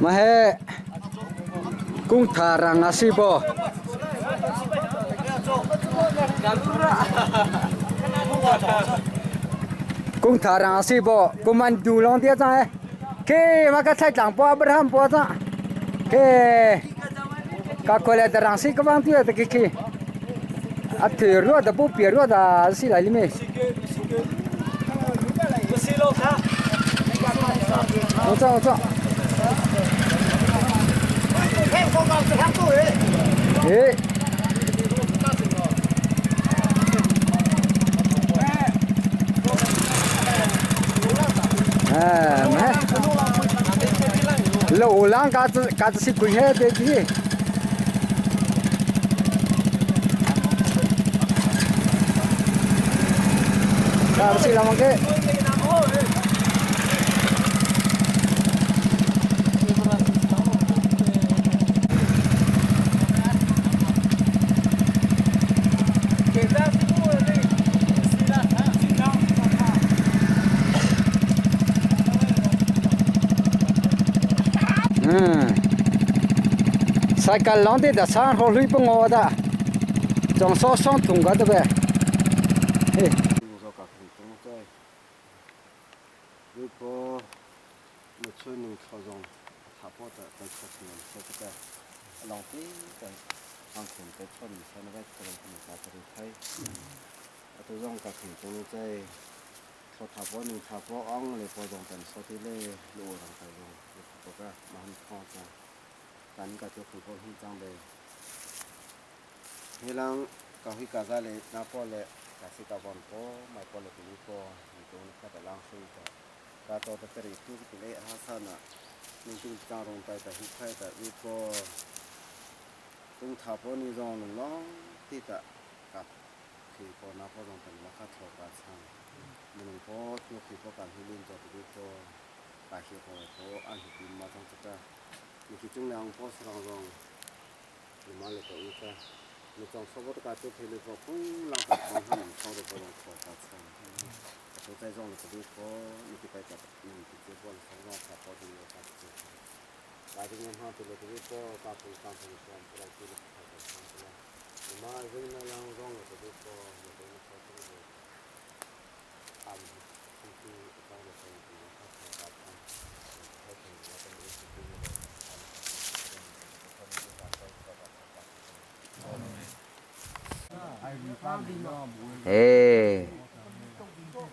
Mah he kungtha rang a si bo. Kungtha rang a si bo. Kuman du long tia chang e. Ke ma ka thlai tlang po Abraham po chang. Ke ka khole da rang si ka bang tia ta ki ki. A thi rua da pu pi rua da si lai li me. Ocha ocha. Eh. À, mẹ. Lỗ lang cá cá xịt quỳ hết đấy chứ. Cá xịt làm cái. 嗯，才干啷的的山河里不我的，装烧双桶个的呗，嘿。 哎，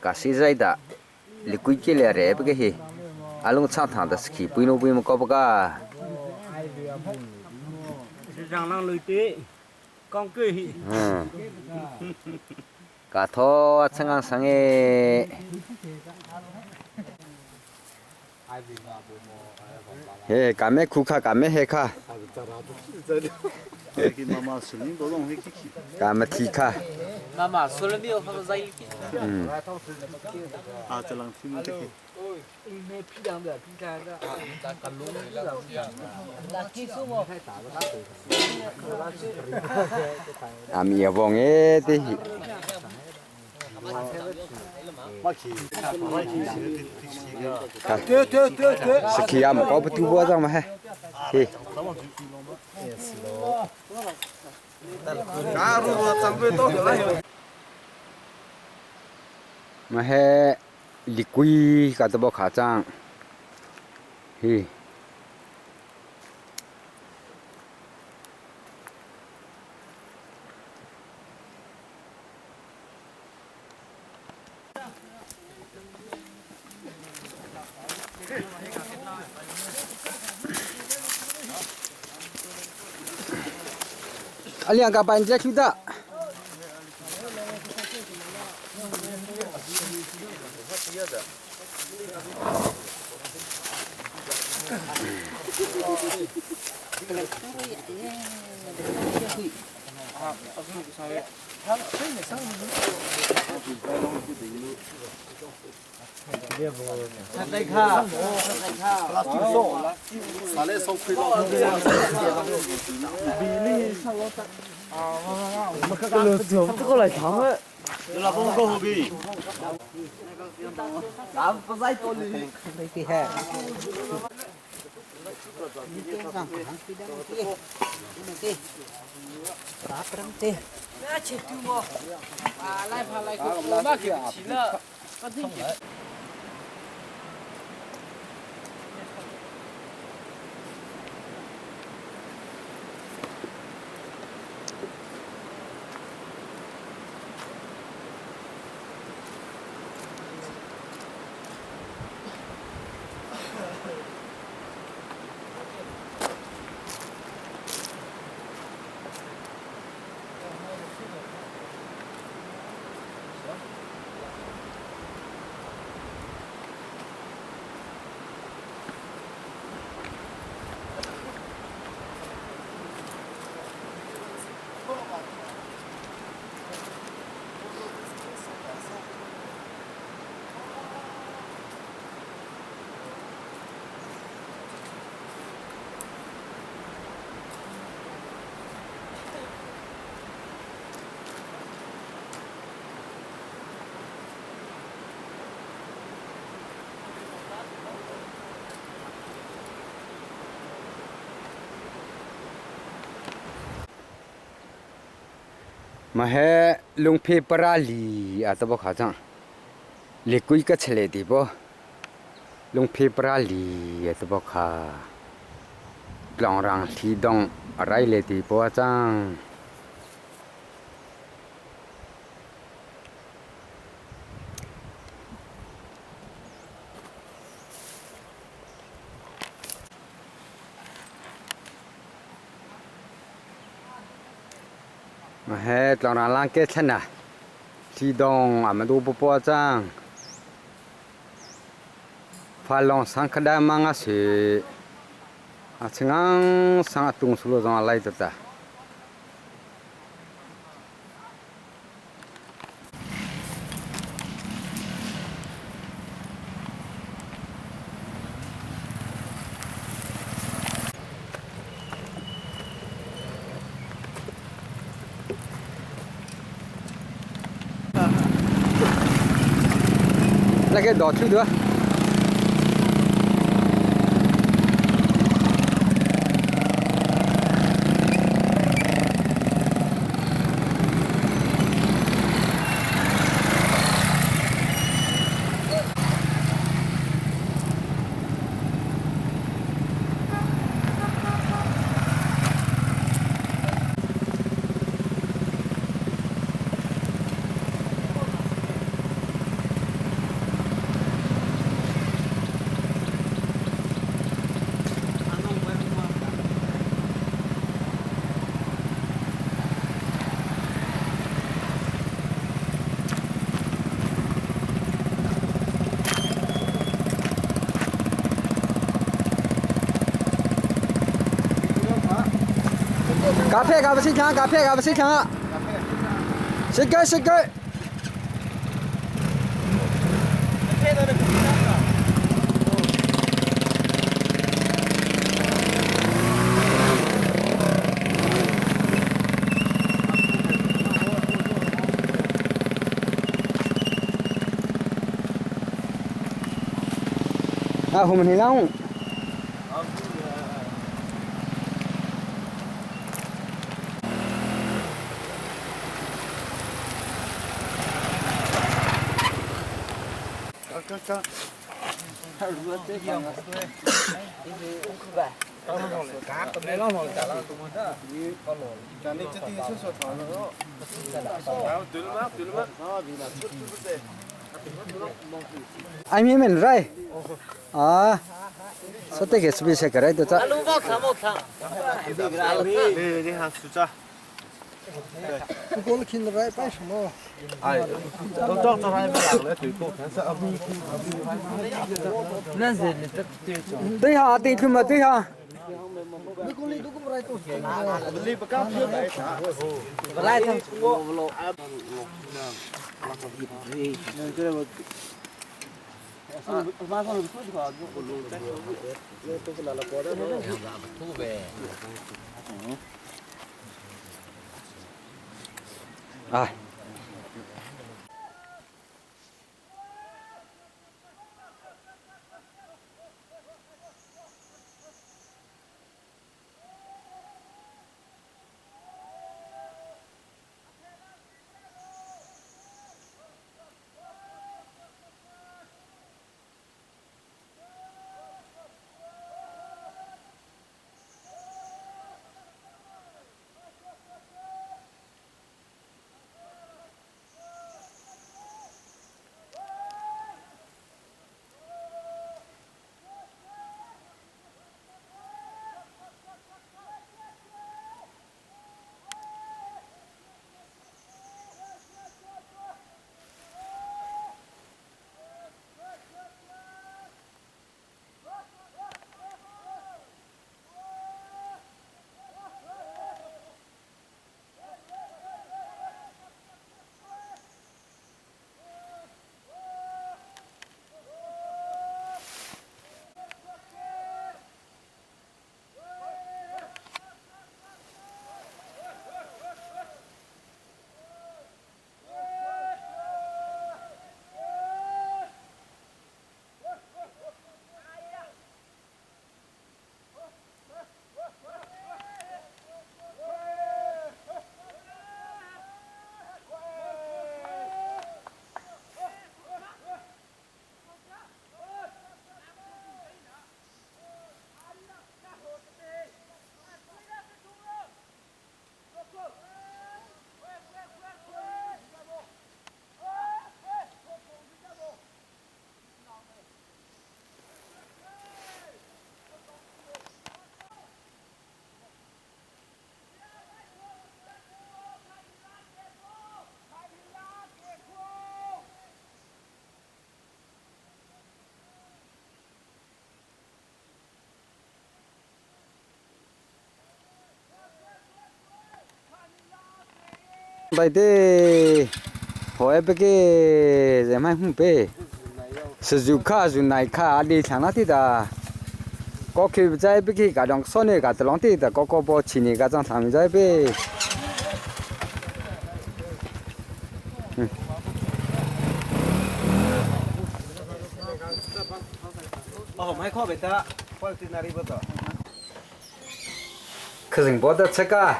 噶实在的，你规矩来来不个嘿，阿龙唱唱的是去，不弄不么搞不个。嗯，噶托成刚上诶。嘿，干咩苦卡，干咩黑卡。干咩提卡。妈妈说了没有？他们在一起。嗯。啊，咪有望诶啲。对对对对。是去啊，冇搞不丢波张嘛嘿。嘿。嘛嘿，李龟搞得不夸张，嘿。啊，两个半截去的。Ma he lungphe para li a ta bo kha chang le kui ka chele ti bo lungphe para li a ta bo kha tlong rang thli dong a rai le ti po a chang. He tlawng lang ke thlen ah thli dong a madu papaw cang. Falong sang khada mang a si. A chingang sang a tung sulu zong a lai tata. Là cái đỏ thứ nữa. Cà phê cà phê khang cà phê cà phê khang Xin cái xin cái. À, hùng mình long. Anh mi mình rai. À, sao thế cái sự việc cái đó ta.对哈，对去嘛，对哈。À. Daite hoe pe ke ze mai hung pe su kha zu nai kha ali thlang na ti da ko khi zai pe ki ka dong so ne ka tlong ti da ko ko bo chi ni ka chang thlang zai pe. 可是我的这个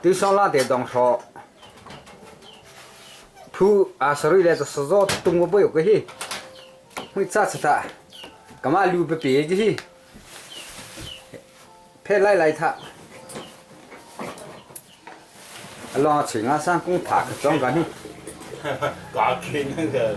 对上那的当说，铺啊，所以来就是说动物不有个去，会咋吃它？干嘛留不别去？配来来他，老去俺上公塔去装个呢。搞开那个。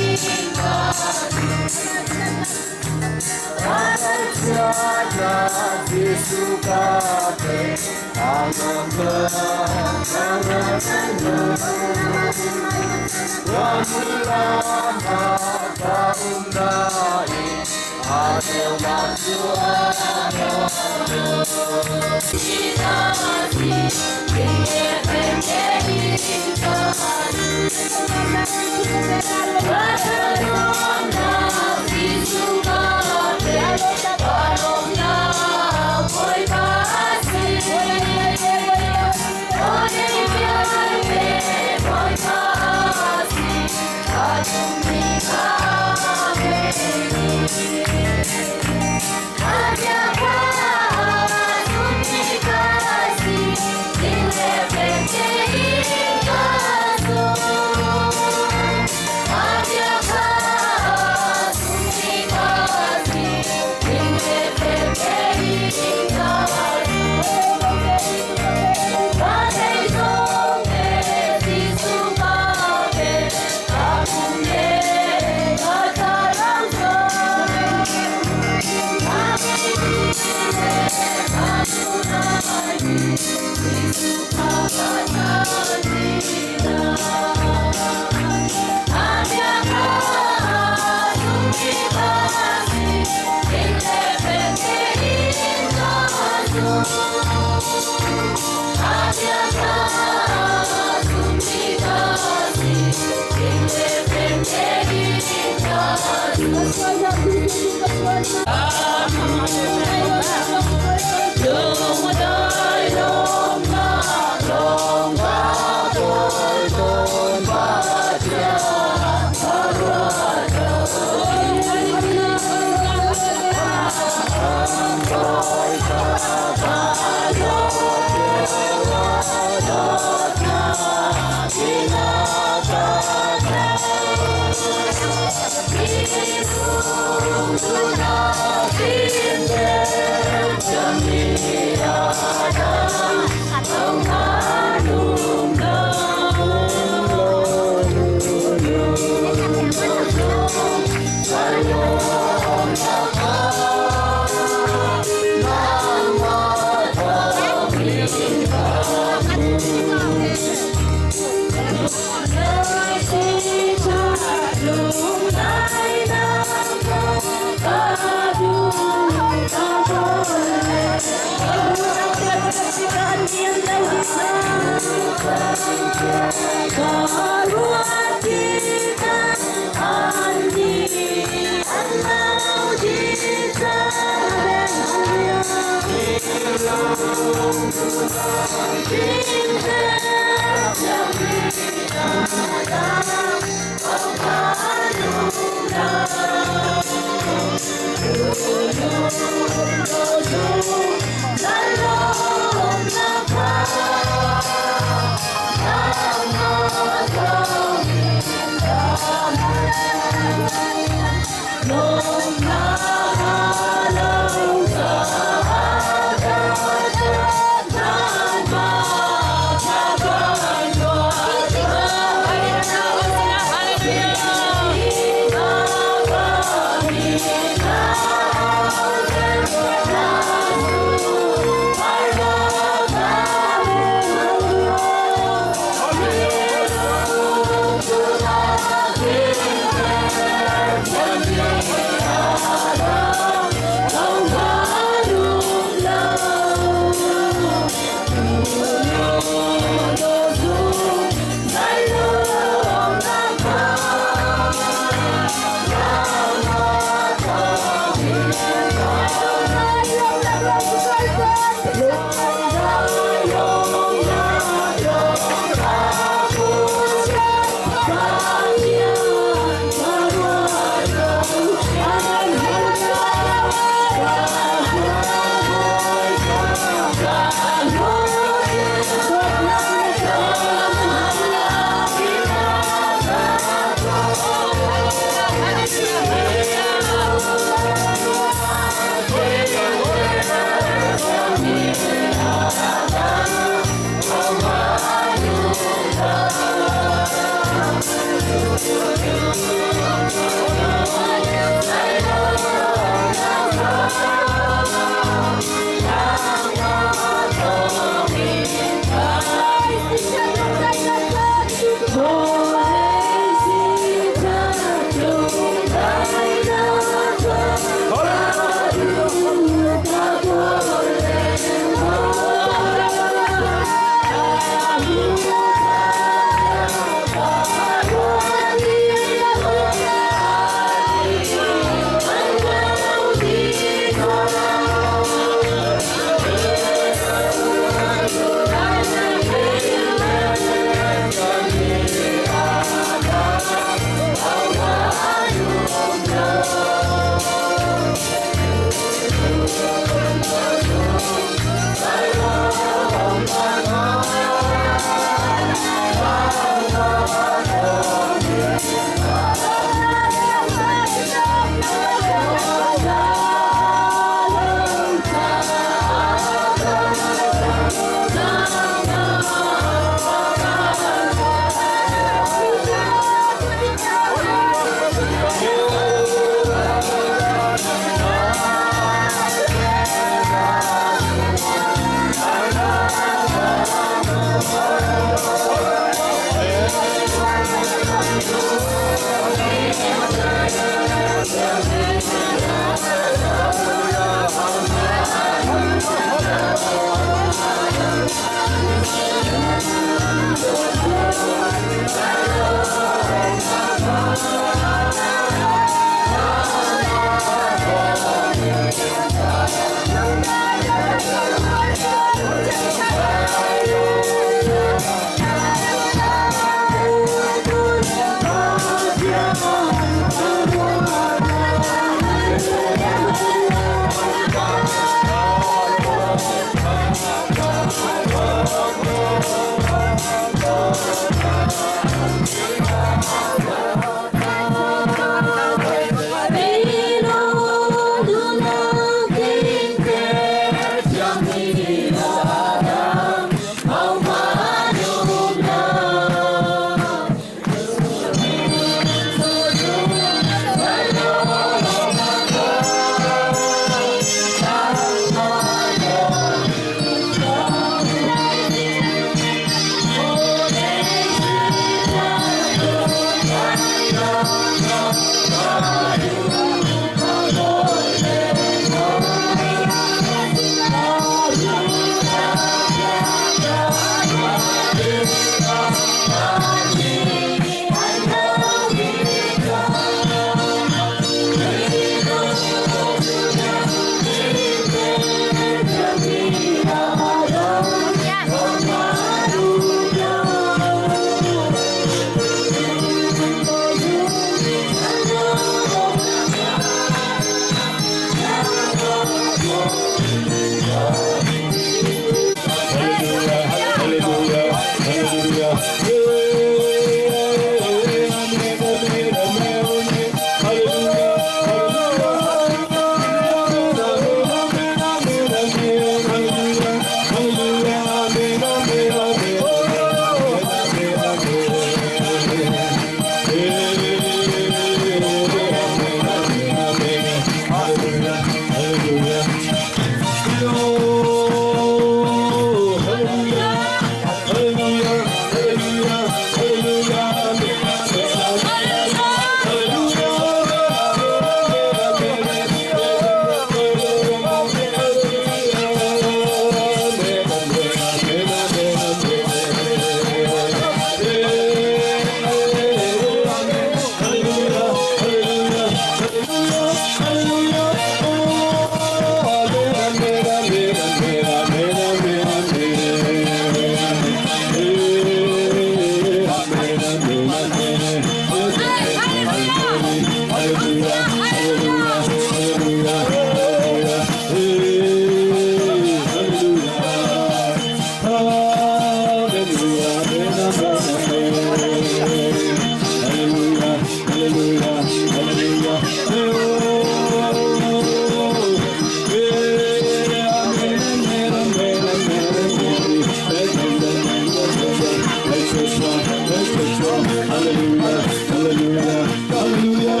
Hallelujah, hallelujah, hallelujah.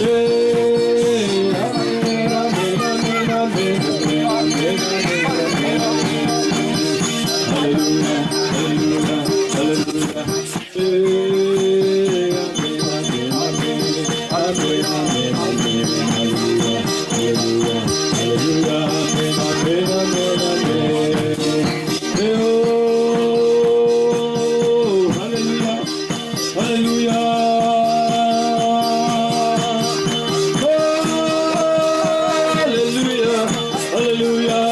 Eh, amen, amen, amen, amen, amen, amen, amen. Hallelujah, hallelujah, hallelujah. Eh, amen, amen, amen, amen, amen, amen. Hallelujah, hallelujah, hallelujah. Amen, amen, amen, amen. Eh, oh, hallelujah, hallelujah. Hallelujah, hallelujah.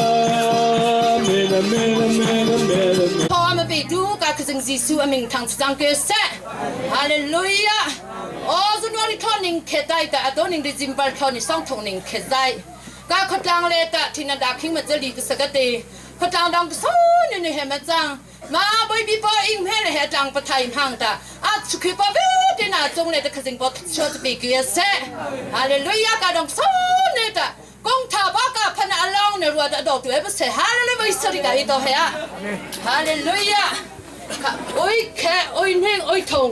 Amen, amen, amen, amen, amen. พ่อมาไปดูกาคือจังจีซูอมิงทางจังเกเซฮาเลลูยาโอ้สุนวริทอนิงเคไดแต่อโตนิงดิจิมบัลทอนิสองทงนิงเคไดกาขดลังเลตะทินันดาคิงมาเจลีกสกเตขดลังดองโซนี่นี่เฮมาจังมาบอยบีปออิงเฮเลเฮจังปะไทยหังตาอาสุขีปอเวตินาจงเลตะคือจังปอชอตปีเกเซฮาเลลูยากาดองโซนี่ตะกงทาบกะพนะลองเนรัวตะดอกตัวเอปเซฮาเลลูยาสริกาฮิโตเฮะฮาเลลูยาโอ้ยแค่โอ้ยเน่งโอ้ยทง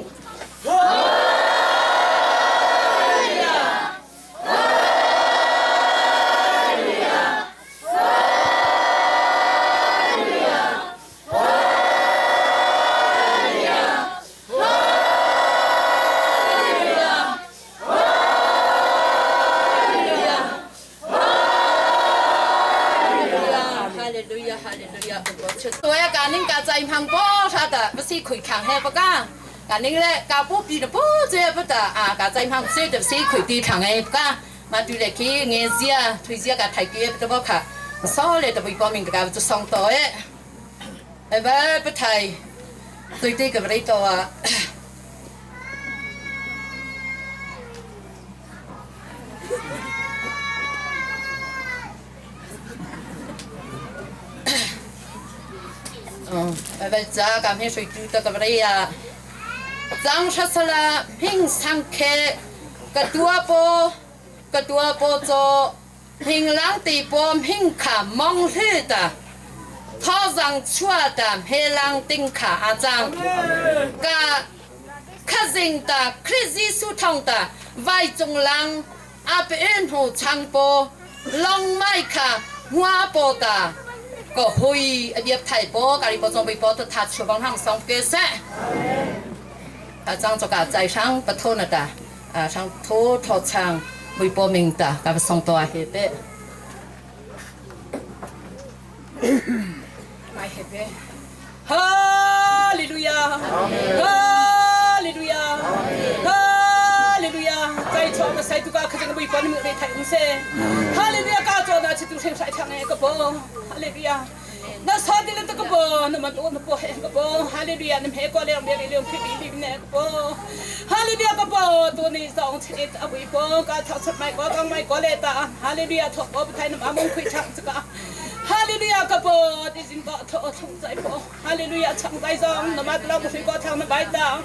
哈利路亚，哈利路亚！ตัวการนิ่งกาใจพังป้อชาตะไม่สิคุยขังแฮปะกากานิ่งเลยกาปุ๊บดีนะปุ๊เจ้าปะตะอ่ากาใจพังเสียแต่สิคุยตีขังแฮปะกามาดูเลยขี้เงี้ยเสียทุยเสียกาไทยเกียบตะบอกค่ะซ้อเลยตะไปป้อมิงกาจะส่งต่อเอ๊ะไอ้บ้าปะไทยตุยตีกับไรตัวไอ้บ้าจ้ากาเมช่วยดูตะกับไรอ่ะจังชัสละพิงสังเคกระตัวโปกระตัวโปโจพิงลังตีปอมพิงขามองฮือตาท่อจังชั่วตาเฮลังติงขาอาจังกะขจิงตาคริสสุทองตาไว้จงลังอาเปนหูชังโปลองไม่ขาหัวโปตาก็หุยอเดียบไทยโปกาลิปจงไปโปตทัดชัวบังหังสองเกษอาจังจกาใจช่างปะโทนะตาอาช่างโททอช่างบุยโปมิงตากาไปส่งตัวเฮเป My heaven. Hallelujah. Hallelujah. Hallelujah. 在床的塞杜嘎，可这个微波你们来太公噻。哈利路亚，嘎做那去都成晒场那个不。哈利路亚。那啥的了这个不，那么多那不还个不。哈利路亚，那么还过来没来两批比比那个不。哈利路亚个不，多你上去的微波，嘎掏出买个刚买过来的。哈利路亚，托我不太那么蒙亏场这个。哈利路亚个波，的人个托从在波，哈利路亚唱在上，那么老不水个唱那白当，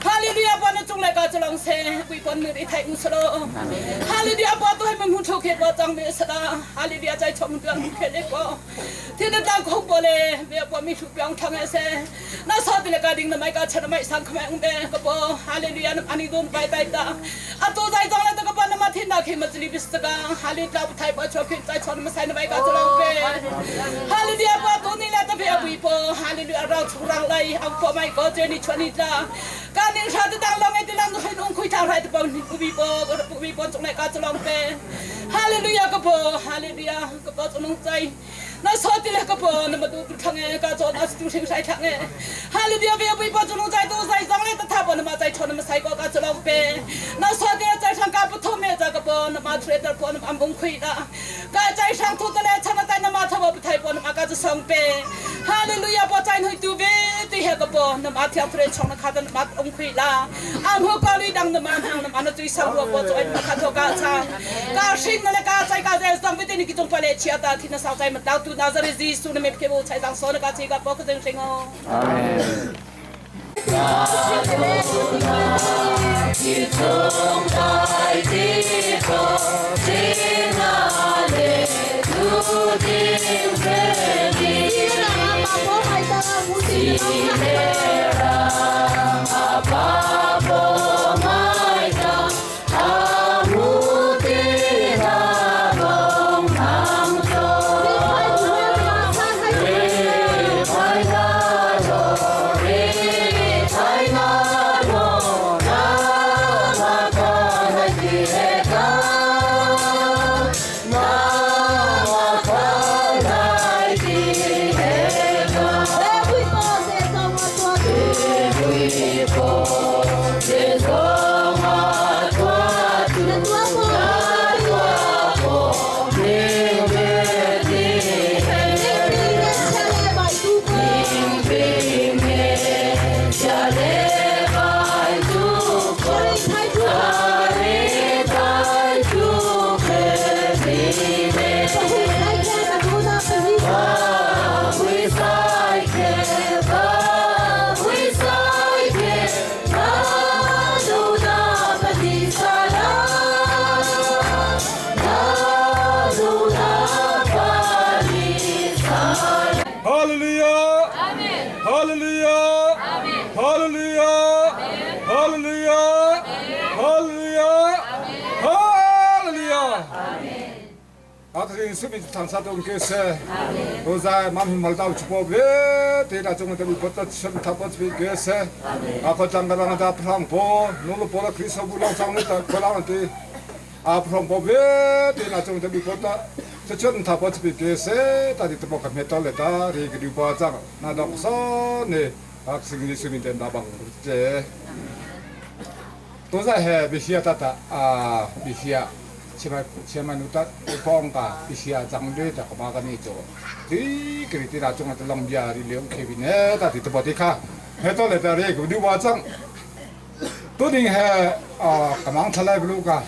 哈利路亚把那中来个这浪些，为帮你的太无说了，哈利路亚把都还没出去把张没说了，哈利路亚在从边去那个，天天当空波嘞，别把米出边唱那些，那啥的那个领那买个吃那买上可买五百个波，哈利路亚那安尼东白白的，啊都在上了这个把那么天那去么子里比这个，哈利路亚不太把出去在从那么塞那买个这浪费。哈利路亚，巴多尼拉的别微波，哈利路亚让出让来，阿婆买个这里穿你啦，干你啥的当啷个的啷个很弄亏他来的帮你不微波，不微波总来个这浪费。哈利路亚个波，哈利路亚个波总能在。那说的那个波，那么多都唱哎，个做那是都成晒唱哎。哈利路亚别微波总能在都在上来的他波，那么在穿那么晒个个这浪费。那说的在上个不透明这个波，那么出来的波那么崩溃了。个在上吐的来，唱的在那么他不太波，那么个是上呗。哈利路亚波在那都呗，对那个波，那么跳出来唱的卡的那么崩溃了。俺和高丽当那么那么那最上我波做那卡托嘎唱，嘎新那个在嘎在上边的你给中发来其他听那少在么到都那这里是苏那没给我菜上说那个这个包括真心哦。 အာမင် เ Hallelujah! Amen. Hallelujah! Amen. Hallelujah! Hallelujah! Hallelujah! Hallelujah! Akrin sumi thangsa tong ke se roza mam him malta chupo ve te na chung te bu ta chim tha po chbi ke se a ko chang ga da phrang po no lo po la khristo bu long chang ne ta ko lang te a phrang po ve te na chung te bu ta chun tha po chbi ke se ta di te bo ka me to le ta ri gi pa chang na dok so ne ak sing ni sumi ten da bang che 都在嘿，必须要达达啊，必须要，起码起码你达帮个，必须要长的这个嘛个你做，这个你那种的农家的两开边呢，他的都不得卡，很多来这里个你话讲，都定系啊，咁样出来不路个。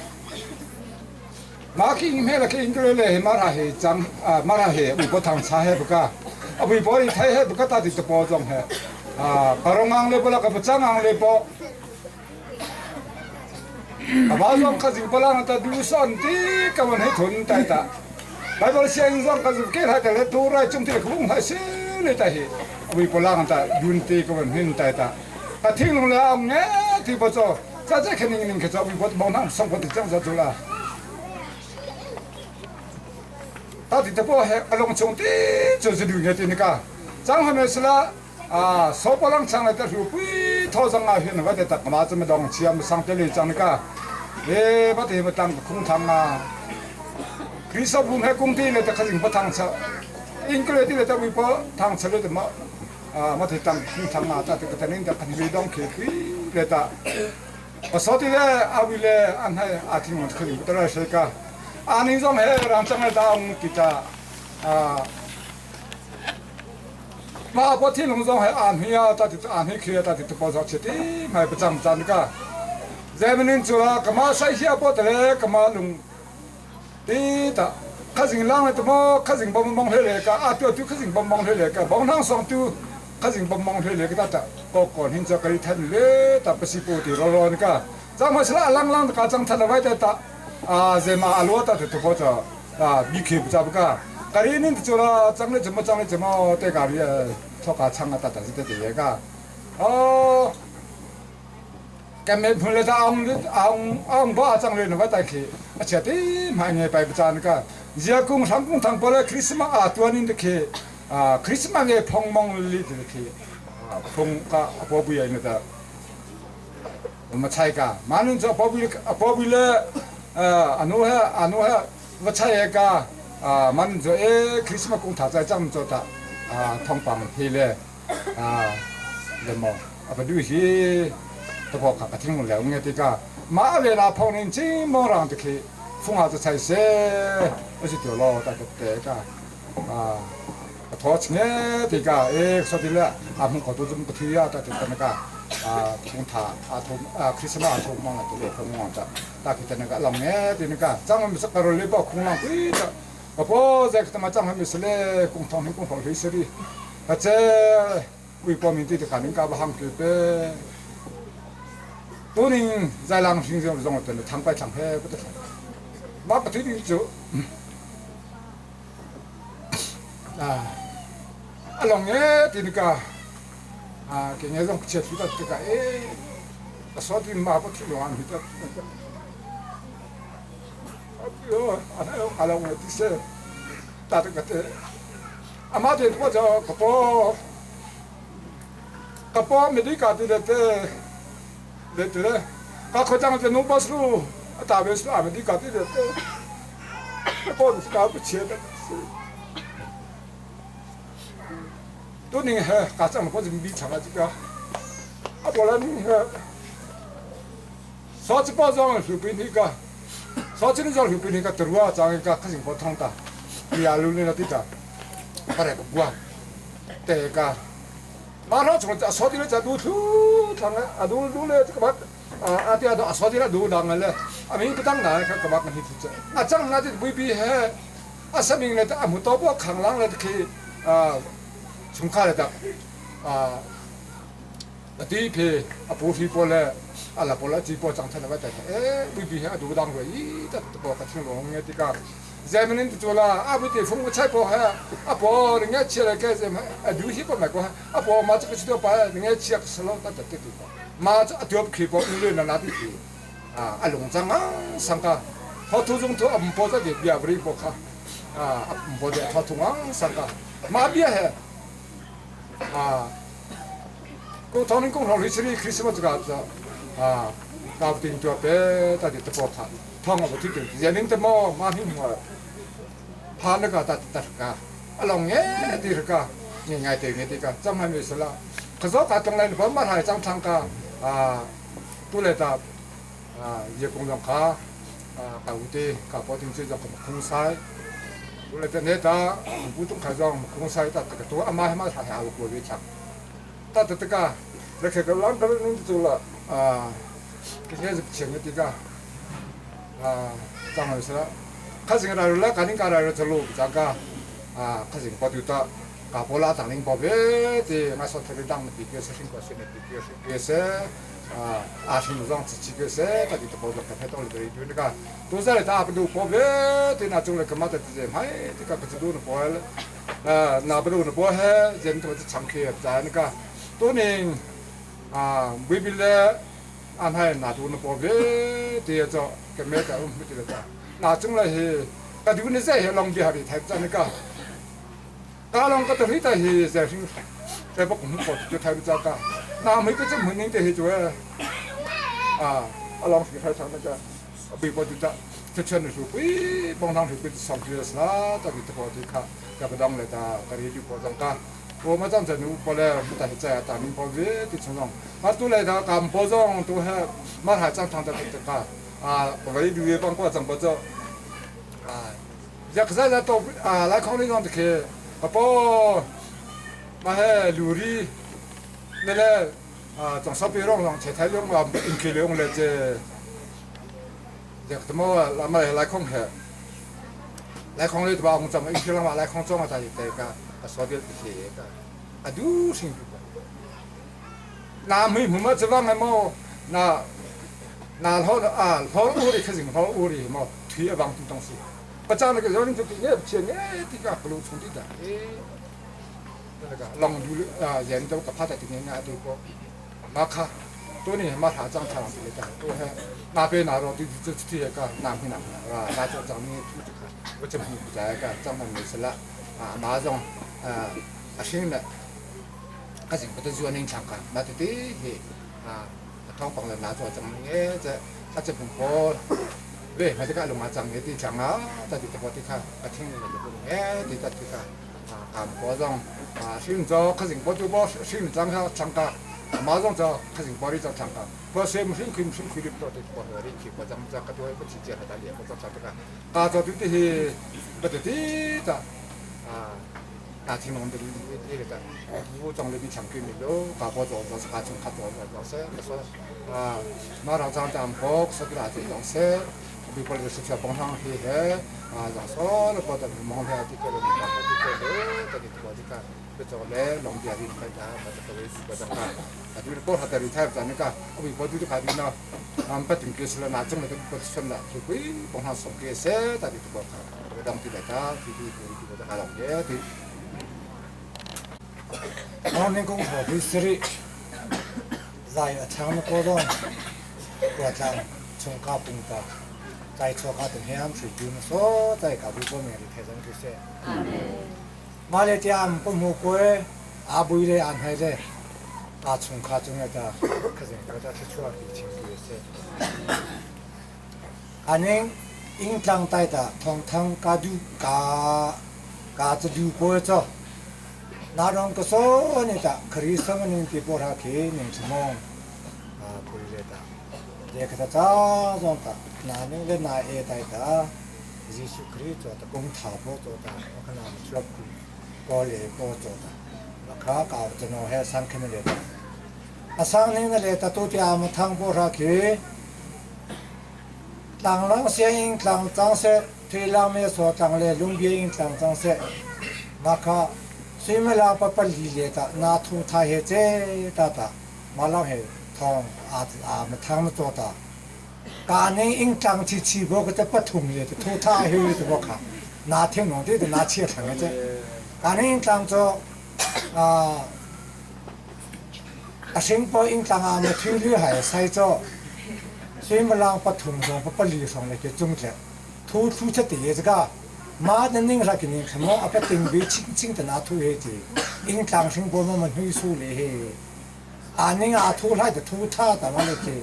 马去咩啦？去应该咧，马拉系长啊，马拉系微波糖茶系不个，啊微波你睇系不个，大啲就包装系，啊，白龙行咧不啦，个不长行咧不。阿妈讲，可是不让他丢上的，根本还存在的。来到线上，可是给他的来多来种的空还是来的些，为不让他运的根本很带的。他听懂了，哎，对不着，在这肯定能去找微博帮他生活的这样子做了。到底这不还阿龙种的，就是六月的那个，张后面是了。啊，说不让上来的时候，不头上啊，现在的干嘛这么东西啊，上这里长那个，哎，把这个当个空堂啊，그래서 문해 공대에 다 가진 버탕차, 인글에 다 위버 당차를 뭐, 아, 뭐 대당空堂啊，다这个等的肯定当可以来的。我说的嘞，阿威嘞，安排阿听我可以不得了谁个，阿你种嘿，让将来当给他啊。马波天龙中还安徽啊，到底安徽去啊，到底都包上去的，还不涨涨个。人们能做了，干嘛晒下波的嘞？干嘛弄？的的，可是人了怎么？可是帮忙回来个啊？对对，可是帮忙回来个，帮他上都，可是帮忙回来个，他的个个人就可以谈嘞，他不是不的咯咯那个。咱们是那浪浪的，刚他的外头的，啊，人嘛阿罗的都包着啊，米开不咋不个。咖喱你做了，长得怎么长得怎么对咖喱炒咖唱啊，哒哒是得这个，哦，干面碰了他昂昂昂不长得那么大去，而且的买年白不长那个，热工上工厂过来크리스마啊，多年的去啊，크리스마에碰忙里的去，啊，碰个宝贝那个，我们猜个，马能做宝贝宝贝了，呃，阿努哈阿努哈，我猜一个。啊，มันจะเอ๊คริสต์มาสคงถ่ายใจจำจะตาอ่าทองปังทีเลยอ่าเดี๋ยวมองอ่ะไปดูสิตะพอขับทิ้งหมดแล้วเงี้ยที่ก็มาเวลาพอนี่จริงมองรังตะกี้ฟงอาจจะใช้เสไม่ใช่เดี๋ยวรอแต่แต่ก็อ่าทอดเนี่ยที่ก็เอ๊สวัสดีละอ่ะผมขอตัวจะมาที่อ่ะแต่แต่ก็อ่าคงถ่าอ่าทงอ่าคริสต์มาสทงมองตัวเล็กมองจะตาคิดแต่ก็ลองเนี่ยที่นี่ก็จังมันสักการะเลยบอกคงลังคุยจะ 阿婆在他妈张还没事嘞，工厂很工厂黑色的，啊这为国民队的肯定搞不好去呗。多年在狼群中中等了长白长黑不得，马不推的走，啊，阿龙哎，对那个，啊，给人家切出的这个哎，说的马不推乱的，啊，阿龙哎，这是。大这个的，阿妈的我就个包，个包没得搞的的，的的，搞可讲的弄不出，大别是阿没得搞的的，包是搞不起的。多年还搞这么多人比长了这个， A bola ni he so chi pa zong hlu pin hi ka so chi ni zong hlu pin hi ka terua chang ka khasing po thong ta ya lu ni na ti ta pare ko bua te ka ma ro chung cha so di le cha du thu thang a du du le ka bat a ti a so di la du dang le a mi patang na ka ka bat na hi thu cha a chang na ti bui bi he a saming le ta a mu to bo khang lang le khi chungkhar le tak a ti phe a pu hri pawl le a la pawl a ci pawl cang than va tai e buipi he a du dang roi i ta po ka thing long nge tika zemin tu chola a bu te phung chai po he a po nge chia le ke zem a du hi po mai ko a po ma chu chu pa nge chia salo ta ta te ti ma chu a tuap khi po le na na ti ti a a lung chang a sang ka tho thu jung thu am po ta de bia bri po kha a am po de tho thu ang sang ka ma bia he 啊，公唐人公堂里是哩 Christmas 个子啊，搞定就别大家都不看，他我不听见，人民的么马听我，怕那个大大个，啊龙耶的个，你爱对你的个，怎么没事了？可是我东来不马还张唱个啊，都来到啊，叶工厂卡啊，搞的搞保定这种空塞。我来在那打，不动开张空塞打这个多阿妈还妈他还我过去抢，打的这个，那个个啷个弄走了啊，这些是钱的这个啊，张老师了，开始来了，赶紧赶来了，走路这个啊，开始跑丢到，搞不拉当领宝贝的，我说特别当的比较是很高兴的，比较是也是。啊，阿是让自己个噻，他就包着拍到了的，就那个，多少来打不都宝贝，对那种来干嘛的这些，哎，这个不知道呢包了，啊，那不都呢包还人头是长开在那个，多年啊，未必嘞，安排那都呢宝贝，对着个没得，没得了，那种来是，那就你这些浪比下的太在那个，大浪个都是在是在是，在不公布就太不糟糕。那每个政府领导去做啊，啊，浪费太长那个，微博就在这圈的时候，喂，帮他们去上学是啦，这个这个就看，这个当来的，这个就保障干。我们长在努过来，不但是在大明保卫的村庄，啊，都来他干保障，都还马还长长的这个啊，为旅游帮过长不着，啊，也可是在到啊来康里上的去，啊不，马还努力。那个啊，从上边弄弄，其他用啊，用起用来这，这怎么那么来空去？来空里的吧，我怎么用起了嘛？来空装啊，他就这个，啊，说的这个，啊，都辛苦。那没没这方面么？那那好啊，好屋里可是好屋里么？推一帮东西，不讲那个人就给钱哎，这个不如从的的哎。那个浪流啊，人都个怕的，今年啊都个，马卡，多年马他长长的，都还那边那罗就就就这个南边南啊，那就长的这个，我这边不在个长得没事了啊，马上啊，啊行了，啊行，不得做人强个，那对对嘿啊，ท้องปองเลยนาตัวจังเงี้ยจะอาจจะผมพอเว้ยมาจะก็ลงมาจังเงี้ยที่จังอ่ะแต่ที่ปกติค่ะกระทิงเลยจะเป็นเงี้ยที่ตัดที่ค่ะ啊，包装啊，新早可是包就包新张下张家，马上早可是包里张张家，包谁没新开新开的不到的包里去包张张个都不直接和他连包张张个，大早就这些不得的的啊，大青龙的那个的，武装那边抢救的喽，大包装装是卡从卡装装些，说啊，马上张张包说的哪子装些。比如说是帮上去嘿，啊，让所有包的忙的这个忙的这个这个这个这个做嘞，农家的开家，把这个位置把这个，啊，就是包他的菜在那个，我们包就是开的呢，俺不定给是了，哪种的都不算了，就会帮他送给谁，他就不看，当地来他，就就就就他农家的。当年公婆不是的，在长的活动，我在从高蹦的。在错卡等黑暗水军所在卡布过面的台上就是。马来家不木过，阿布的安排的，阿从卡中的，可是大家是出来比亲就是。阿宁应当带的，通通家就家家子就过着， Na rong ka so ni ta khri sam ning ti por ha khi ning chmong a pui le ta je kha ta cha zong ta na ning le na e tai ta Jesu Christ cho ta kung tha po cho ta ma khana chlop ku ko le po cho ta ma kha ka cho no he sang khem le ta a sang ning na le ta tu tia ma thang po ra khi tlang lang se ing tlang chang se thui lang me so tlang le lung bia ing tlang chang se ma kha suimala pa pa li le ta na thu tha he che ta ta ma lang he thong a a ma thang ma cho ta ka ning ing tlang chi chi bo ka te pathum le te thu tha he te bo kha na theng nong te na chia thang che ka ning ing tlang cho a a sing po ing tlang a ma thui lu hai sai cho suimalang pathum zong pa pali song le ke chung tle thu thu cha te ka ma na ning ra ki ning khamo a pa ting bi ching ching ta na thu he ti ing tlang sing bo ma man hui su le he a ning a thu lai ta thu tha ta ma le ke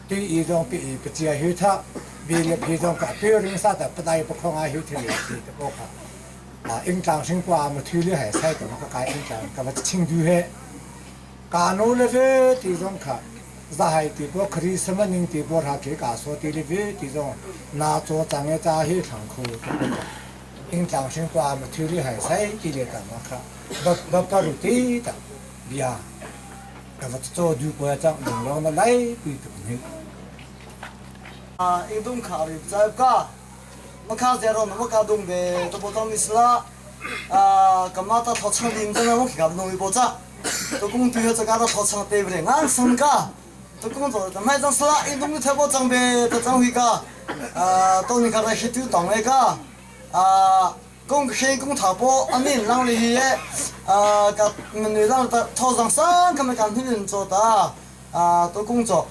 ti i zong pi i pa chia hu tha bi le phi zong ka pi ring sa ta pa dai pa khong a hu the le ti ta ko kha a ing tlang sing kwa ma thu le hai sai ta ma ka kai ing tlang ka ba ching du he ka nu le ve ti zong kha zahai ti bo khri samaning ti bo ra ke ka so ti le ve ti zong na cho chang e cha hi thang khu ing tlang sing kwa ma thu le hai sai ti le ta ma kha ba ba pa ru ti ta bia ka va cho du ko chang ding lo na lai pi tu ni ing dung kha ri cha ka ma kha zero ma ka dung be to bo tong isla kama ta tho chang dim jana mo ki ka nong bo cha to kung tu yo cha ka ta tho chang te bre ngang sang ka to kung to ta mai jang sla ing dung the bo chang be ta chang hui ka to ni ka ra hi tu tong e ka 公黑公塔波阿面让里耶啊个女让的头上山他们干天人做的啊都工作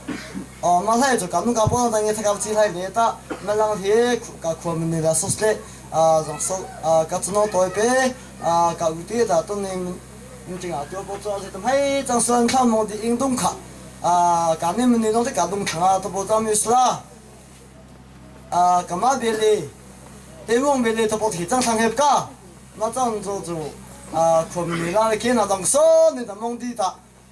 哦马来就干弄个波当个他个其他的的没让天个苦们的说是啊让说啊个只能对比啊个有的的都你你这个就不做是他们张山看毛的运动卡啊干你们那种的干动卡啊都不咱们是啦啊干嘛别的对我们的他不提张上海个，那张做做啊，可能那里见那张说你的梦地的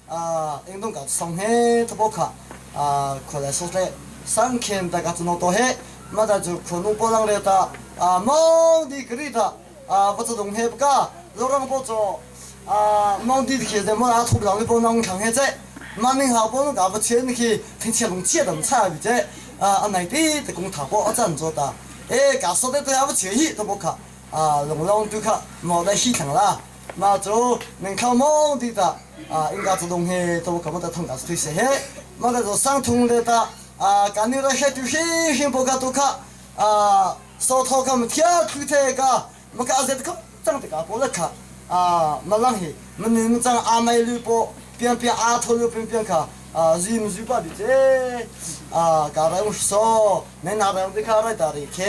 啊，运动个上海他不卡啊，可来说嘞，上天大家只能多黑，嘛da就可能不让来的啊，梦地给的啊，不是东海不个，老让不做啊，梦地去的么啊，土不让的不让看海在，嘛你好不能搞不钱去，听起来龙借的差比这啊，啊内地的工厂不啊这样做的。诶，假说的都要不切去都不卡啊，龙龙都卡，冇得市场啦。嘛就能靠梦的的啊，应该是东西都可不得通个是对些，嘛个就上通的的啊，干牛的些就是先不卡都卡啊，手头个么跳出这个，么个阿些个长得个不了卡啊，么浪去，么你们长阿妹绿波，边边阿头绿边边卡。啊，日姆日巴比这啊，搞来我说，你拿来我卡来打的，看，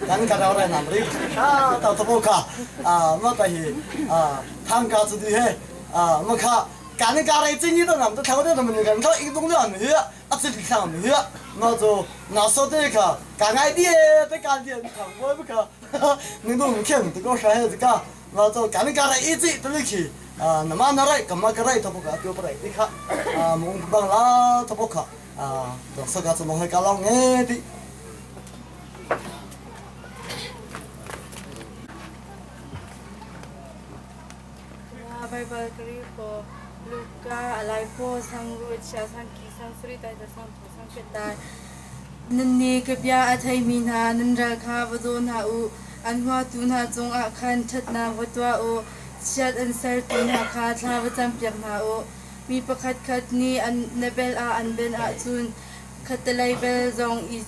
咱搞来拿来啊，到头卡啊，没得去啊，汤家子的嘿啊，没卡，干你搞来真你都拿不到，他们那个，他一动就没有，啊，这里上没有，那就拿手的卡，干爱的，得干的，看我不卡，你都唔看，都讲啥子个，那就干你搞来一直都去。啊，那么那来，干嘛个来，他不个丢不来，你看，啊，蒙不帮啦，他不卡，啊，到时个怎么会搞老眼的？ Bible kri ko Luka alai po sang ru cha sang ki sang sri tai da sang tho sang pet tai nan ni ka bia a thai mi na nan ra kha va do na u an hwa tu na chung a khan that na va tua u chiat an ser tu na kha thla va cham piak na u mi pakhat khat ni an na bel a an ben a chun khatalai bel zong i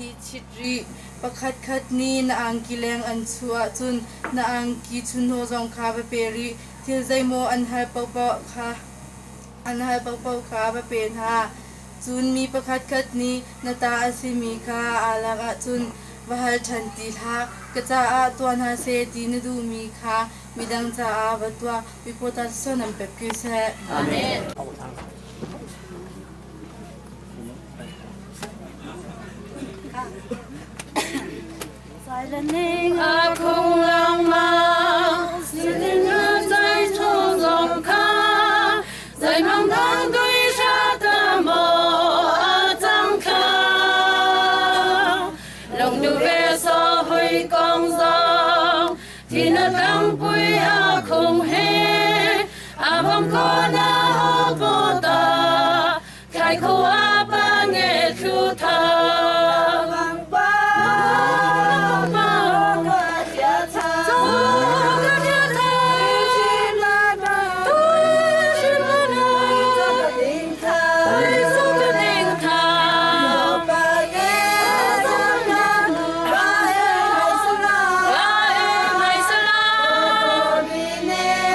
i chit ri pakhat khat ni na ang ki leng an chu a chun na ang ki chun ho zong kha va pe ri thil zeimaw an hal paohpaoh kha an hal paohpaoh kha va pe hna. Cun mi pakhatkhat nih na ta a simi kha aa lak ahcun va hal ṭhan ti hlah. Ka caah tuah hna seh ti na duhmi kha midang caah va tuah. Mipawta siseh nan pek ko seh. Amen. A khung lang ma, Tangpui a khung he a vong ko na ho po ta khai khu a pa nge thu tha pa pa ka tia tha tu shi ma na tu su ka ding tha pa e mai sa la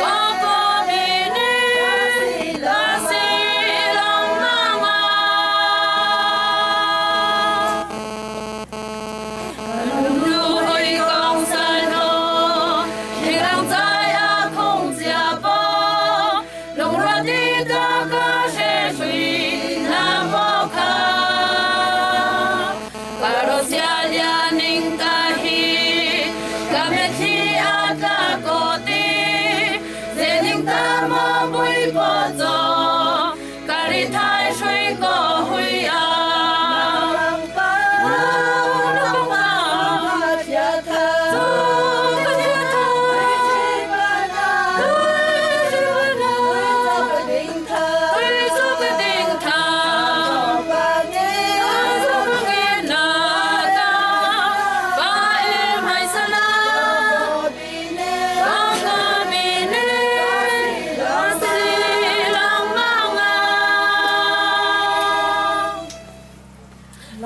ko ko mi ne la si long ma nga 如去江山河，天人在啊空家波，龙若的哥哥是谁那么看？巴罗下呀宁达希，嘎面提阿达国的，这宁达么不波走，咖喱太水过灰啊。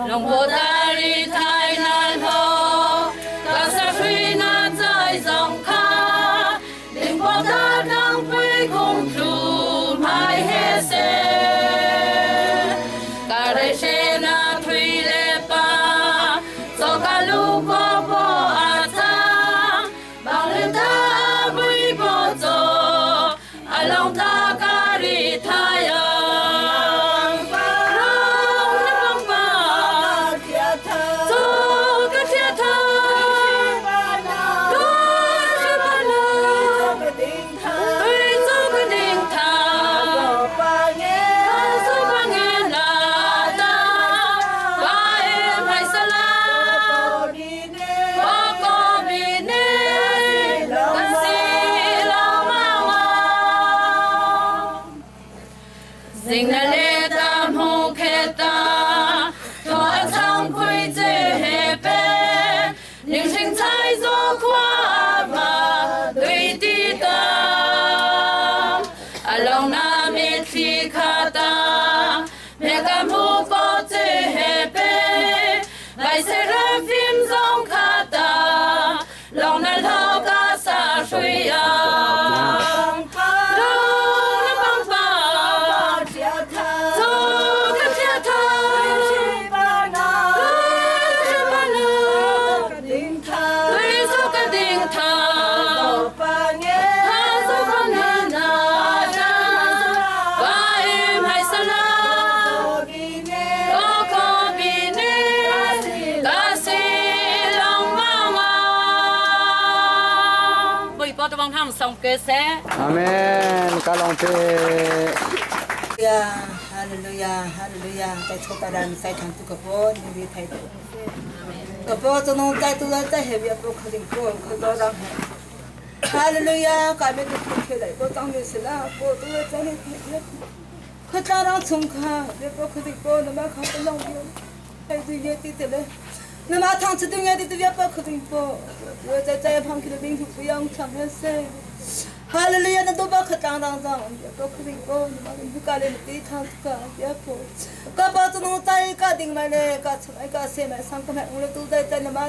龙婆大里太难喝，高山水那在上卡，灵波大当归公主买黑色，咖喱西那推嘞巴，走个路过波阿扎，帮人大归波走，阿龙大咖喱太阳，龙的帮帮。走个天堂，多是巴拉，对走个灵堂，走个爱拉达，巴埃麦萨拉，巴戈比内，甘西拉玛瓦。Zingaleta muketa, tua chang kui zhe pe, ning xing cai zo qua ma dui ti ta, along na mi thi kha ta, me ka mu ko zhe pe, bai se ra phim zong kha ta, long na lo ka sa shui ya. Long na bang ba. 走个天堂，对是巴拉，对走个顶堂，他走个南那扎，巴伊麦萨拉，高高比尼，嘎西朗妈妈。为保的王他们送给谁？ Amen. Kalong pe. 呀，哈利路亚，哈利路亚，在错巴兰在堂这个波，你别太多。个波就弄在都在在下边波可能波可多让。哈利路亚，改变的不起来，波当就是啦，波都在那边。可当让从卡，别波可的波，那么卡不让别，哎对也对的嘞。那么堂子对也对对，别波可的波，我在在旁边的民族不要抢那些。哈利路亚，那都把可当当当，也不可能过，你妈的不干了，你他个也不，个把这弄在个顶买嘞，个出来个谁买上个买，我们都在在那么，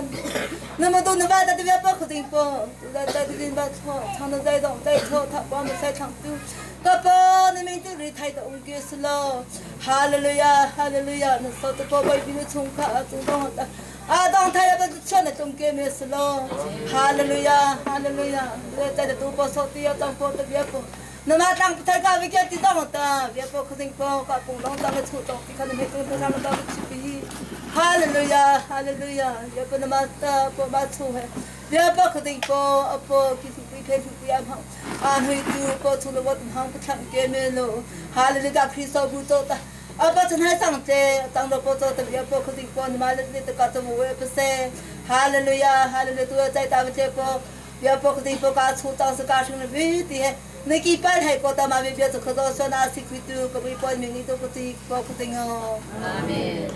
那么多那么的都也不可能过，都在在这边把错，唱的在动在错，他把我们在唱都，个把那边都是太多给是了，哈利路亚，哈利路亚，那说的宝贝比你冲卡主动的。阿当他要不穿的中间没事喽，哈利路亚，哈利路亚，我在这都不说的要当破的别破，那么当他干为叫地当的，别破可能破，搞不拢当个出动，你看那没跟他们当个去比，哈利路亚，哈利路亚，要不那么的不马出来，别破可能破，阿破其实不偏不要跑，阿会做破出了我们不唱给没喽，哈利路亚，可以说不做的。阿爸真系上这，当着波做的也波可定波，你妈的你的搞怎么会不是？哈利路亚，哈利路亚，在大卫这波， bia po ka po ka chu tang sa ka shung na bi ti he ne ki pa hai ko ta ma bi bia chu kho so na si khu tu ka bi po mi ni to ko ti po ko ti ngo. Amen.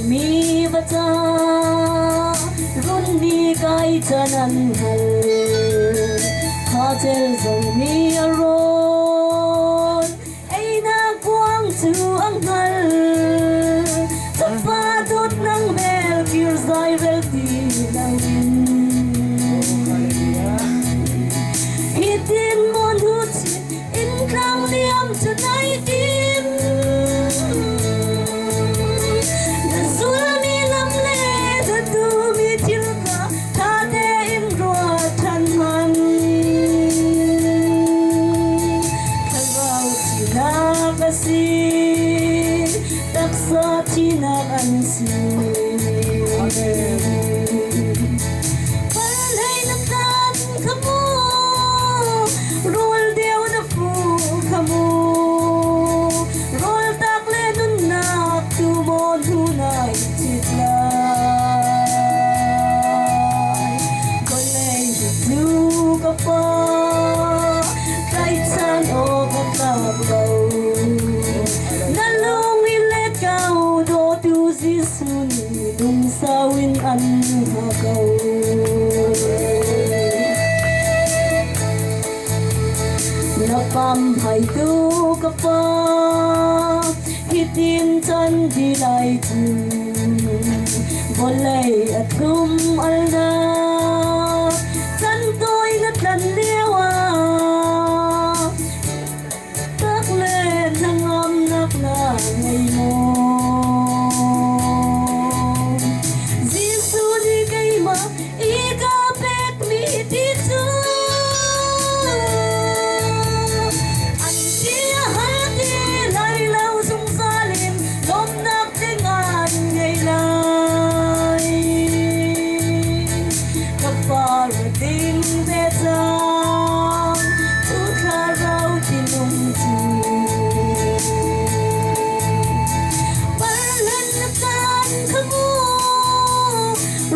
Mi va ca run mi kai chan an hal kha chel zong mi a rawn ei na kuang chu ang hal fa dot nang mel kir zai rel ti nang in hitin mon hu chi in tlang liam chu nai tim na zul mi lam le da tu mi thil ka tha te in rua than man thlarau chi na ka si taksa chi na an si Palay na tan kamo Rol dew na fu kamo Rol tak le nun nak tu mo nu nai chit lai Kolay tu ka pa Kahit saan o katlagaw Nalong ilekaw do tu Jesu ni lung sawin an hakaw Napam hay tu ka pa Hitin chan di lai tu Volay at kum al na Chan tôi na tlan liwa Tak le nangam nak na ngay mo Jesu ni kay ma ikapek mi ti chu An tia hati lai lau sung salim lom nak tingan ngay lai Kaparating betang tu thlarau tinung chu Parlan na tan kamo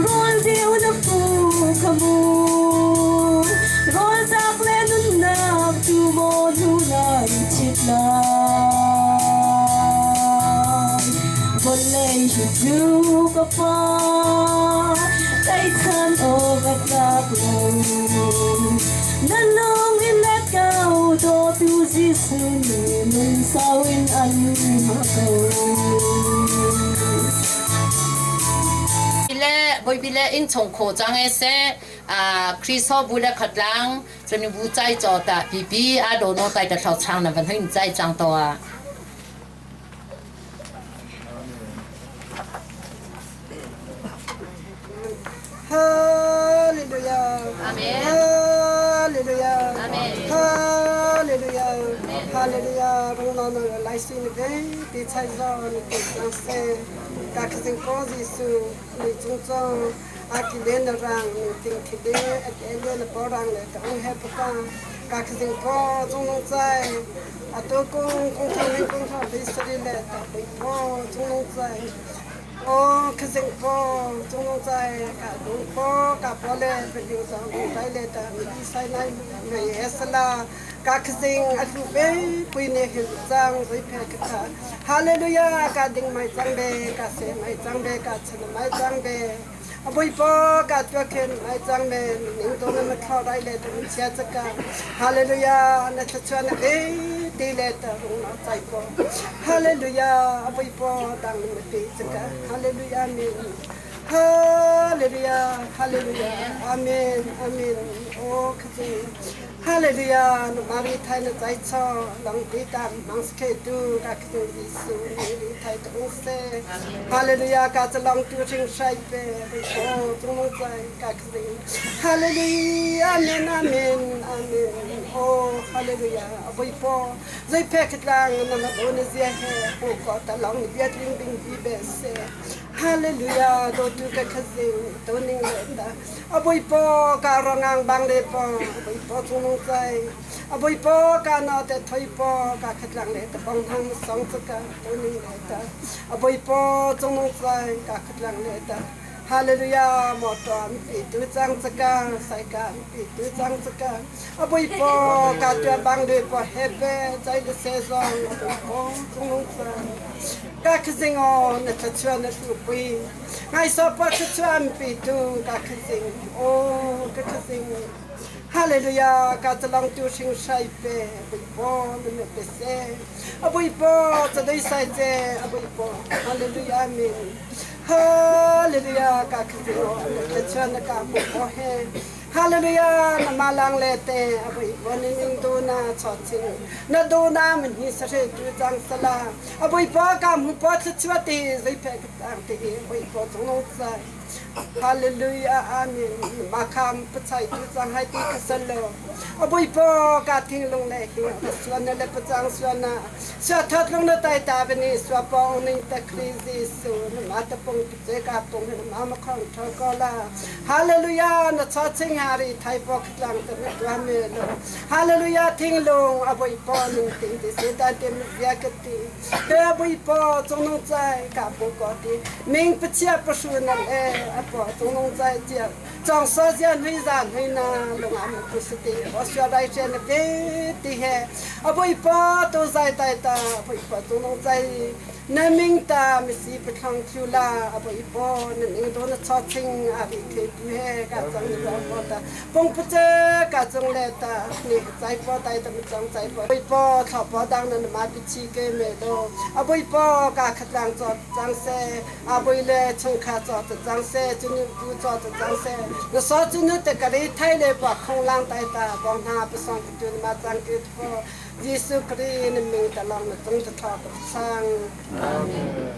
Rol dew na fu kamo Rol tak le nun nak tu mo nu nai chit lai Volay tu ka pa Kay chan o katlak lo Nalong ilakaw do tu Jesu ni nun sawin an makaw လေဘိုဘီလေအင်းချုံခိုချောင်းရဲ့ဆေအာခရစ်စောဘူးလေခတ်လန်းစနဘူးကြိုက်ကြောတာဘီဘီအဒိုနိုတိုက်တဲ့ထောက်ချောင်းနဗန်ဟင်းကြိုက်ချောင်းတော့အာ Hallelujah. Amen. Hallelujah. Amen. Hallelujah. Hallelujah. Rong na lai sin ve ti chai zo ni ti chang se ka khsing ko Jisu ni chung chong a ki le na rang ni ting thi de a ke le na po rang le ta ong he pa pa ka khsing ko chung nong chai a to kong kong thang ni kong tha bi sri le ta bi po chung nong chai 哦，可是我中东在嘎东坡嘎波嘞，北京上东来嘞的，比赛那没也是啦，嘎可是阿祖贝不呢很脏，所以拍个他，哈利路亚，嘎丁买脏呗，嘎谁买脏呗，嘎吃买脏呗。阿不波嘎做看买脏呗，宁东那么靠来嘞的，你吃这个，哈利路亚，那吃穿那哎。 ti le ta rung na chai po hallelujah apoi po dang me ti chaka hallelujah amen hallelujah hallelujah amen amen o khaji Hallelujah na mari thai na chai cho long ti tam mang ske tu ka khtu Jesu ni ri thai ta ung se Hallelujah ka cha long tu ring sai pe ri ko chung nong chai ka khtu Hallelujah amen amen amen oh hallelujah aboi po zai phe khatlang na ma do na zia he pu ko ta long ni bia tling ding bi be se Hallelujah do tu ka khazing to ning le ta aboi po ka rongang bang le po aboi po chung nong chai aboi po ka na te thoi po ka khatlang le ta bang hang song ka to ning le ta aboi po chung nong chai ka khatlang le ta Hallelujah mo tom pi tu chang chaka sai ka pi tu chang chaka aboi po ka tua bang le po hebe chai de se zong aboi po chung nong chai ka khazing o na cha chua na tu pui ngai so pa cha chua pi tu ka khazing o ka khazing Hallelujah ka chalang tu sing sai pe aboi po na me pe se aboi po cha dei sai che aboi po Hallelujah amen Hallelujah ka khazing o na cha chua na ka mu po he Hallelujah na malang le te aboi po ni ning do na cho ching na do na man hi sa re tu chang sala aboi po ka mu po thla chua ti zai phe ka tang ti aboi po chung nong chai Hallelujah amen ma kham pachai tu chang hai ti khasal lo aboi po ka thing lung le hi suan na le pachang suan na sua that lung na tai ta bani sua pong ning ta khri Jesu na ma ta pong che ka pong na ma ma khong tho ko la Hallelujah na cha ching hari thai po khlang ta me tua me lo Hallelujah thing lung aboi po ning ting ti se ta tem zia ka ti te aboi po chung nong chai ka po ko ti ming pachia pasu na e apo chung nong chai chia chong so zia nui za nui na lung am ku se ti o sua dai chen ve ti he aboi po to zai tai ta aboi po chung nong chai na ming ta mi si pathang chu la aboi po na ning do na cho ching a ri the tu he ka chang ni po ta pong pu che ka chung le ta ni chai po tai ta mi chang chai po aboi po tho po dang na ma pi chi ke me do aboi po ka khatlang cho chang se aboi le chung kha cho chang se chu ni tu cho chang se na so chu nu te ka ri thai le pa khong lang tai ta bong na pa song tu ma chang ke po Jesu Christ na ming ta long na tung ta tho ka sang Amen.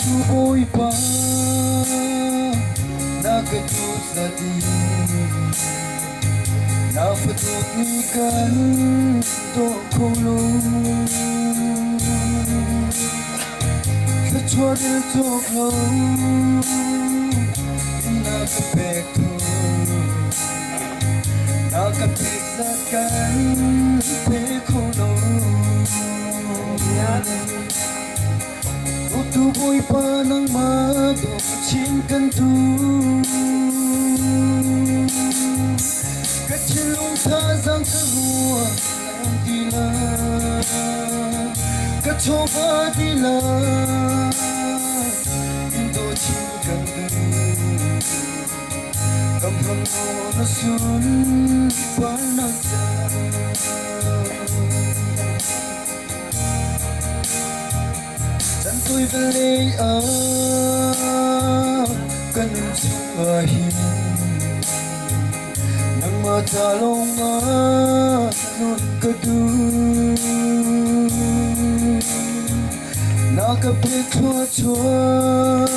Tu Bawipa na ka tu zati na fatut ni kan to kholo Thluachuah dil cawk lo na ka pek tu na ka pek zat kan pe kho lo Tu Bawipa nangmah dawt chin kan duh. Ka thinlung thazaang ka ruah nang ti la, ka chawva ti la, in daw chin kan duh. Kam hang naw na sunparnak ca. Chan tawi vawlei ah ka nun chungah hin nangmah ca lawngah nun ka duh. Na ka pek thluachuah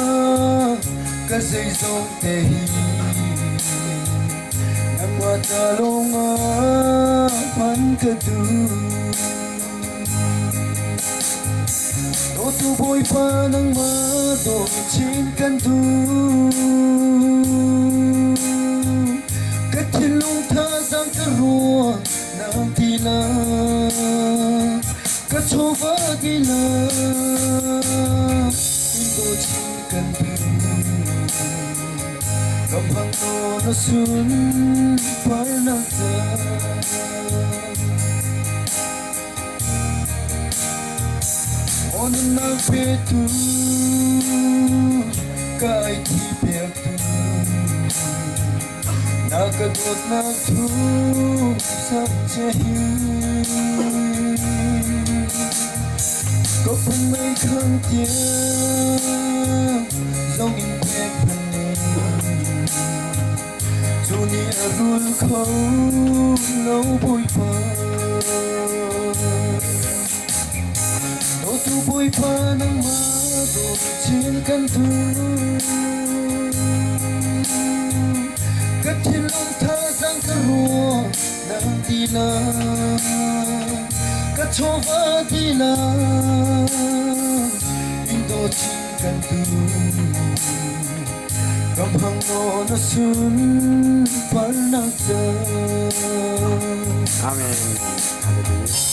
ka zeizong te hi nangmah ca lawngah hman ka duh. Dawtu Bawipa nangmah dawt chin kan duh. Ka thinlung thazaang ka ruah nang ti la, ka chawva ti la, in dawt chin kan duh. Kam hang naw na sunparnak ca. Aw nunnak petu ka ai thi piaktu na Na ka dawtnak thu sak che hi Ka pum mei khang tiang zong in pek hmanh Cu nih a rul kho lo Bawipa Dawtu Bawipa nangmah dawt chin kan duh Ka thinlung thazaang ka ruah nang ti la Ka chawva ti la in daw chin kan duh Kam hang naw na sun parnak ca Amen. Hallelujah.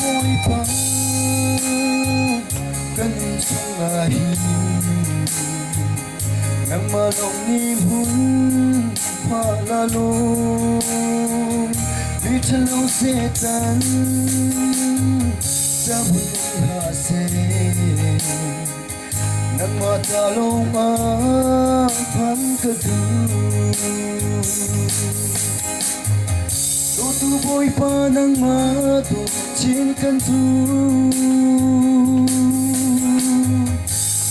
Bawipa kan chungah hin nangmah lawng nih hmun hma la law mi ṭhalo Satan ca hmun hlah seh nangmah ta lawng ah phan ka duh Dawtu Bawipa nangmah dawt chin kan duh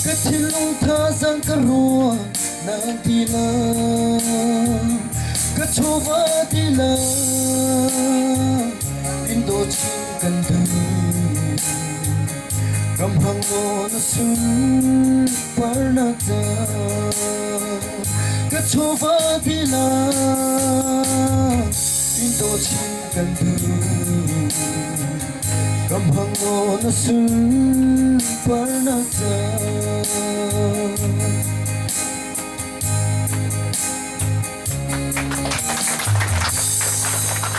Ka thinlung thazaang ka ruah nang ti la Ka chawva ti la in dawt chin kan duh Kam hang naw na sun parnak ca Ka chawva ti la in dawt chin kan duh Kam hang naw na sun parnak ca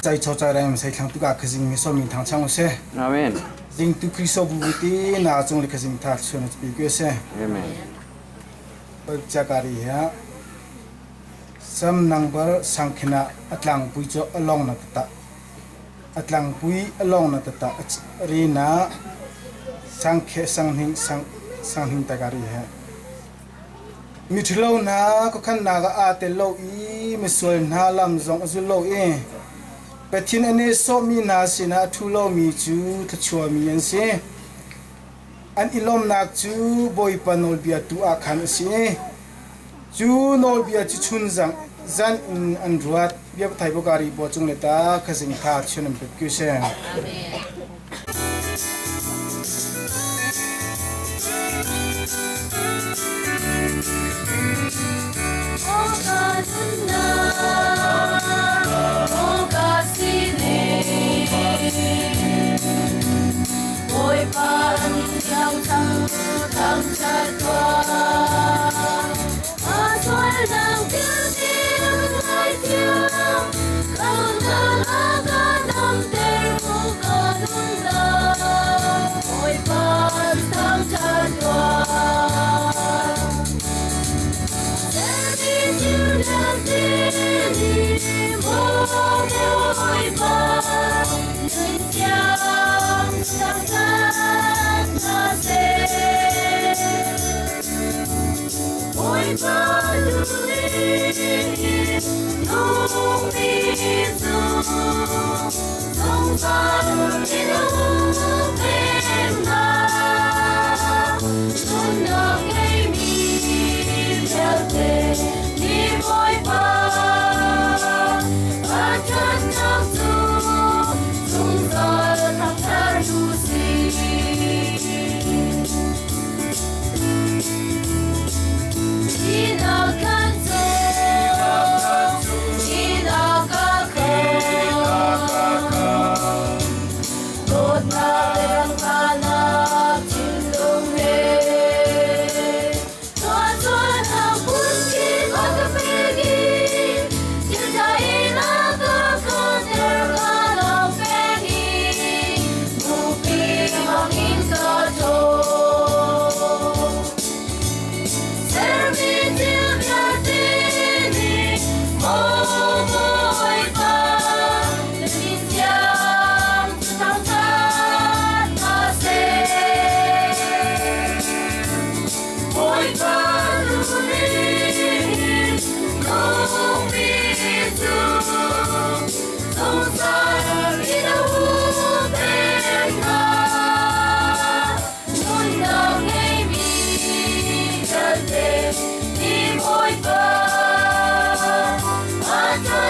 Cai cho cai rai sai thlang tu ka khazing mi so min thang chang se. Amen. Jing tu Kristo bu bu ti na chung le khazing tha chun pi ke se. Amen. Chakari ha sam nangbar sangkhina atlang pui cho along na ta atlang pui along na ta ri na sangkhe sanghing sang sanghing takari ha mi thilo na ko khan na ga a te lo i mi sual na lam zong azul lo i Pathian ane so mi na sina thu lo mi chu thachua mi an si an ilomnak cu Bawipa nawlbia tu ah khan a si cu nawlbia cu chun zang zan in an ruat bia thai bokari bo chung le ta khazing tha chun an pet ku se.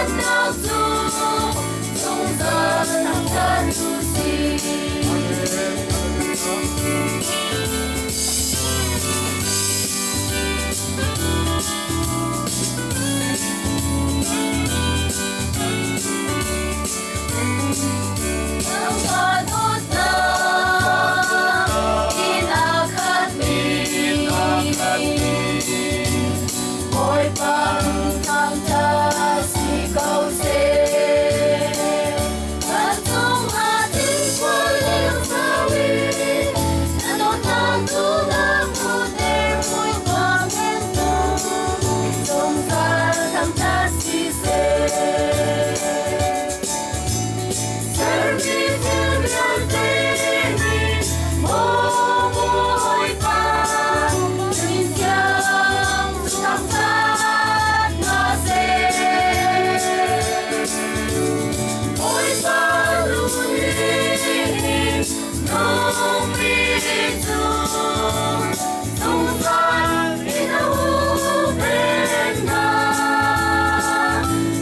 ṭhatnak cu zungzal thangṭhat u sih. Bawipa dawtnak in a khatmi Bawipa thangṭhat si ko seh. Kan cungah thinfual lengzau in na dawtnak cu na hmuhter Bawipa men cu zungzal thangṭhat si seh. Sermi thil vialte nih maw Bawipa min thiang cu thangṭhat hna seh. Bawipa duhning nungmi cu zungzal in a huhphenh hna.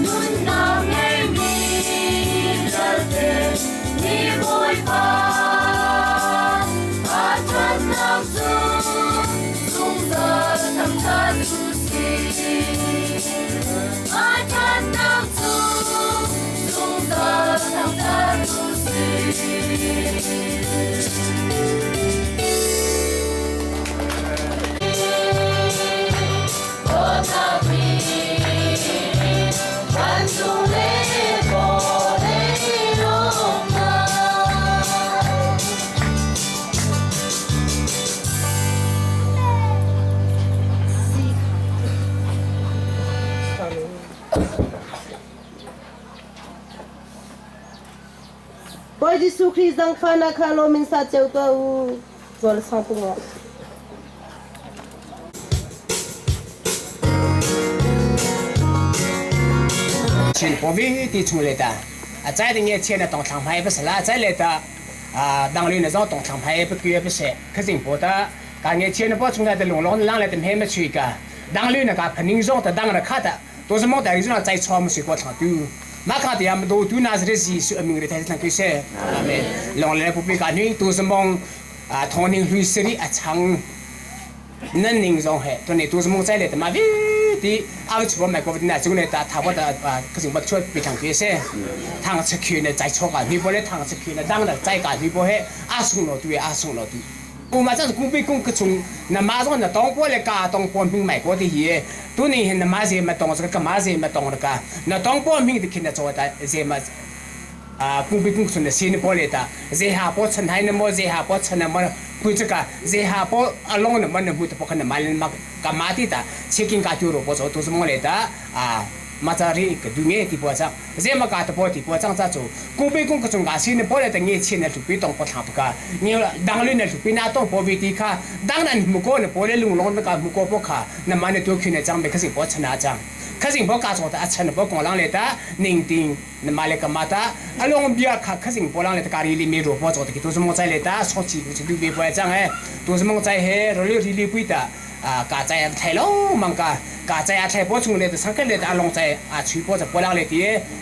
Nunnak ngeimi vialte nih Bawipa a ṭhatnak cu zungzal thangṭhat u sih. A ṭhatnak cu zungzal thangṭhat u sih. Vancung le vawlei lawmhnak. Bawi Jesuh Khrih zangfahnak kha lawm in sa cio tuah u. Zual sang tung ah. Chin povi ti chung le ta a chai ding ye chen a tong thlang phai pa sala chai le ta dang li na zo tong thlang phai pa kuya pa se khazing po ta ka nge chen po chung ta lung long lang le tem he ma chui ka dang li na ka phaning zong ta dang ra kha ta to zong ta ri zong chai chom si ko thlang tu ma kha ti am do tu Nazareth Jesu aming re thai thlang kui se amen long le pu pi ka ni tu zong thong ning hlui siri a chang nan ning zong he to ne tu zong chai le ta ma vi ti a chu mai ko na chu ne ta tha ba ta ka jing ba chuat pi thang ki se thang cha khi ne chai chok a ni bo le thang cha khi ne dang na chai ka ni bo he a sung no tu a sung no tu u ma cha kung pi kung ka chung na ma zong na tong po le ka tong po ming mai ko ti hi tu ni hin na ma ze ma tong ka ma ze ma tong ka na tong po ming ti khin na chaw ta ze ma kung pi kung sun na sin po le ta ze ha po chan hai na mo ze ha po chan na mo pu cha ka ze ha po along na man na mu ta po khan na mal ma ka ma ti ta checking ka tu ro po cho tu mo le ta a ma cha ri ka du nge ti po cha ze ma ka ta po ti po chang cha chu kung pi kung ka chung ka sin po le ta nge chin na thu pi tong po tha pa ka nge dang lu na thu pi na tong po vi ti kha dang nan mu ko na po le lung long na ka mu ko po kha na ma ne tu khi na chang be kha sing po chana chang kha sing po ka cho ta a chan po kong lang le ta ning ting na ma le ka ma ta along bia kha kha sing po lang le ta ka ri li mi ro po cho ta ki tu sumong chai le ta so chi ku chi du be po chang he tu sumong chai he ro li ri li pui ta ka chai a thai lo mang ka ka chai a thai po chung le ta sang le ta along chai a chui po cha po lang le ti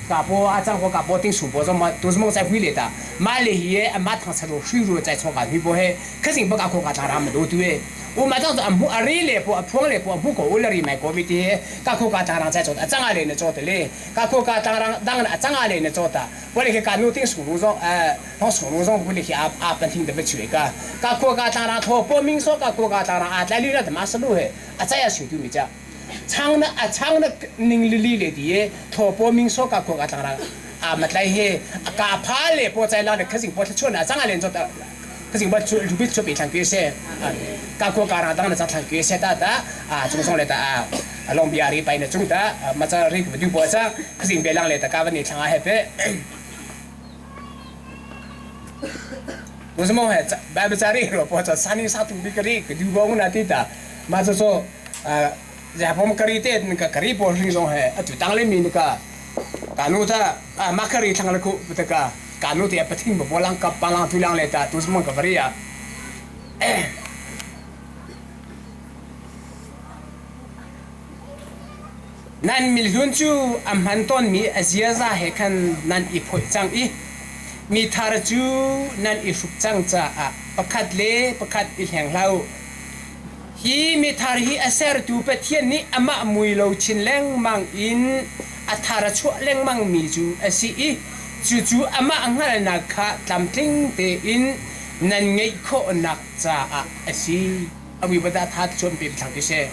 ka po a chang ko ka po ting su po zo ma tu sumong chai pui le ta ma le hi a ma thang cha ro shui ro chai cho ka hui po he kha sing pa ka ko ka cha ram do tu e u ma chang a mu a ri le po a phuang le po a mu ko u le ri mai ko mi ti ka ko ka cha rang chai cho a chang a le ne cho te le ka ko ka tang rang dang na chang a le ne cho ta bo le ka nu ting su lu zo a thong su lu zo bu le a a pan thing de be chue ka ka ko ka tang rang tho po ming so ka ko ka tang rang a tlai li na ma sa lu he a chai a su tu mi cha chang na a chang na ning li li le di tho po ming so ka ko ka tang rang a ma tlai he ka pha le po chai la ne khasing po chu na chang a le cho ta khasing ba chu lu bi chu bi thang ki se ka ko ka rang dang na cha thang ki se ta ta a chung song le ta a long bia ri pai na chung ta ma cha ri ku du po cha khasing be lang le ta ka ba ni thang a he pe 我是梦还白不家里了，或者三零三土比个里个du bo na ti ta ma cho cho a ja pom kari te ka kari po ring zong he a tu tang le mi ka ka nu ta a ma kari thang le ku ta ka ka nu te pa thing bo lang ka pa lang tu lang le ta tu mo ka vari ya Nan mihlun cu a hman tawnmi a ziaza he khan nan i phoih cang i mi thar cu nan i hruk cang caah pakhat le pakhat i hleng hlah u. Hi mithar hi a sertu Pathian nih amah mui lo chin lengmang in a thar a chuah lengmangmi cu a si i cucu amah hngalhnak kha tlamtling tein nan ngeih khawhnak caah a si. A mui bata tha chuan pe thlang ti se.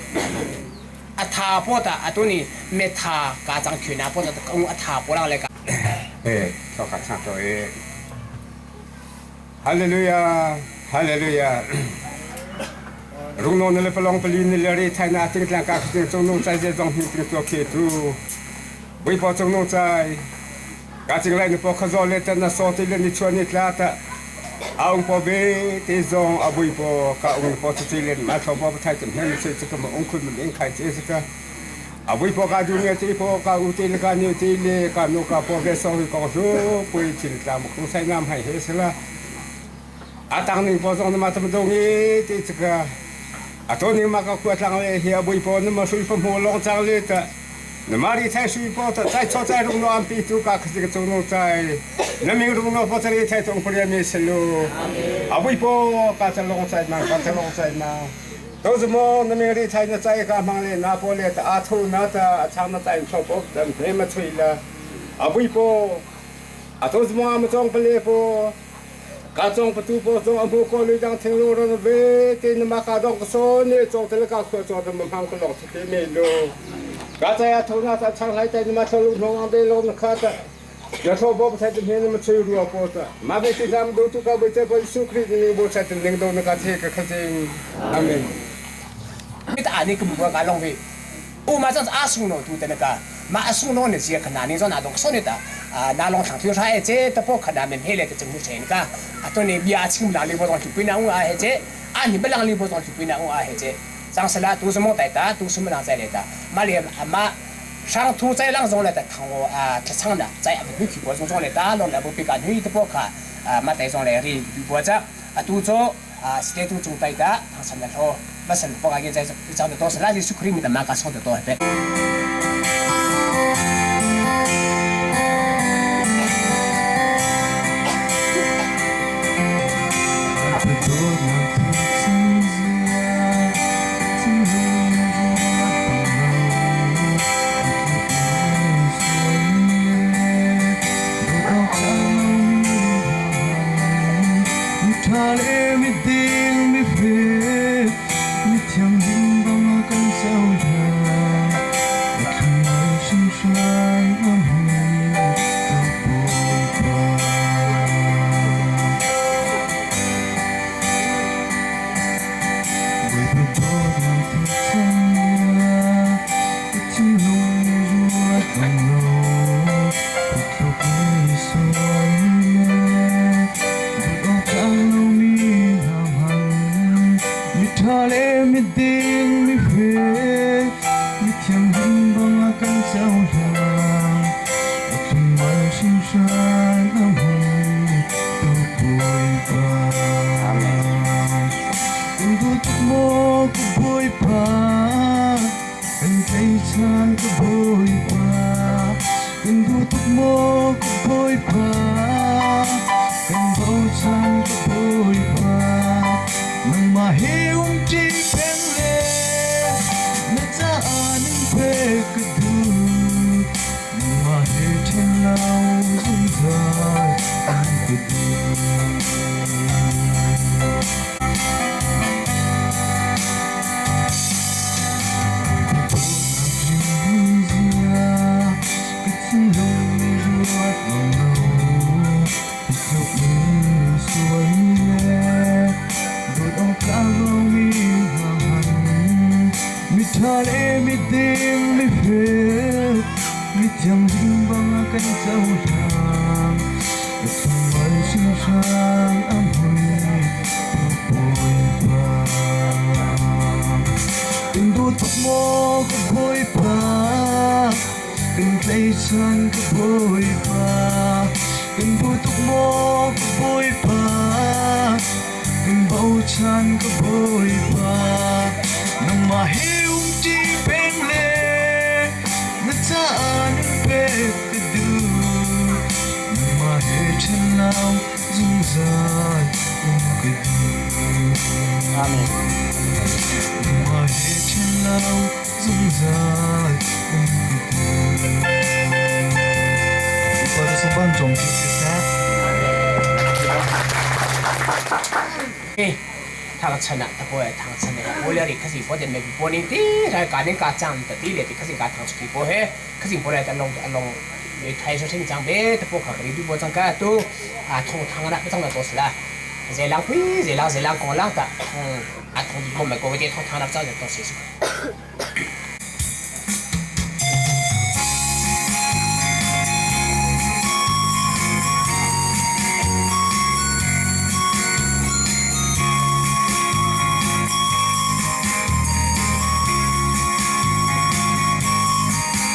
A tha pawta atuni me tha ka chang thina pawta ka a tha polang le ka. Eh, thoka chang to e. Hallelujah, hallelujah. Rungno na le palong pali ni le re thai na ting tlang ka khting chung nung chai je zong hin ting to khe tu. Bui po chung nung chai. Ka ching lai ni po kha zo le tan na so ti le ni chuan ni tla ta. Aung po be te zong abui po ka ung po chu ti le ma tho po thai tum hem se chu ka ma ung khun min ing khai che se ka. Abui po ka du ne ti po ka u ti le ka ni ti le ka nu ka po ve so hi ko su pui chin tla mu khung sai nam hai he se la. A tang ning po zong na ma tam dong i ti chu ka. A to ning ma ka khua tlang le hi abui po na ma sui pa mu long chang le ta. Na ma ri thai sui po ta chai cho chai rung no am pi tu ka khasi ka chung no chai. Na ming rung no po chari thai tong puri mi selu. Abui po ka cha long chai ma ka cha long chai ma. 都是么？那明里才那在干嘛嘞？那波嘞，阿头那的阿长那在错不？咱没么吹了，阿不波，阿都是么？阿么装不来波，家装不都波装阿不过来当听路了呗？对那么家装个说呢，装的了家可装的么忙个老出的没路，家在阿头那在长来在那么走路弄往的路那卡的。有时候我不太今天那么脆弱过的，马背对咱们都都搞不这个苏克的，我才真领导那个这个可真，阿门。 ta ani kum ka long ve u ma chang a sung no tu te na ka ma a sung no ne sia khana ni zo na dong so ne ta na long thang thiu tha e che ta po khana men he le te chang mu chen ka a to ne bia chim la le bo dong pi na u a he che a ni belang le bo dong pi na u a he che chang sala tu so mo tai ta tu so mo lang zai le ta ma le ma 上土在浪中来的，唐我啊，吃长的，在不去过中中来打，弄来不被干女的不卡啊，马带上来的或者啊，都做啊，是在都中带的，唐山的头，不是不讲在长得多是那些苏克里米的马卡上的多呗。caah nun pek ka duh. Nangmah he ṭhen lo zungzal um ka duh. Amen. Nangmah he ṭhen lo zungzal um ka duh. Participant cong khi siseh. Thang chan ah ta po thang chan ne po le ri khasi po den me po ni ti rai ka ning ka chang ta ti le ti khasi ka thang chuki po he khasi po le ta long ta long me thai so thing chang be ta po kha ri du bo chang ka tu a thong thang na chang na to sla ze lang pui ze lang ze lang kong lang ta thong a thong di ko me ko te thong thang na chang to si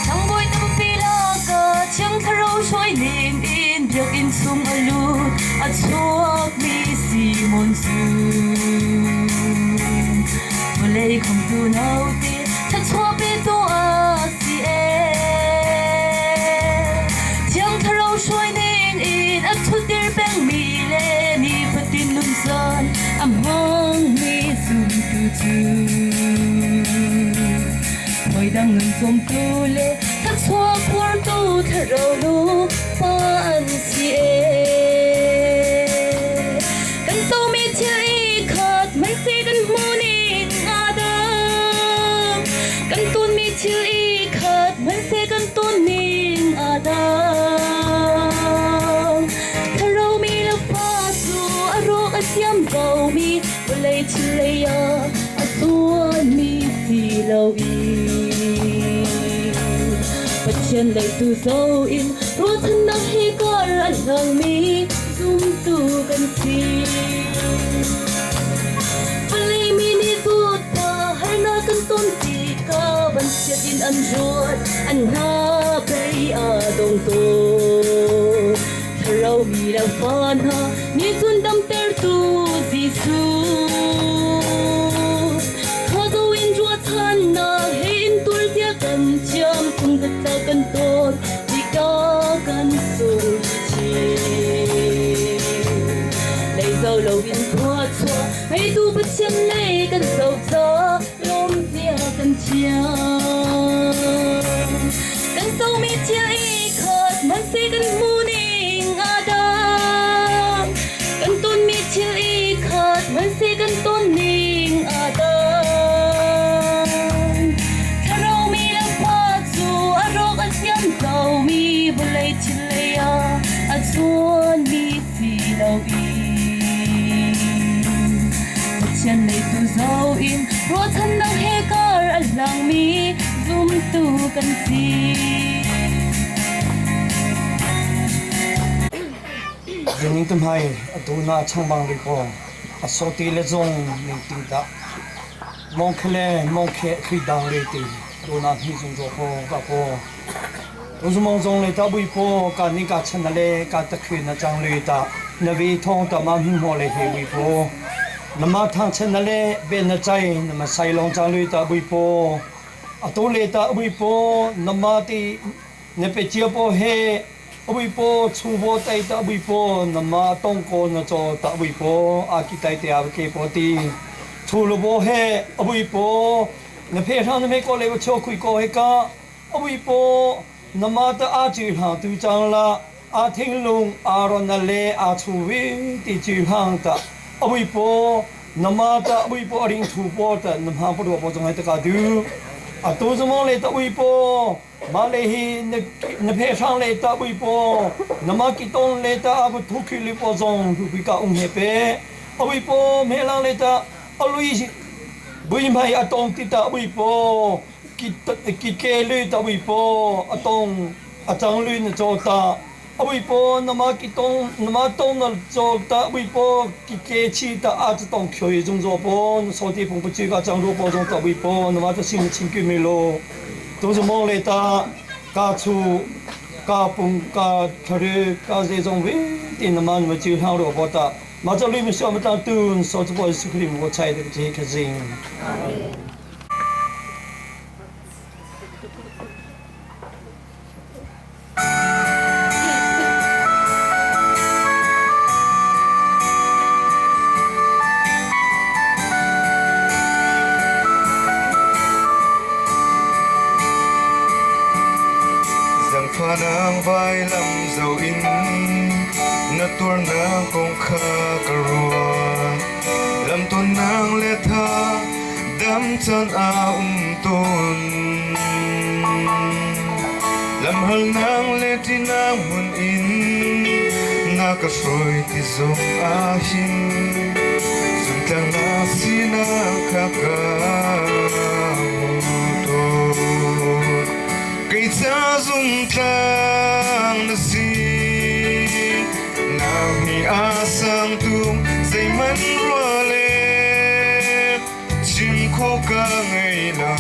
Tlangbawi tampi lakah Thiang Thlarau hruai ning in biakinn chung a lut, a chuakmi Simon cu. Vawlei khamtu naute thluachuah petu a si ee. Thiang Thlarau hruai ning in a ṭhutdir pengmi le nifatin nuncan a hmangmi zumtu cu. Hawi dang nun cawmtu le thluachuah phortu Thlarau nupa an si ee. Kan comi thil i khat hmanhseh kan hmuh ning aa dang. Kan tonmi thil i khat hmanhseh kan ton ning aa dang. Thlarau mi le fa cu a rawk a siam komi vawlei thil lei ah a tuanmi si loin Pathian lei tu zo in ruahchannak he kar a hlangmi zumtu kan si. Vawlei mi nih zawtnak harnak kan ton tikah vanchiat in an ruat, an hna bei a dong tawn. Thlarau mi le fa hna nih cun damtertu Jesuh. Khuazo in ruahchannak he in tuar kan thiam, kum tla kan ton tikah kan sung chin. Lei zo lo in thluachuah ngeitu Pathian lei kan zoh ca lawm zia kan thiam. Kan comi thil i khat hmanhseh kan hmuh ning aa dang. Kan tonmi thil i khat hmanhseh kan ton ning aa dang. Thlarau mi le fa cu a rawk a siam lomi vawlei thil lei ah a chuanmi si loin Pathian lei tu zo in ruahchannak he kar a hlangmi zumtu kan si. Zining tu hmai a tu na changbang ri ko a soti le zong ning ting ta mong khe mong khe khi dang le ti tu na hi zung zo ko ka ko Uzumong zong le ta bui po ka ni ka chan na le ka ta khri na chang le ta na vi thong ta ma hmu mo le he bui po na ma thang chen na le be na chai na ma sai long chang le ta bui po a to le ta bui po na ma ti na pe chia po he bui po chu bo tai ta bui po na ma tong ko na cho ta bui po a ki tai te a ke po ti chu lo bo he bui po na phe thang na me ko le cho khui ko he ka အဝိပိုနမတအာချီဟန်တူချောင်းလာအာထင်းလုံအာရနလေအာချူဝီတီချီဟန်တာအဝိပိုနမတအဝိပိုအရင်ထူပေါ်တနမပရောပေါ်ကြောင့်တကဒူအတူစမောလေတဝိပိုမာလေဟီနဖေဆောင်လေတဝိပိုနမကီတုံလေတအဘထုခိလီပေါ်ဇုံဒူပိကအုံဟေပေအဝိပိုမေလောင်လေတအလူဘွိမိုင်အတုံတိတအဝိပို ki ke lu ta wi po atong atang lu na cho ta a wi po na ma ki tong na ma tong na cho ta wi po ki ke chi ta a ta tong khyo yi zong zo po so ti pong bu chi ka chang ru po zong ta wi po na ma ta sim ching ki me lo to zo mong le ta ka chu ka pung ka thare ka ze zong wi ti na ma ma chi hang ro po ta ma cha lu mi sho ma ta tun so chu po su khri mo chai de ji ka jing. Amen. Tuarnak vailam zoh in na tuarnak kong kha ka ruah. Lamtonnak le tha dam caan a um tawn. Lamhalnak le ṭihnak hmun in na ka hruai ti zong ah hin zumtlang na sinak kha ka hmu tawn. Kei ca zumtlang na si, nang hi a sang tung zeihmanh rua le chim khawh ka ngei lo.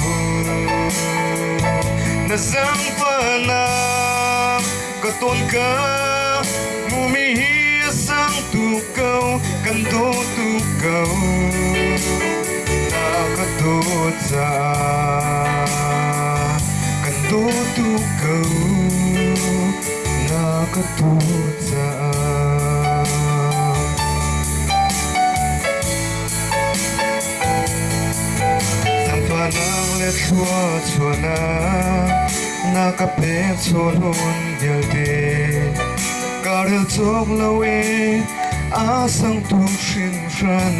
Na zaangfahnak ka tawn ka hmumi hi a sang tuk ko, kan daw tuk ko. Na ka dawt caah kan daw tuk ko. Na ka dawt caah. Zaangfahnak le thluachuahnak na ka pek chawhlawn vialte ka rel cawk lo e a sang tuk hringhran.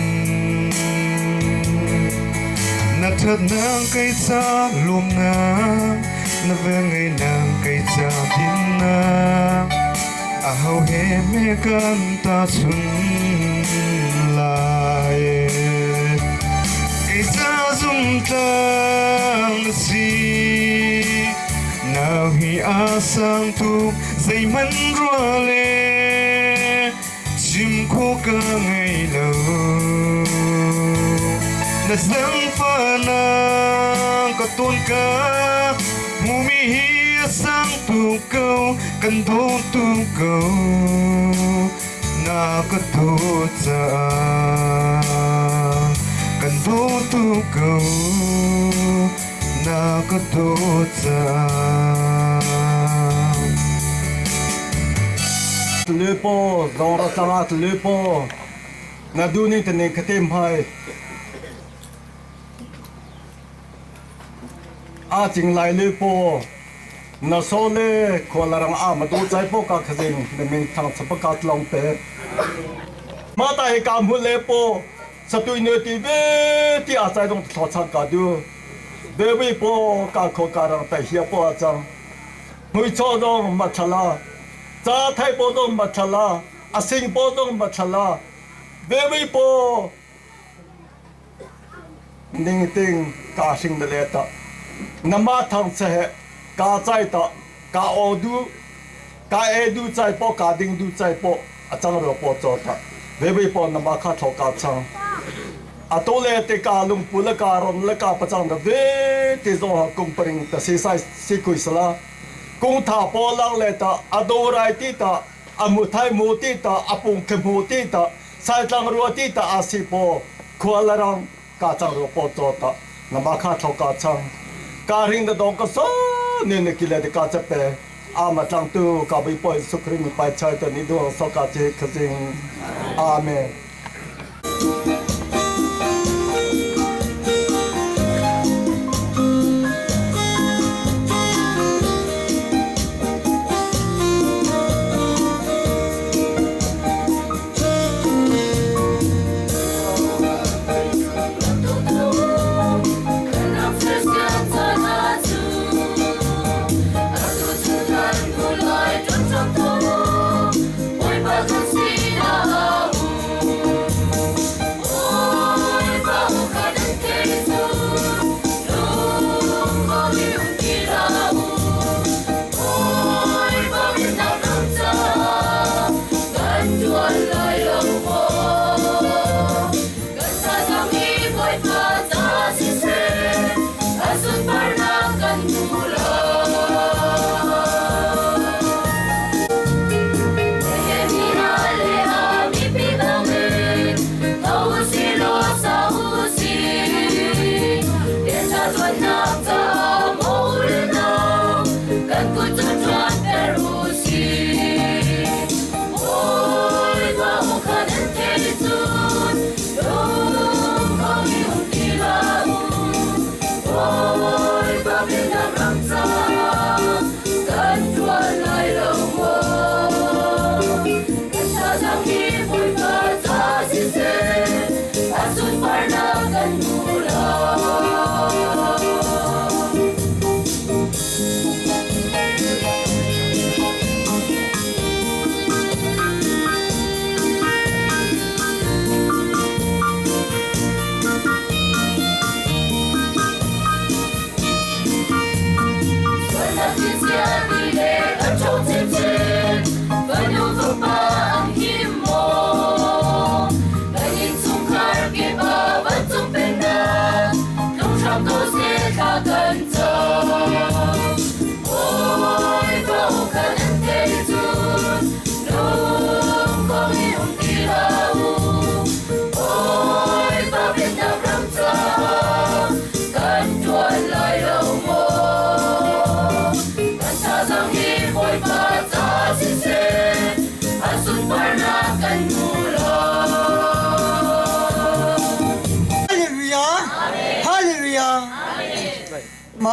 Na ṭhatnak kei ca lawmnak na velngeihnak kei ca dinnak aho he hme kan tahchun lai. Kei ca zumtlang na si, nau hi a sang tuk zeihmanh rua le chim khawh ka ngei lo. Na zaangfahnak ka tawn ka hmumi hi a sang tuk ko, kan daw tuk ko. Na ka dawt caah kan daw tuk ko. Na ka dawt caah. Tlepo zong ra tlang ah tlepo na du ning te ning khatim hai a ching lai le po na so le khua la rang a ma du chai po ka khazing na min thang chapa ka tlong pe ma ta hi ka mu le po satui ne ti ve ti a chai dong thlo chang ka du be wi po ka kho ka rang tai hia po a chang mui cho dong ma thala ca thai po dong ma thala a sing po dong ma thala be wi po ning ting ka hring de le ta nama thang che he ka chai ta ka o du ka e du chai po ka ding du chai po a chang ro po cho ta ve ve po nama kha tho ka chang a to le te ka lung pu le ka ron le ka pachang da ve te zo ha kung paring ta si sai si kui sala kung tha po lang le ta ado rai ti ta amu thai mu ti ta apung ke mu ti ta sai tlang rua ti ta a si po khua la rang ka chang ro po cho ta nama kha tho ka chang ka ring da dong ka so ni ne ki le de ka cha pe a ma tlang tu ka bi poi sukri mi pai chai ta ni du so ka che khazing amen.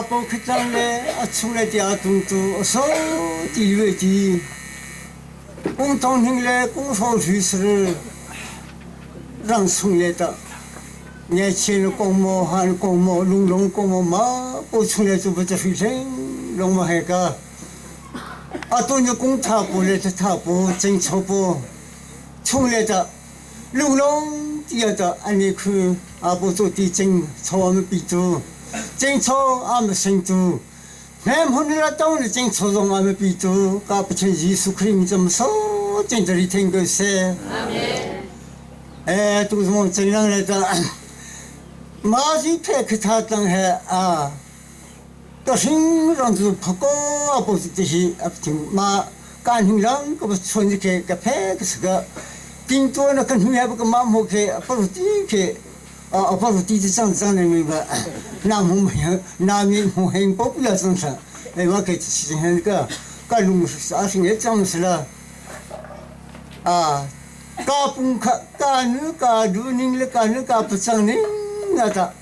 po khitlang le a chung le tia tung tu a so ti lue ti kung tong hing le kung hro hri sri rang sung le ta nge chen kong mo han kong mo lung long kong mo ma po chung le chu ba cha hri hleng long ma he ka a tu ni kung tha po le tha po cheng cho po chung le ta lung long tia ta ani khu a po chu ti cheng cho am pi chu cheng cho am sing chu nem hun la tong le cheng cho zong am pi chu ka pa chen Jesu Christ cham so cheng jari theng ko se amen 哎，都是我们这样来的。马是派克他当还啊，到新让子跑过不是这些啊，听马干新让个不村子去个派个是个，顶多那跟还不个马木去，不如地去。啊，不如地子长长的明白，那我们那面我很不不要生产，哎，我给其实那个，个龙是二十年长是了，啊。ka pung kha ka nu ka du ning le ka nu ka pchang ning na ta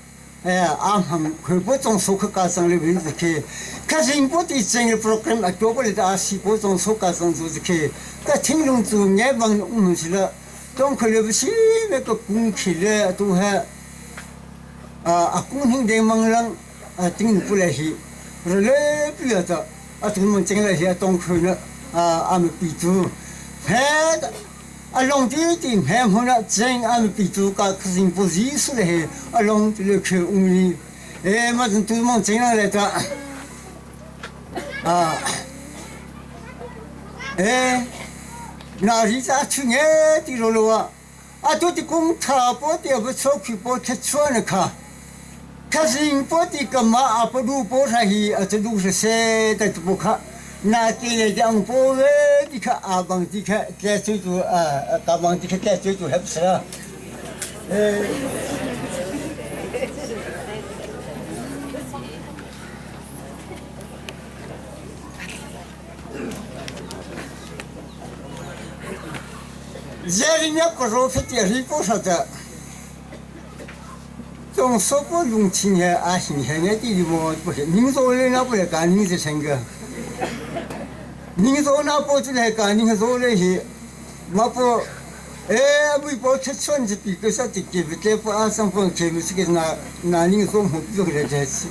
eh am ham khoi po chong so kha ka sang le bin ke ka jing po ti cheng le program a to po le ta si po chong so ka sang zu ke ka thing lung chu nge bang um si la tong khoi le si me ko kung khi le tu ha a kung hing deng mang lang a ting pu le hi re le pi ya ta a tu mon cheng le hi a tong khoi na a am pi chu he 阿龙的的还木那真俺比主家可是不艺术嘞，阿龙的去屋里，哎，么子都忙真来的，啊，哎，那里家去年的罗罗啊，啊，都的工厂不的不出去不吃穿的卡，可是不的干嘛啊不路不上去啊这路是谁的不卡。那今日讲波位，你看阿邦，你看在水族啊，阿邦，你看在水族还不是啦？哎。人家不说是电视多少的，总说不用钱啊，新鲜的地方不是，您说的那不是干你是成个。你说那不是来干，你说那些，那不，哎，微博吃穿子比个啥子给不给不阿上方给不是给那那你说我不来这吃。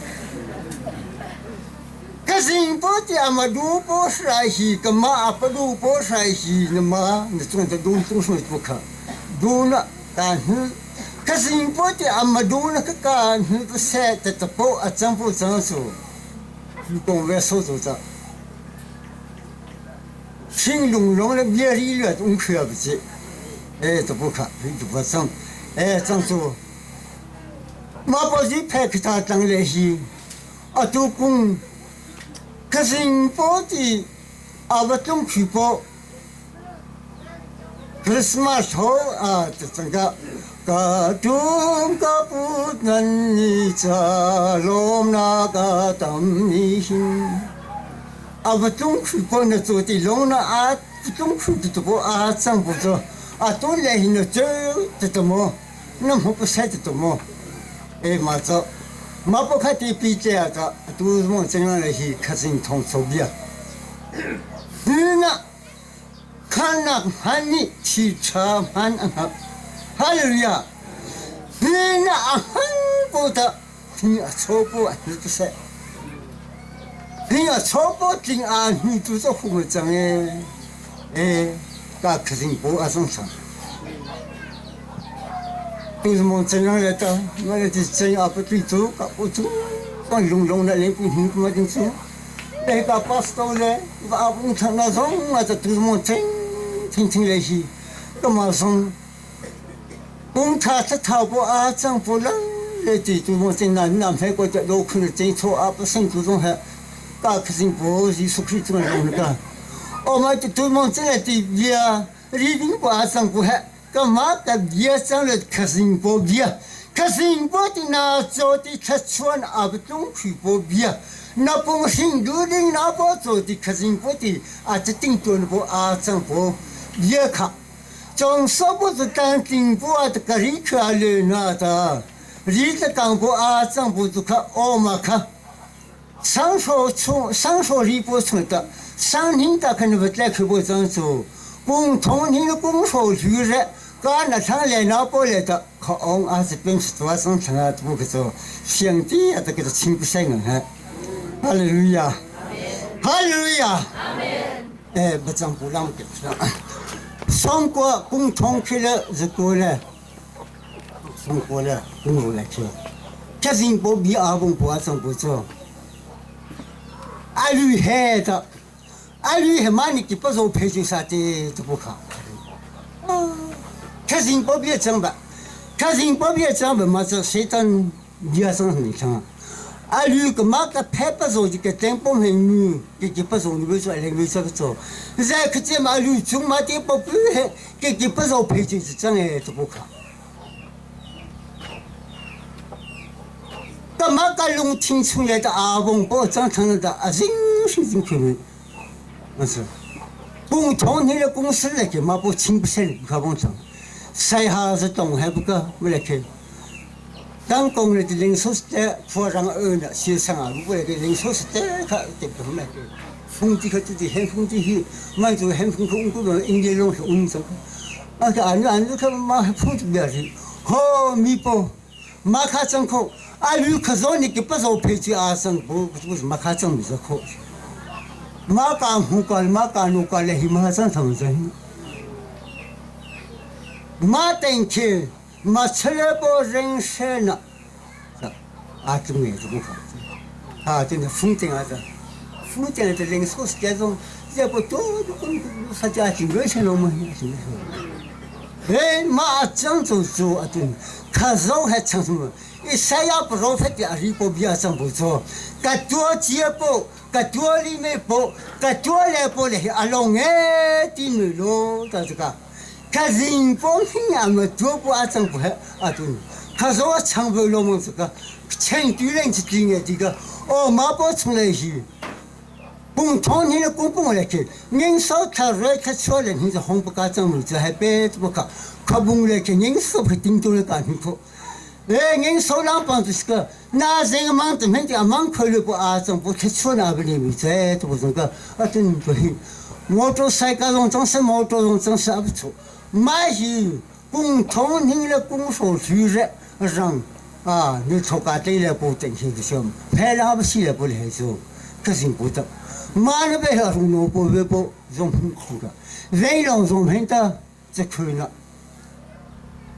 可是不的嘛，如果是爱戏，干嘛不如果是爱戏，那么你总得东东西不可，如那但是，可是不的嘛，如那个干你不晒的这不啊真不真说，你讲外说做着。新隆隆的别里了，总看不起，哎，这不看，这不挣，哎，挣住。马宝是派给他当来些，啊，做工，可是包的，阿不中去包。克里斯马头啊，这整个，个中个不能你这罗那个等你心。啊，不中苦不能做的，龙那啊，不中苦的不啊，挣不着，啊，都来那这这怎么，那么不晒的怎么？哎，嘛子，嘛不看的比这个，都是往这样来去，可是你同手边。你那，看那喊你去吃饭啊，还有呀，你那喊不得，你错不啊，你不晒。你要超过金啊，你做这红章哎，哎，噶可是不阿正常。都是忙这样来的，我来这这样不对做，噶不做，光隆隆的连不行不嘛做。那个巴士到嘞，阿公他那种，我这都是忙真，听听来些，干嘛送？公他这头不阿正不冷，来这都忙真那南非国家老可能真错阿不生这种还。大可是不是说可以这么弄的，我们就对方这的呀，里边挂上过还，干嘛的也上了可是不别，可是不的那做的吃穿阿不中去不别，那不行路的那不做的可是不的啊，这顶多不阿上不也看，从说不是当顶不啊这个里去啊那的，里子讲不阿上不就看哦嘛看。sang so chung sang so ri po chung ta sang ning ta khan va tle khu bo chang chu kung thong ni kung so hu re ka na thang le na po le ta kho ong a se peng tua sang thang a tu ke cho siang ti a ta ke ching ku seng ha hallelujah hallelujah amen 哎，不讲不让给上，上国共同去了是过了，上国了公路来去，这人不比阿公不阿上不做，阿绿黑的，阿绿黑嘛你给不做培训啥的都不看，这人不比讲吧，这人不比讲吧嘛这谁当你要上你看。阿吕个嘛个拍不着这个灯光很女，给给不着你为啥来为啥个做？在可这嘛吕中嘛的不不给给不着赔就是真的都不看。干嘛个弄清出来的阿公包长成的阿真是真可怜，那是，共同你的公司来给嘛不清不清可不成，谁还是懂还不个没来看。当工人的人数是在发展二呢，学生啊，如果那个人数是在他对不嘛？风机可自己很风机去，满足很风空个应该弄是稳着。啊，个俺俺可嘛风机不要去，好米包，马卡真苦，啊，你可说你给不少配置啊，生不不是马卡真没得苦。马卡红干马卡奴干嘞，马卡真他们真。马登去。马出来不认识呢，啊，中也是不好。啊，真的风景啊，这风景这人说是这种，这不多，他家几个钱了嘛？哎，马江走走啊，对，可肉还吃什么？一山也不肉，他的阿里不比阿张不错，个多节不，个多里面不，个多来不来，阿龙哎，的女喽，到这个。他人光听俺们做不阿张不阿对，他说我唱不了么这个，成都人去听的这个，哦马宝从来是，共同你的公公来去，人少他热他少了，你是红不加张么子还别不卡，可不来去人少不顶多来干苦。哎，人少两帮子是个，那这个忙子们家忙可了不阿张不吃错那个里面在这不这个，啊真不行，摩托赛个种真是摩托种真是不错。买是共同你的公所取的让啊，你出家对了不挣钱不行，赔了不起了不来做，可是不得。买了别要从萝卜萝卜从很苦的，为了从很的这苦了，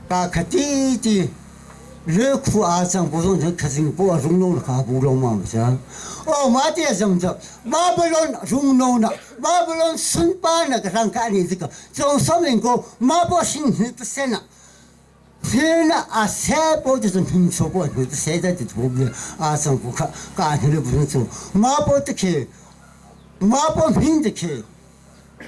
大可弟弟。热苦啊，张不中这可是不容弄了，不容嘛不是？哦，马爹怎么着？马不容容弄了，马不容孙把那个上干的这个，从上面个马不心不生了，天了啊，三宝就是听说过，就是现在的图片啊，张不看，干的不能做，马不得去，马不平得去。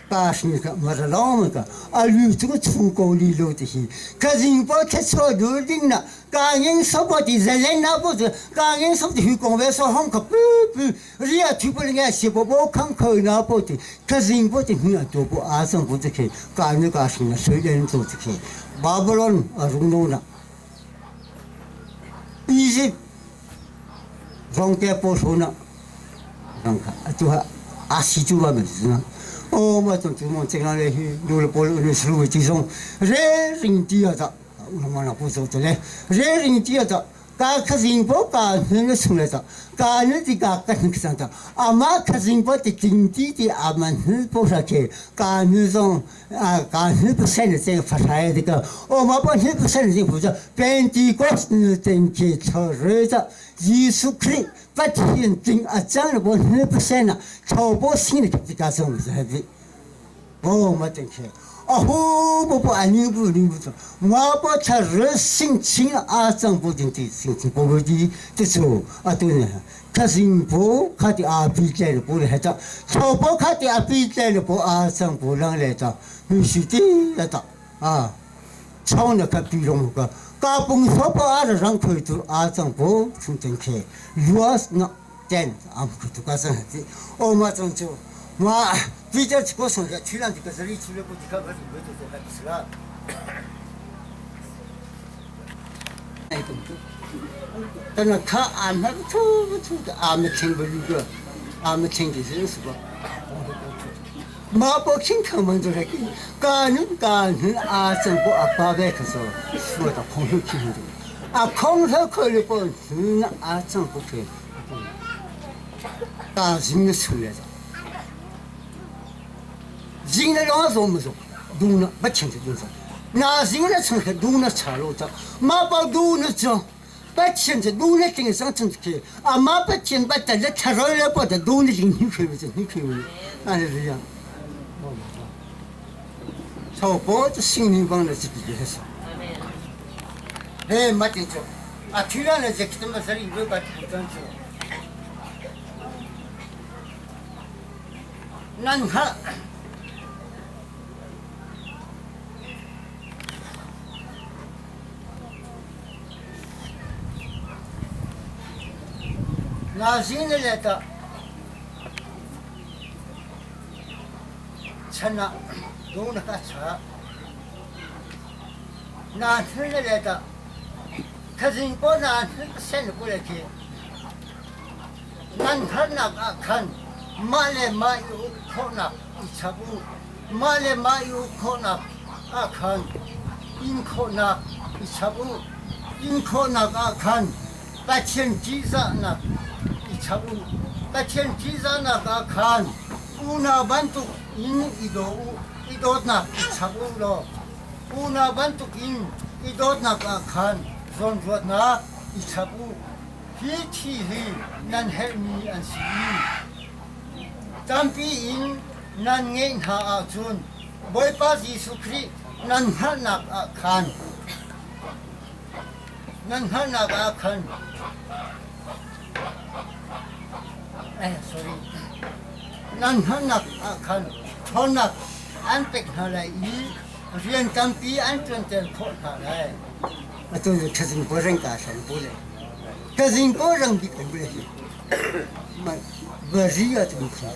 大是个没得老么个，啊，有这个出国里头这些，可人包吃草头顶了，干人说不的人人那不是，干人说的公外说红可不不，人家听不人家写不不看口那不的，可人包的很多不阿生不这些，干人干什么谁人做这些，巴不伦啊，容东了，一些，房间不说呢，看看，就阿西就那么子呢。哦，我从做梦进来去，留了玻璃那思路集中，人人底下子，我妈那不做的嘞，人人底下子，噶可人不噶那个出来的，噶那的噶噶那个啥的，阿妈可人不的经济的阿妈是不上去，噶那种啊噶那不生的这个发财这个，我妈不那不生的这个不是，本地国是经济超热的，耶稣基督。不天真啊，真的不你不信了，超不信的这家什么是还是，哦，没进去，哦吼，不不，你不你不做，我不吃热心情啊，真不进的心情不不的，这做啊对呢，可是不看的阿比在的不来着，超不看的阿比在的不啊，真不让来着，必须的来着啊，超那个比容个。高崩说不阿的让开都阿政府从进去，若是那电阿不都搞成的，我们政府我比较这个生的，去了这个这里去了过去看看，没做做还不是啦。哎，懂不？ Tana kha am ha thu thu am ching ba lu ga am ching di su ba. Ma po ching khang man zo ki ka nu ka nu a chang po a pa be kha so su ta khong lu ki hu. A khong tha kho lu po na a chang po ke. Ta jing na su le. Jing na lo zo mu zo. Du na ba ching du zo. Na jing na chang kha du na cha lo cha. Ma pa du na cha. 把钱子弄来顶上挣去，阿妈把钱把大家吃了了，把这弄来顶你去不你去不？那是这样。超过这心灵帮的这比较少。哎，没听错，啊，突然来这他妈是一个把土挣去。那你看。Na zing le ta chana do na ka cha na thun le ta ka jing po na sen ko le ki nan thar na ka khan ma le ma yu kho na i cha bu ma le ma yu kho na a khan in kho na i cha bu in kho na ka khan pa chen ji za na chabu ta chen chi za na ka khan u na ban tu in i do u i do na chabu lo u na ban tu in i do na ka khan zon ruat na i chabu hi chi hi nan he mi an si tampi in nan nge ha a chun boi pa Jesu Christ nan ha na a khan nan ha na ka khan eh sorry nan ha nak a khan thon nak an pek ha lai i rian tampi an tun ten kho ha lai a tu ka jing bo reng ka san bo le ka jing bo reng bi kan bo le ma ba ri ya tu kha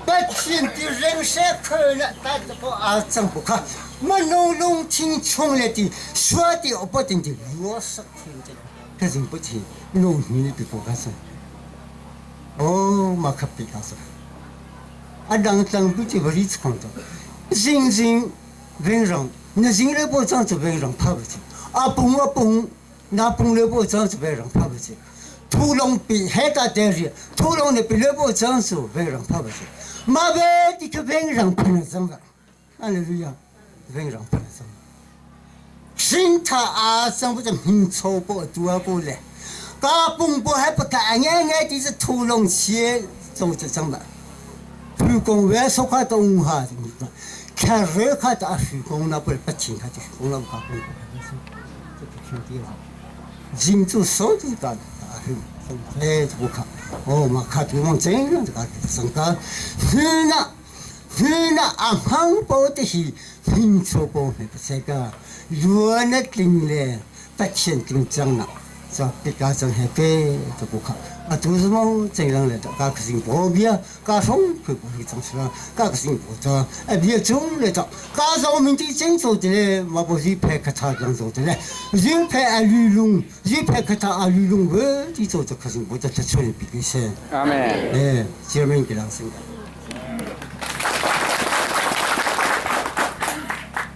ba chin ti reng se kho na ta po a chang bo kha ma no long ching chong le ti shua ti opo ting ti lo sak thing te ka jing bo chi no ni ni pi ko ka sa 哦，马克比卡说，啊，人当不就不离子工作，人人为人，那人来不长就为人怕不起，啊蹦啊蹦，那蹦来不长就为人怕不起，土龙比海大点子，土龙的比来不长就为人怕不起，马背的可为人不能长的，啊，那这样，为人不能长。心他啊，长不着很粗暴，多过来。 嘎蹦波还不看，眼眼的是土龙切，总是怎么？徐公外说话都无哈，看热看到徐公那不不听，看就徐公那不看，这不听的了。人做手就干，哎，不看，哦嘛看对方真样子干，上个，那那阿胖包的是很粗暴，不这个，原来进来不签订章了。 자 비가정 해게 또 가. 아 두스모 쟁랑 레다 가크싱 보비야 가송 그 보기 정스라 가크싱 보자 아 비에 좀 레다 가서 민지 쟁소들 마보지 패카타 정소들 르페 알룰룽 르페카타 알룰룽 왜 디조저 크싱 보자 저천이 비기세 아멘. 네 지어면 기랑습니다.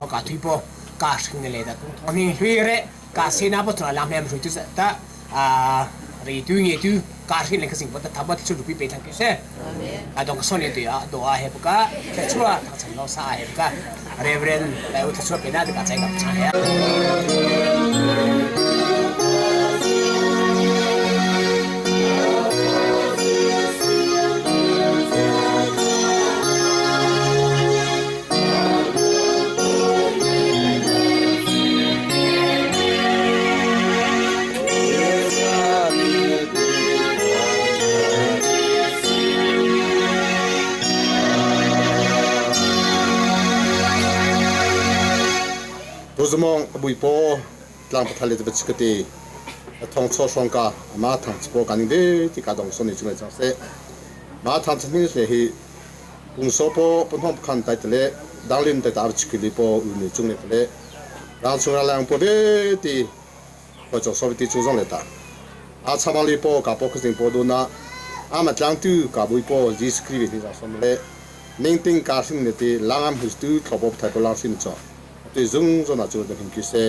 ka tuipo ka shing le da tung thong ni hui re ka sena po tra lam hem hui tu ta a ri tu nge tu ka shing le ka sing po ta thabat chu rupi pe thang ke se a dong son le tu ya do a he ka cha chua ta chan lo sa he ka reverend lai u ta chua pe na de ka chai ka cha ya Tuzumong abui po tlang pathale te chikati thong cho song ka ma thang chpo kaning de ti ka dong soni chungai chang se ma thang chni le hi kung so po pon hom khan tai tle danglim tai tar chikili po u ni chung le le rang chung lang po be ti ko chok so ti chu zong le ta a chamali po ka po khsing po du na ama tlang tu ka bui po Jesus Christ ni som le ning ting ka sing ne ti langam hus tu thlopo thai ko lang sin cho ti zung zo na chu de hin ki se.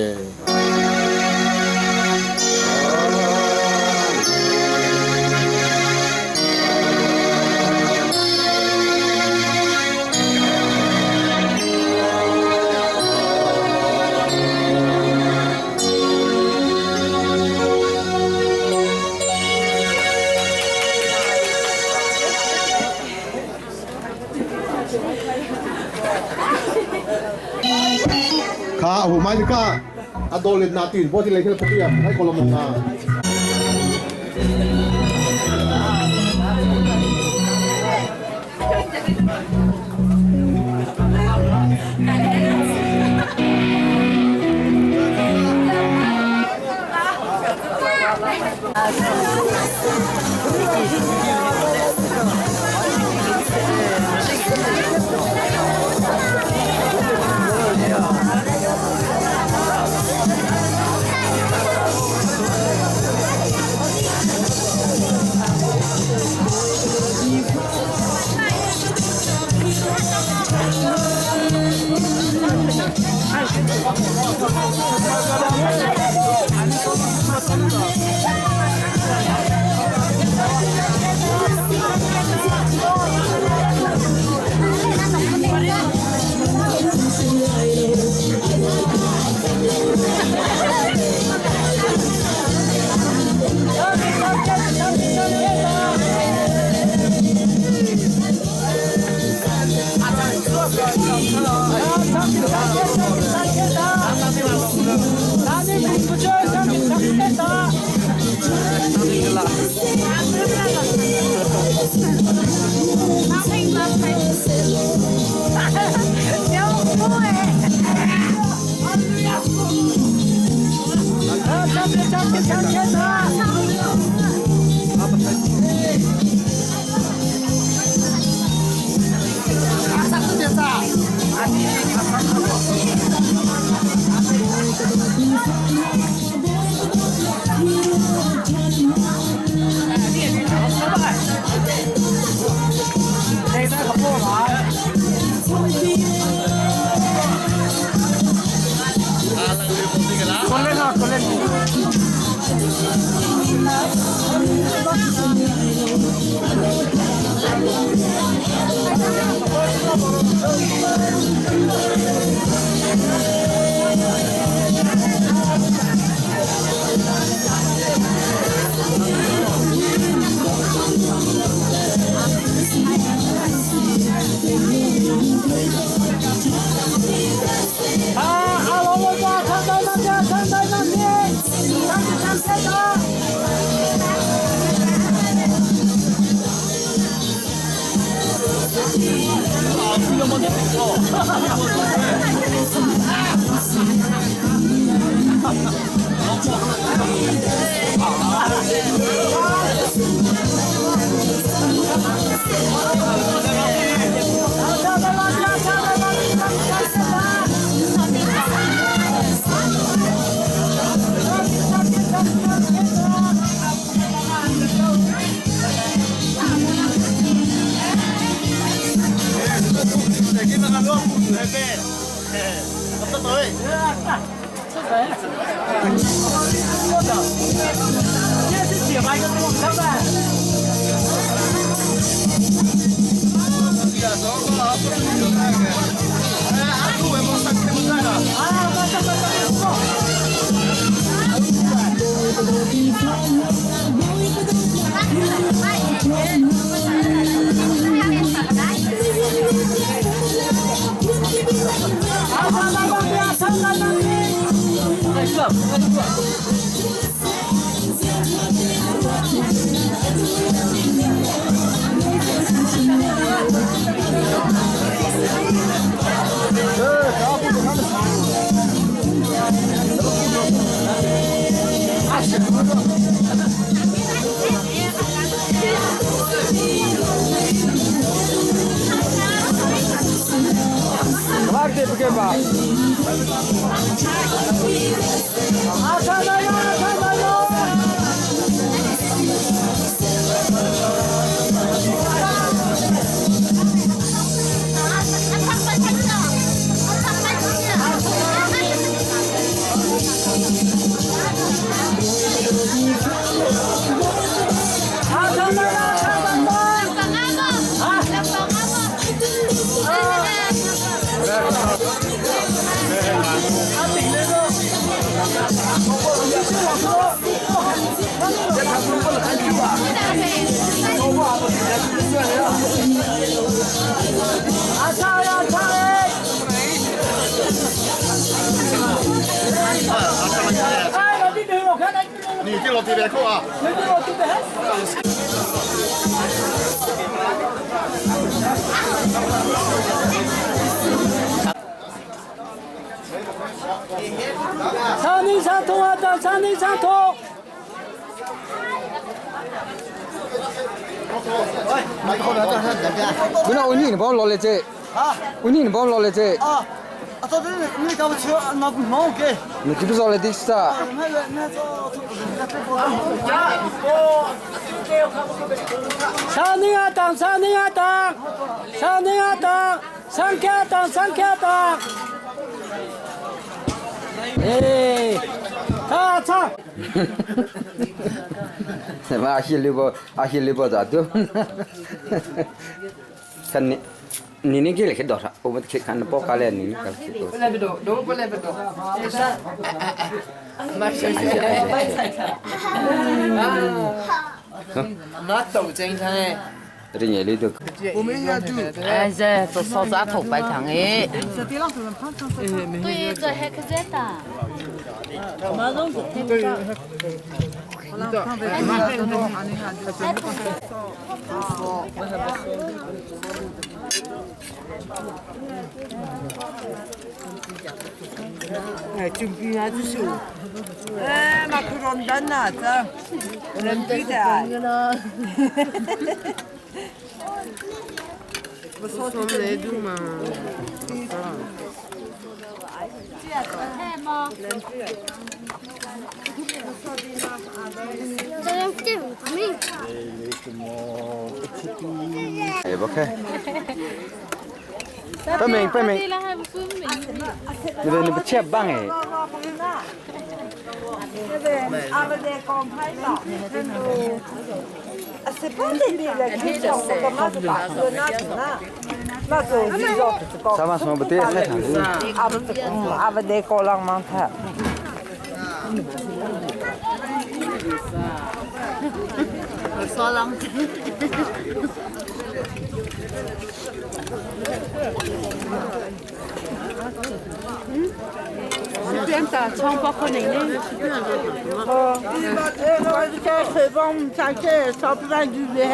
Kha hu mai ka adolit na tin bo ti le khel phutia hai kolom na. 你给老弟别扣啊！上你上头啊，上你上头。不那我你帮我拿来这。啊。我你帮我拿来这。啊。啊，这这你搞不清，那不毛给。你这不拿来的是啊？上你啊当，上你啊当，上你啊当，上家当，上家当。哎，他唱。什么阿西里波，阿西里波咋丢？看你，你那个来多少？我们去看包卡来，你那个去多少？不来不多，都不来不多。那都正常哎。这年里都。我们也都。哎，这做烧炸头白糖哎。对，这还可简单。哎，准备下子手。哎，马克龙丹呐，这人对的。我说来住嘛。哎，不开。不明不明，你们你不切棒哎？啥嘛什么不对，太长了。阿不得高浪忙他。少浪。边打窗包括你呢？哦，我是在水房上去，烧不上就厉害。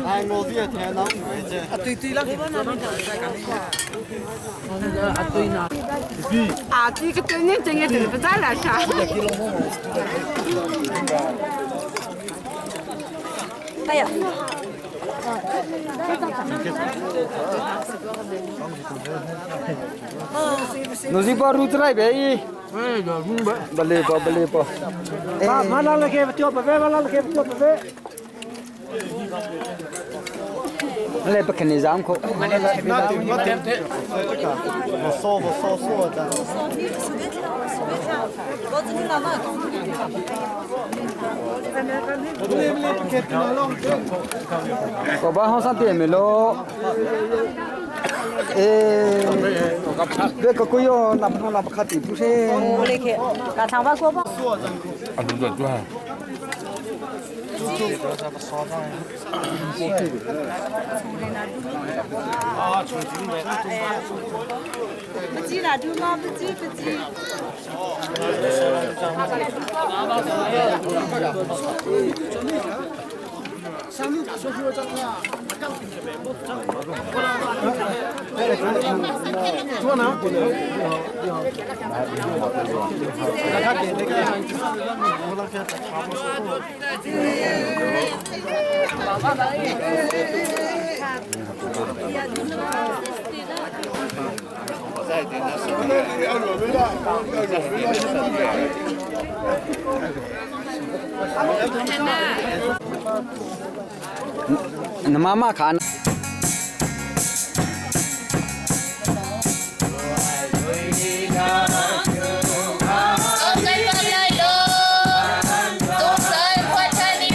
哎，我这天哪，啊对对了，啊对呢。啊，这个对你这个对不在了啥？哎呀！侬是把路子来呗？不累不不累不。马马拉了给不掉不呗，马拉了给不掉不呗。来不肯定让口。我烧我烧烧的。我把好上店没咯。哎，别个贵哟，那不那不卡地不是？我来去，打长发说吧。啊对对对。不急了，就嘛不急不急。那妈妈看。 Ông cây ba lai lô, tung sai khoai thai đi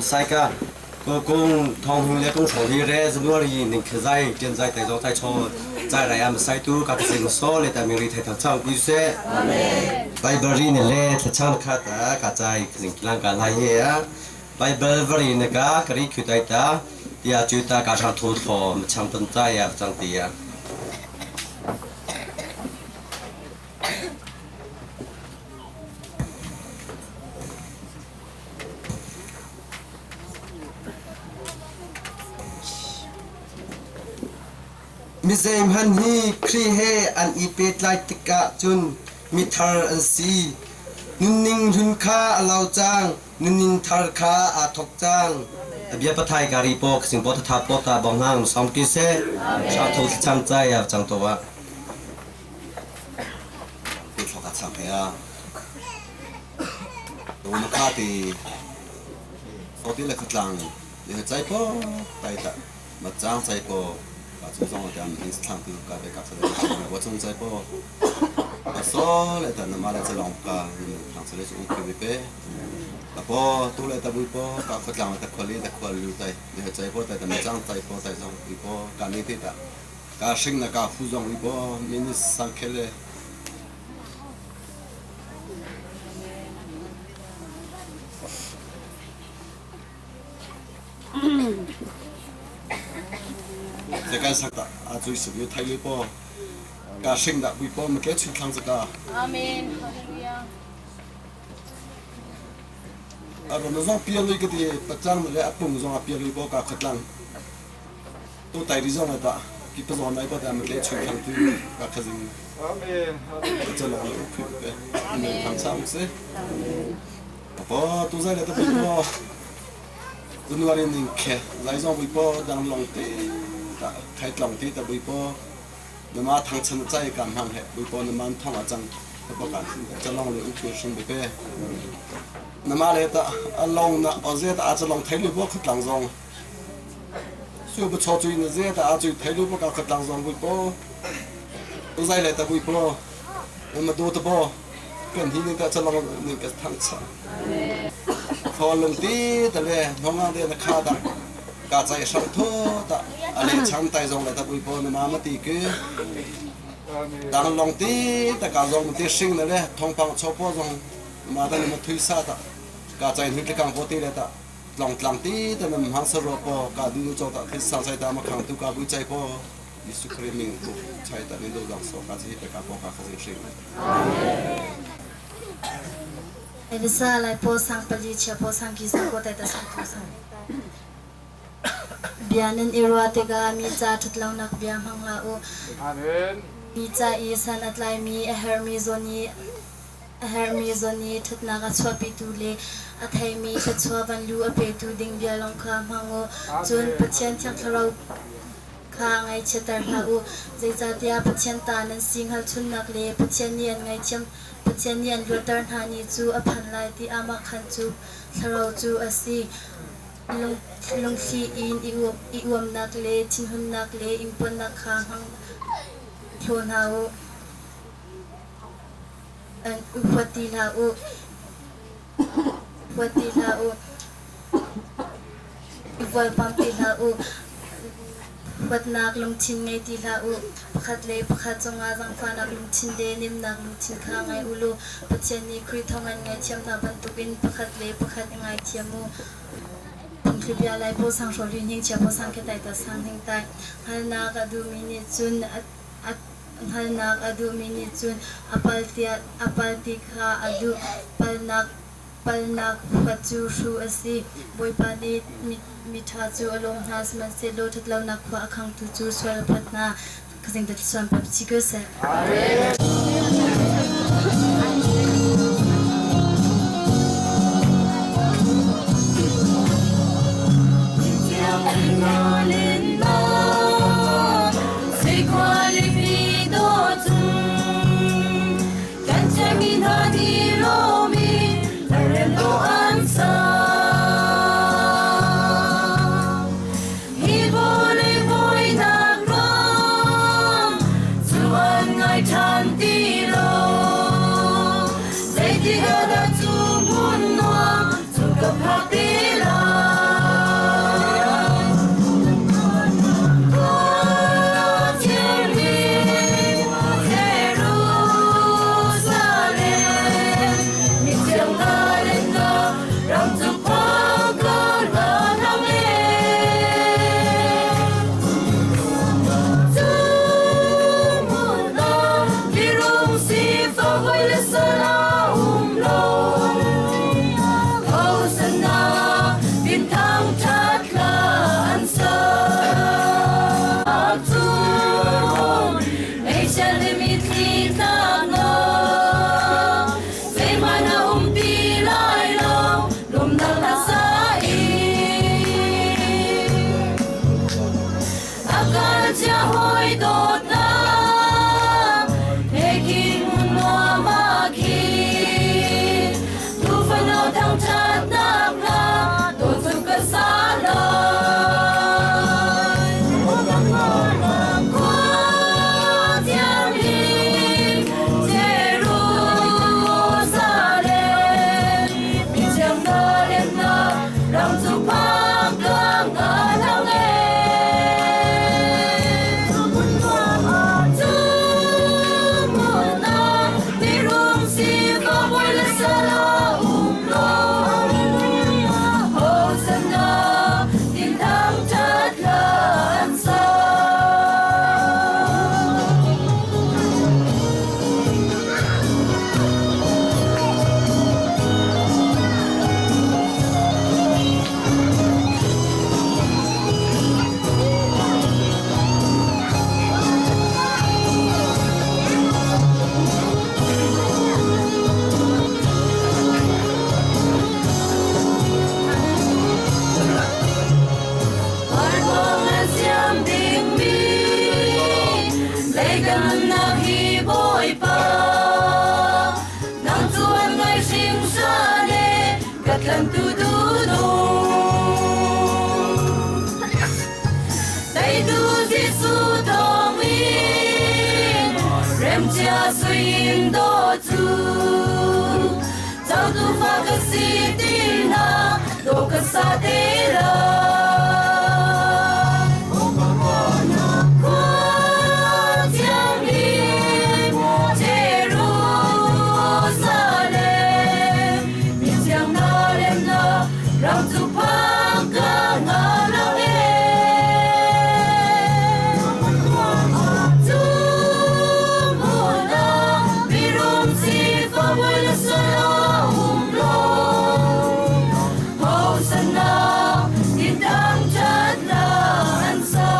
Saika ko kung thong hung le kung thong hi re January ning khazai tian zai tai zo tai cho zai rai am sai tu ka sing so le ta mi ri thai thang chang pi se Amen. Bible ri ne le thla chang kha ta ka chai khing kilang ka lai he a Bible vari ne ka kari khu tai ta tia chu ta ka thang thu tho chang tan chai ya chang ti ya Mizei hmanh hi Khrih he an i pehtlai tikah cun mithar an si. Nunning hlun kha a lo cang, nunning thar kha aa thawk cang. A bia pathai ka ri pawk sing po tha po ta bong hang som ki se sha tho chang chai ya chang to wa Pu thlo ka chang ya do na kha ti so ti le khatlang le chai po tai ta ma chang chai po ka chung song ta mi thlang ti ka be ka sa le wa chung chai po a so le ta na ma le chalong ka ni thlang sa le chung ke be pe Ka po tu le ta bui po ka khotlang ta kholi ta khol lu tai ne chai po tai ta ma chang tai po tai zong i po ka ni te ta ka hring na ka fu zong i po min sang khele Zekan sak ta a cui su thai le po ka hring da bui po ma ke chu thlang zaka. Amen. Hallelujah. A ro na zong pian lui ka ti pachang le apung zong a pian lui po ka khatlang. Tu tai ri zong ta ki pa zong nai pa ta ma ke chu thlang tu ka khazing. Amen. Cha lo le phu pe. Amen. Thang sa se. Po tu zai le ta bui po. January ning khe zai zong bui po dang long te ta khai tlong te ta bui po nama thang chan chai kan hang he bui po nama thong a chang ta po kan cha long le u phu sing bui pe nama le ta a long na o ze ta a cha long thai lu bo khat lang zong su bu cho chui na ze ta a chui thai lu bo ka khat lang zong bui po tu zai le ta bui po nama do ta bo kan hi ni ta cha long ni ka thang cha พอลงตีแต่เลยน้องงานเดียนข้าตากาใจสังโทตะอะไรช้ำใจจงเลยตะปุยปอนมามาตีคือดังลงตีแต่กาจงตีชิงเลยทองปังชอบพอจงมาแต่มาทุยซาตะกาใจนึกกังโพตีเลยตะลองลังตีแต่มันหังสรปอกาดูจงตะคือสังใจตามาขังตุกาบุใจพอยิสุครีมิงตุใช้ตะนี่ดูดังสกาจีไปกาปอกาขสิชิง Elisa lai po sang pali chia po sang ki sang ko tai ta sang ko sang. Bia nan i rua tikah mi ca ṭhatlonak bia hmang hlah u. Amen. Mi ca i san a tlaimi a herhmi zawn i a herhmi zawn i ṭhatnak a chuahpitu le a theimi thluachuah vanlu a petu ding bia lawng kha hmang u. Cun Pathian Thiang Thlarau kha ngaihchiatter hlah u. Zeicahtiah Pathian ta nan si hngalchunnak le Pathian nih an ngaihthiam Pathian nih an luatter hna ni cu a phan lai ti aamahkhan cu Thlarau cu a si. Lungthli in i uamnak le thinhunnak le ingpuannak kha hmang hlaw hna u. Huat ti hlah u. Huat ti hlah u. I vualpam ti hlah u. Huatnak lungthin ngei ti hlah u. Pakhat le pakhat cungah zaangfahnak lungthin le nemnak lungthin kha ngei u law Pathian nih Khrih thawngin ngaihthiam hna bantukin pakhat le pakhat i ngaithiam u. Phungthlubia lai paw sang hrawl hi hning chia paw sang khe tai ta sang hning tai. Hngalnak a duhmi nih cun a hngalnak a duhmi nih cun a pal tiah a pal ti kha a duh. Palnak Palnak huat cu hru a si. Bawipa nih miṭha cu a lawm hna, sihmanhsehlaw ṭhatlonak khua a khangtu cu sual a phawt hna. Kazing ta suan pap chi ko seh. du Tây tu Giêsu thong in rem chia suy do chu Chau tu fa ka si ti na do ka sa te la Ram chu phang ka nga lo e Chu mu na mi rum si fa wai la sa la um lo Hosanna tin thang chat la an sa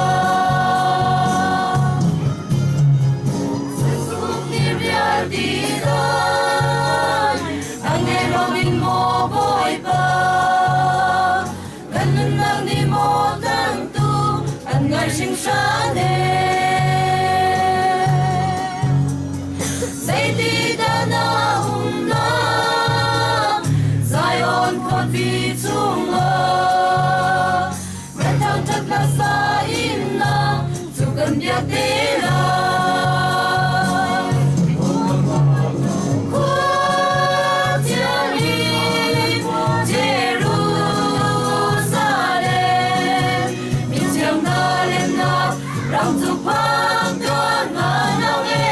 Suk ni rial di dan Angelo min mo boy pa Ganun lang ni mo tang tu An ngai sing sa ne Say ti da na na Zion khon vi chung a Kan thang that na sa in na Chu kan biak te la Khua thiang lim Jerusalem Mi thiang na lem na ram chu phang ka nga nang e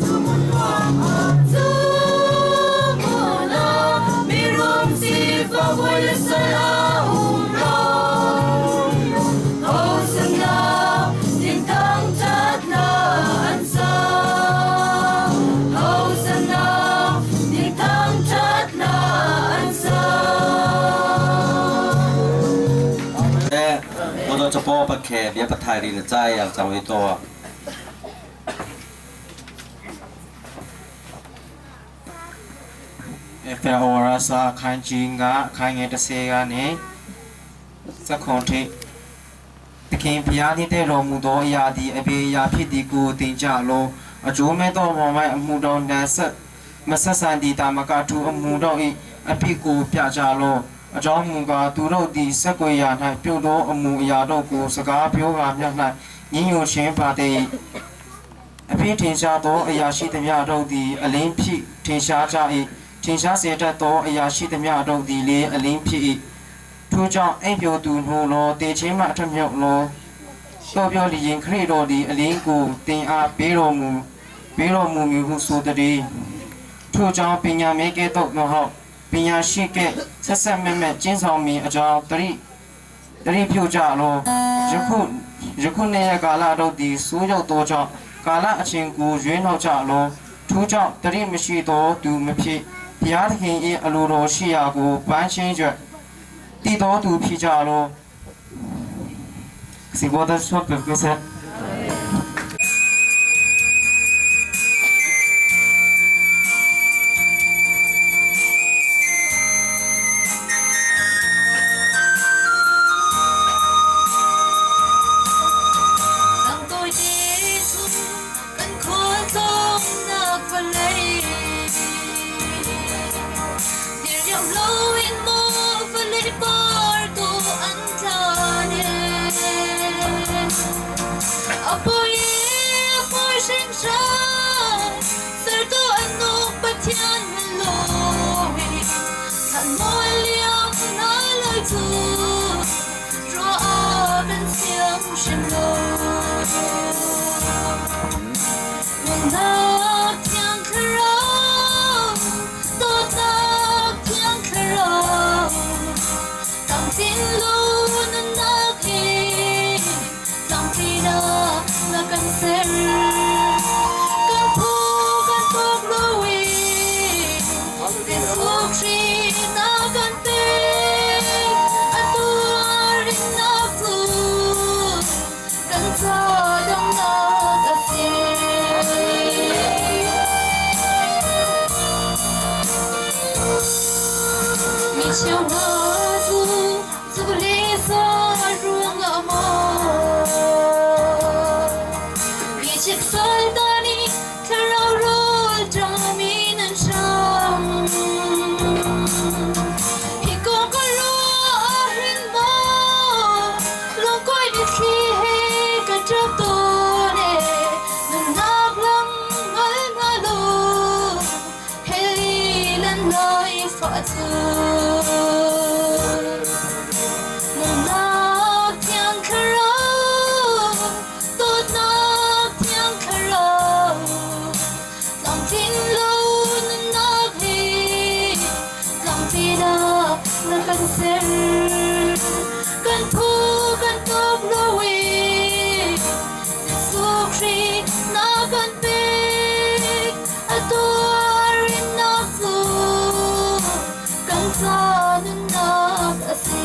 Chu mu na mi rum si fa vui le sa la lo Hosanna tin thang chat la an sa Hosanna tin thang chat la an sa 我都这波不开，别不太离了在呀，张维多。 FAO ရစာခိုင်ကြီးကခိုင်ငယ်30ကနေစခွန်ထိသခင်ဖျားနှင့်တဲ့တော်မူသောအရာသည်အပေအရာဖြစ်သည်ကိုသင်ကြလောအကျိုးမဲ့သောမော်မိုက်အမှုတော်နှင့်ဆက်မဆက်ဆံသည်တာမကထူအမှုတော်၏အဖြစ်ကိုပြကြလောအကြောင်းမူကားသူတို့သည်စက်ကွေရာ၌ပြုတ်သောအမှုအရာတို့ကိုစကားပြောကာမြတ်၌ညင်ညွခြင်းပါတဲ့အဖြစ်ထင်ရှားသောအရာရှိသမျှတို့သည်အလင်းဖြစ်ထင်ရှားကြ၏ထင်ရှားစေတတ်သောအရာရှိသမျှတို့သည်လည်းအလင်းဖြစ်၏ထို့ကြောင့်အိမ်ပြိုသူနှို့လောတေချင်းမှအထမြောက်လောတော်ပြောလျင်ခရစ်တော်သည်အလင်းကိုတင်အားပေးတော်မူပေးတော်မူမည်ဟုဆိုသည်ထို့ကြောင့်ပညာမေကဲ့သို့မဟုတ်ပညာရှိကဲ့ဆက်ဆက်မဲ့မဲ့ကျင့်ဆောင်မည်အကြောင်းတတိတတိပြုကြလောယခုယခုနေ့ရက်ကာလတို့သည်ဆိုးရောက်သောကြောင့်ကာလအချိန်ကိုရွေးနှောက်ကြလောထို့ကြောင့်တတိမရှိသောသူမဖြစ်ဘုရားသခင်၏အလိုတော်ရှိရာကိုပန်းရှင်းကြတည်တော်သူဖြစ်ကြလောစီဘောဒဆော့ပကစ Nang tôi đi chung kan khol tong nak valei Dir yam lo in mo valei par tu an tane Apoy apoy sing shan Sar tu anok patyan loi Tan mo liang na lai tu 若阿门相信咯，我那天可饶，多那天可饶，当今路那那嘿，当今那那根色，根铺根托路位，根苏去那根对。Nunnak thiang thlarau, dawtnak thiang thlarau, tlamtling lo nunnak hi tlangpinak na kan ser. Kan phu kan tuk lo i Jesuh Khrih na kan pek. A tuarinnak cu kan ca nunnak a si.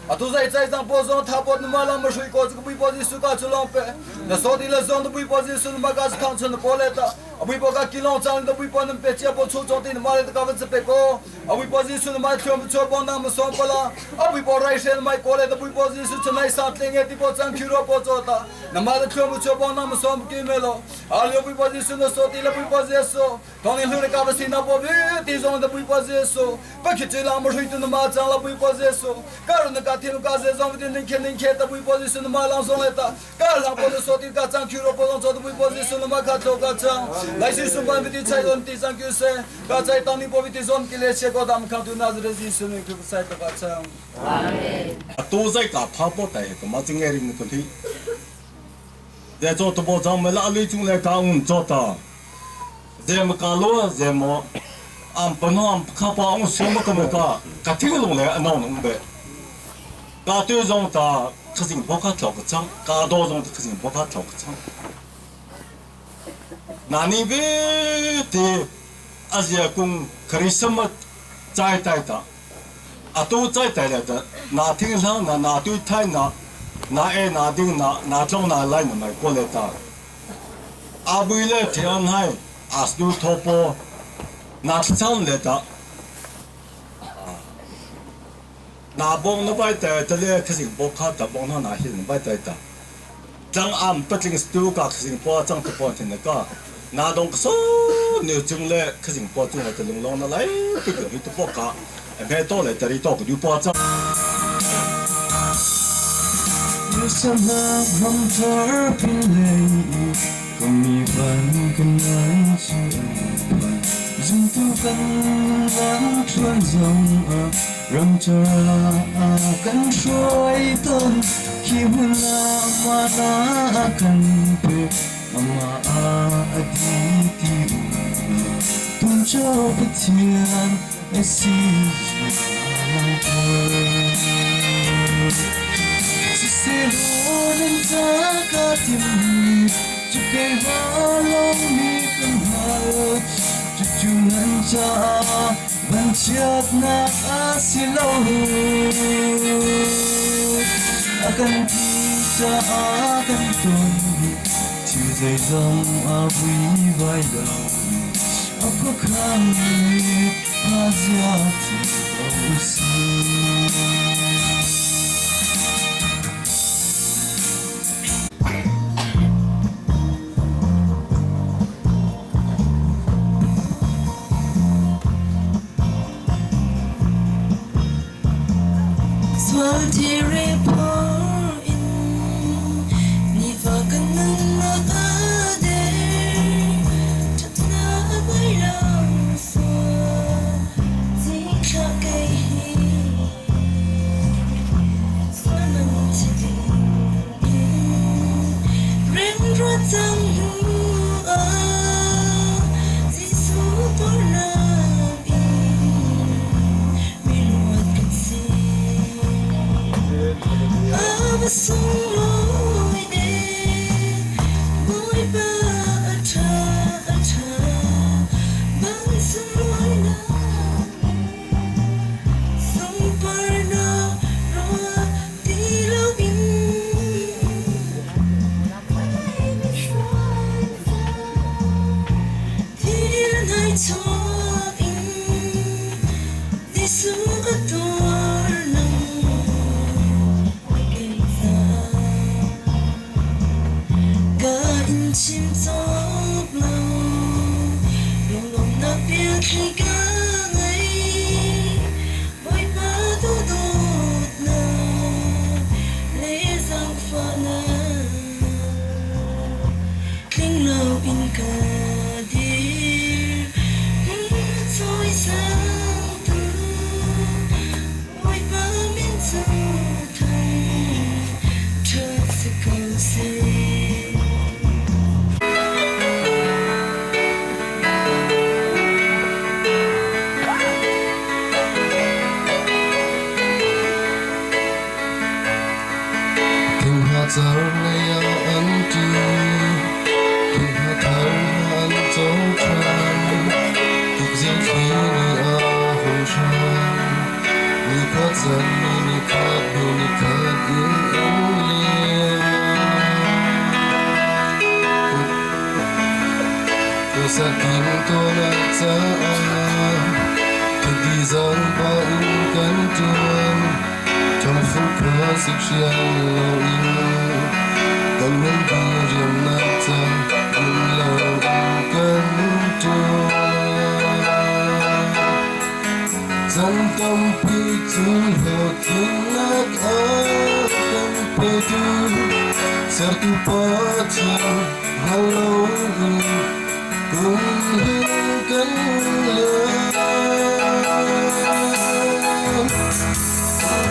Atu zai chai zang po zong tha pot ma lam ma shui ko chu bui po Jesu ka chu long pe na so di la zong bui po Jesu ma ka thang chun po le ta abui po ka kilong chang da bui po nam pe chia po chu chong tin ma le ka van pe ko abui po Jesu ma thiom chu po na ma so pa la abui po rai shen mai ko le da bui po Jesu chu nai sa tleng e ti po chang khiro po cho ta na ma le thiom chu po na ma so ki me lo a le bui po Jesu na so ti le bui po Jesu 当年后的嘎巴西那波比，地上的不过耶稣，不去追那么水的马长了不过耶稣，个人的家庭家在上面的能看能看的不过耶稣的马浪上来的，个人不能说的家长去了不能做的不过耶稣的马卡做家长，来世上班的菜园地上就是，家在当年波比地上给来些个他们看到那是的耶稣的可赛的家长。都在搞跑步的，干嘛真爱的个体？在做直播上没拉里中来讲我做的。zem ka lo zem mo am pano am kha pa ong so ma ka ma ka ka thi long le anong nong be ka tu zong ta khasing bo ka tlo ka chang ka do zong ta khasing bo ka tlo ka chang na ni be te azia kung christmas chai tai ta a tu chai tai la ta na thing la na na tu thai na na e na ding na na chong na lai na mai ko le ta a bui le thian hai asnu topo na chan le ta na bong na bai ta ta le khasing bo kha ta bong na na hin bai ta ta chang am patling stu ka khasing po chang to po thin ka na dong so ne chung le khasing po chung ta long long na lai pi ko hi to po ka me to le ta ri to ko du po chang ก็มีฝันกันนั้นชวนจึงตัวกันนั้นชวนจงรำจรากันช่วยตนคิวลามานากันเปมาอาดีติตุนเจ้าปเทียนเอสิเซโลนันจากาติม kei ma long mi kan hal chu chu nan cha van chiat na a si lo a kan ti cha a kan ton chiu dây dòng a vui vai đầu a có khang mi a zia ti lo si. Jesuh ka tuar nang kei Ka in chim cawk lo lunglawmhnak biathli ka ngei Bawipa duhdawtnak le zaangfahnak tling loin ka dir cawisangtu Bawipa min cu thang ṭhat si ko seh. Thingha car lei ah an ṭi, thingha thar an co ṭhan. Tukzing thli nih a hun hram, nikhua can ni nikhat hnu nikhat in an liam. Kusakin tunak caah thidi zangpa in kan ṭuan. Ṭhangfu khua sik hrial loin kan nunpi riamnak ca um lo in kan ṭuan. Chan tampi cu hlawhtlinnak a kan petu sertu Pathian hngal loin kum hin kan liam.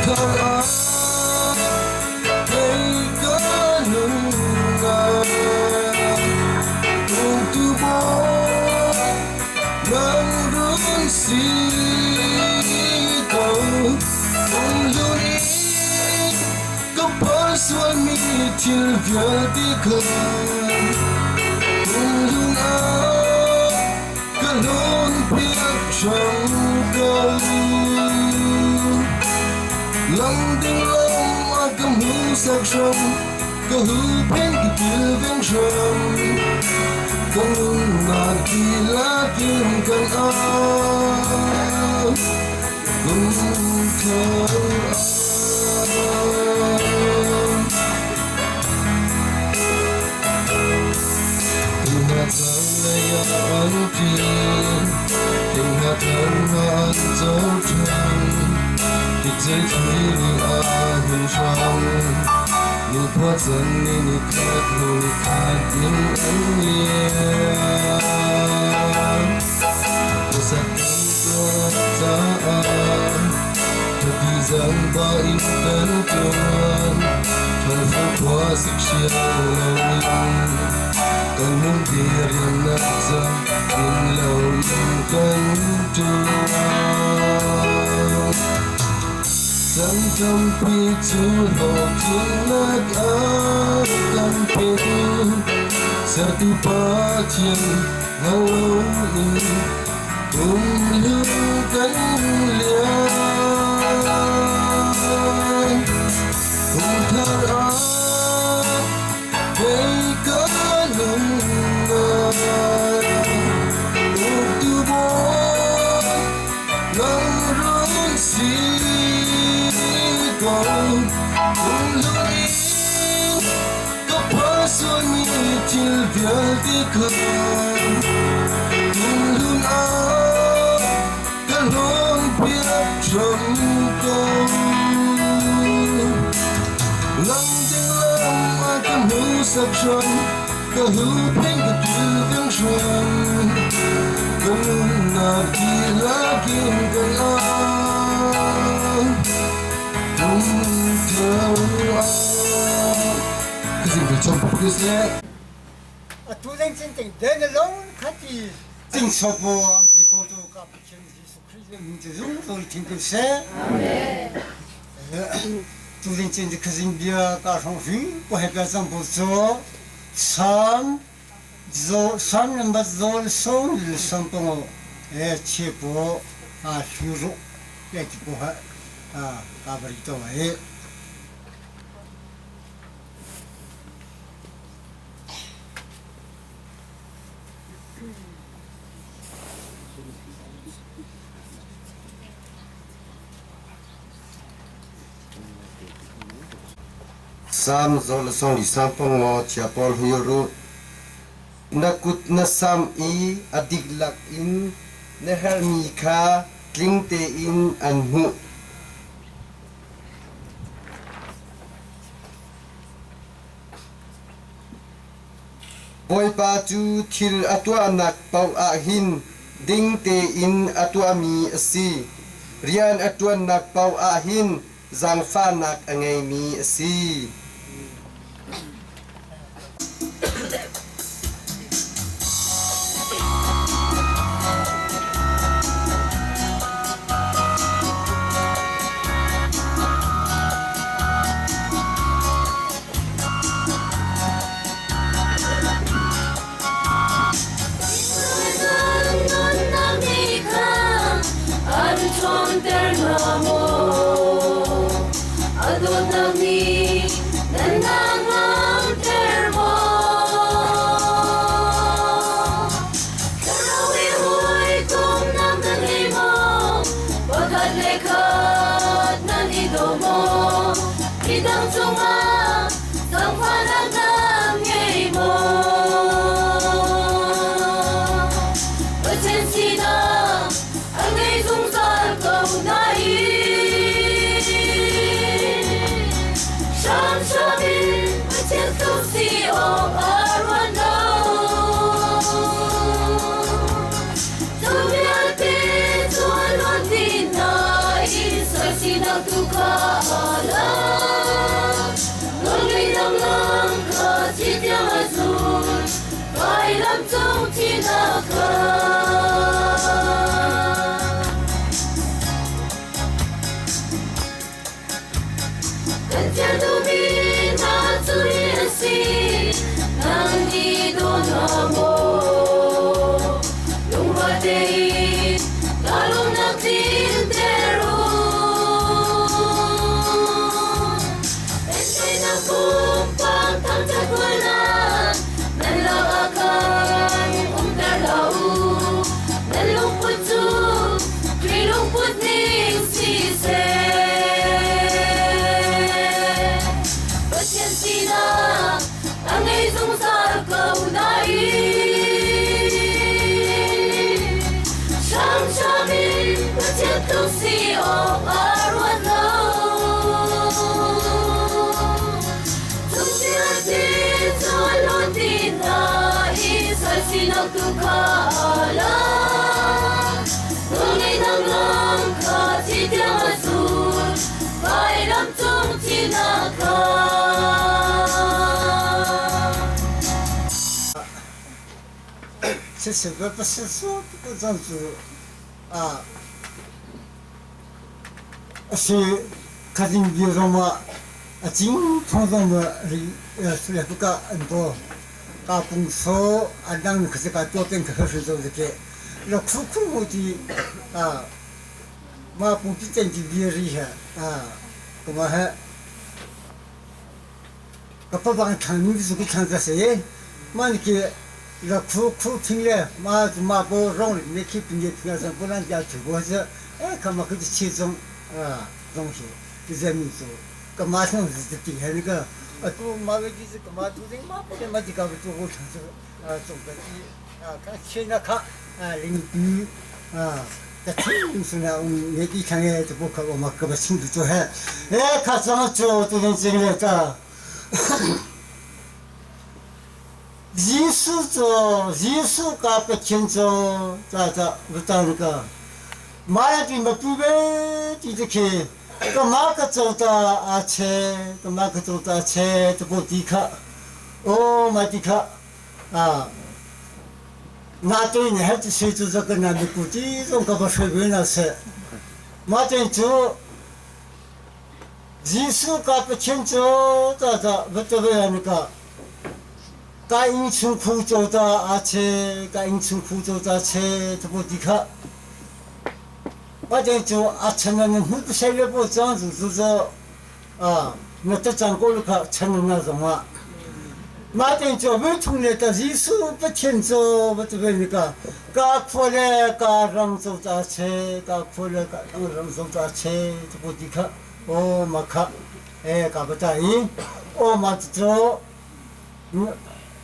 Thar ah kei ka nunnak tung bawi nang run si ko ung in ka sualmi thil vialte kha ung ah ka hlawn piak hram ko lam ding lam a ka hmuhsak hram ka huhphenh ka kilveng hram ka nunnak dihlak in kan au kum thar Thing thar lei ah an ṭi, thing thar an co ṭhan. Tikzel thli nih a hun hram, nikhua can ni nikhat hnu nikhat in an liam. Khuasak kan tuah caah Thadi zangba in kan ṭuan, ṭhangfu khua sik hrial loin kan nunpi riannak ca in loin kan ṭuan. Chan tampi cu hlawhtlinnak a kan petu sertu Pathian hngal loin kum hlun kan liam. Kum thar ah kei ka nunnak uktu bawi nang run si ko. Kum hlun in ka phuah thil vialte kha kum hlun ah ka hlawn piak hram ko. Lam ding lam a ka hmuhsak hram, ka huhphenh ka kilveng hram. Ka nunnak dihlak in kan au, kum thar ah. Kazing bil chom pu se. Atu leng chin ting den long khati ting sopo ang ki ko to ka Pathian Jesu Christ le min zung zul thing ko se. Amen. Tu leng chin khazing bia ka rong ri ko he ka zang bo zo sam zo sam number zo so sam pong e che po a shu ru ye ki po ha a ka bari to e. Sam zo le song li sang pong ngo chia pawl hui ru. Na kut na sam i a diklak in na herhmi kha tling tein an hmuh. Bawipa cu thil a tuahnak paoh ah hin ding tein a tuahmi a si. Rian a ṭuannak paoh ah hin zaangfahnak a ngeimi a si. Midang cungah zaangfahnak nan ngei maw? Pathian sinak a ngei zungzal ko nain hramhram in Pathian tluk si awk a ruat lo. Cu vialte cu a luan dih nain soisinak tu kha a lang. Nawlngeihnak lam kha thi tiang a zul, vailam cung thihnak kha. Kan thial duhmi hna cu hi an si, nang nih daw hna maw? Lungrual tein kaa lawmnak tlinter u. Entainak pumpak thangṭhat hualnak nan lakah khan umter hlah u. Nan lungput cu Khrih lungput ning siseh. Pathian sinak a ngei zungzal ko nain hramhram in Pathian tluk si awk a ruat lo. Cung vialte cu a hlawt dih hna i sal sinak tu kha a lak. Nawlngeihnak lam kha thi tiang a zul, vailam cung thihnak kha. 其实我不是说不这样子啊，是肯定比如说嘛，啊，经常上嘛，是不个很多，搞公司啊，让可是搞做点可是做这个，那苦苦的啊，嘛不比经济比厉害啊，怎么还？个不帮看你是个看个谁？嘛你给那苦苦听了，嘛嘛不让你去毕业听了，不然家全部是哎，看嘛可是其中啊东西，就在民族，个马上是底下那个啊，都马个就是个马都是马不得马就搞个做工程这个啊，总个啊，看现在看啊，邻居啊。这听是呢，我们以前也就不可，我们可不清楚做还，哎，看怎么做这件这个的。耶稣做，耶稣搞不清楚，咋咋不当那个，马上就没不呗，就这个，个马个走到阿切，个马个走到阿切，这不迪克，哦，马迪克，啊。那对你还是谁做这个呢？你估计总搞不水平了是，马对就。耶稣搞不清楚，咋咋不怎么样那个？该英雄苦做的阿切，该英雄苦做的切，这不迪克。我这就阿切那那不谁也不这样子做啊，那这张过了可切那什么？马丁就没从来的耶稣不清楚，不怎么那个，该苦嘞该让做的切，该苦嘞该让做的切，这不迪克。O ma kha e ka ba ta i o ma chu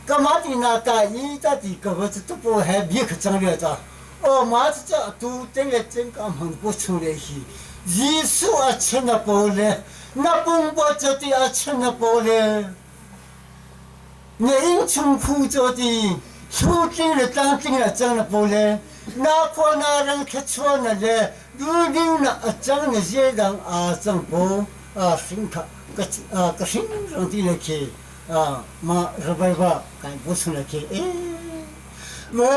ka ma ti na ta i ta ti ka ba chu po he bi kha chang le ta o ma chu tu teng le cheng ka mang po chu le hi Jesu a chen na po le na pung po chu ti a chen na po le na inn chung phu cu ti su tling le tlang tling a cang na po le na khua na rang thluachuah na le duhning na a cang na zie dang aa cang po a hring kha ka hring rang ti le khi ma rabai ba kai bu chung le khi e ma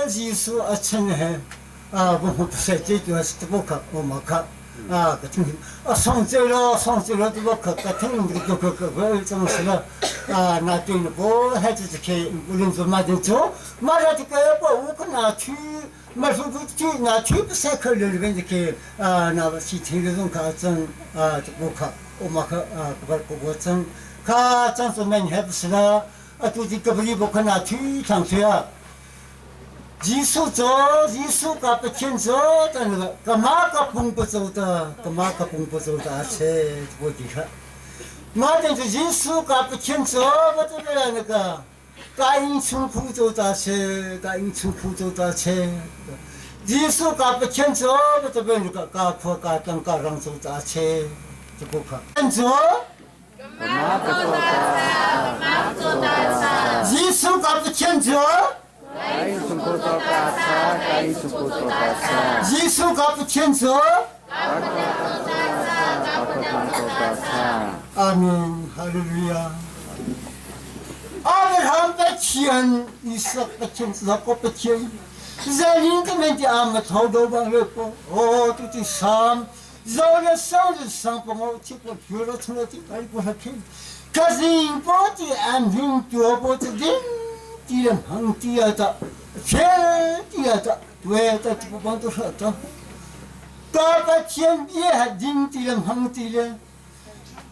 Jesuh a chan he a bu hu se ti tu as tu kha o ma kha a ka thing a song che lo song che lo tu kha ka thing tu ka ka ka chang se la a na ti no bo ha chi che ulin zo ma din cho ma ra ti ka po u ka na chu ma su bu chu na chu bu se kha le le ke a na ba si thing le zong ka chang a tu bo kha o ma kha a ka ko bo chang kha chang so men he se la a tu ti ka bri bo kha na chu chang se a Jesuh cu Jesuh ka Pathian cu ka ma ka pung pa co ta ka ma ka pung pa co ta che bo ti kha ma ten cu Jesuh ka Pathian cu ba tu le na ka ka ing chung phu co ta che ka ing chung phu co ta che Jesuh ka Pathian cu ba tu ben ka ka khua ka tang ka rang co ta che tu kha cu Jesuh ka Pathian cu Jesuh ka Pathian cu Amen. Hallelujah. Abraham Pathian, Isaac Pathian, Jacob Pathian, Zalin ka men ti am tho do bang le po. Oh tu ti sam 绕了上日上不我结果去了出了的外国还听，可是我的安平脚步的人的人横的的，全的的，对的这个帮都说的，搞个天别还人的人横的了。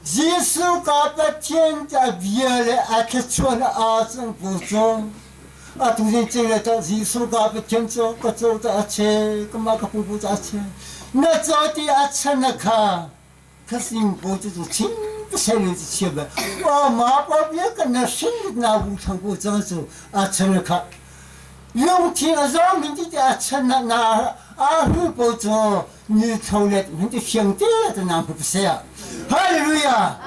耶稣搞个天在别了，阿克穿了阿正不中。啊，突然进来到耶稣搞个天做个做的阿切，个嘛个布布阿切。那早的阿吃那卡，可是你不这种亲不下来的吃呗。我妈爸别跟那生那无常过这样子阿吃那卡，用天让人家的阿吃那那阿虎不做，你从来人家兄弟的那不是啊？哈利路亚！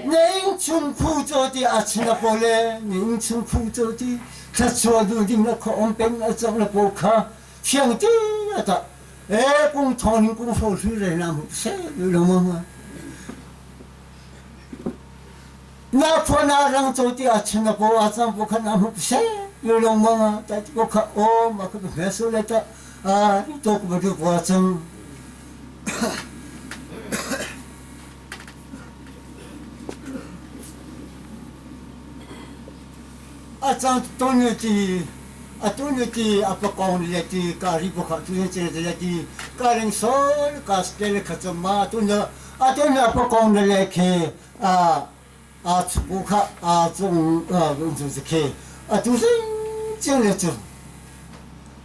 恁从苦做的阿吃那不嘞，恁从苦做的，他做路的那可on边那做那不卡，兄弟的。哎，公长林公说水人那谁有了吗？那破那让走的啊，吃那不啊，咱不看那么谁有了吗？但我看哦，马克不说来的啊，你做不就过程？啊，咱多年的。Atu ni ti apa kong le ti ka ri bo kha tu ni che le ti ka ring sol ka stel kha cha ma tu na atu ni apa kong le ke a a chu bu kha a chung a chu chu ke atu sin chen le chu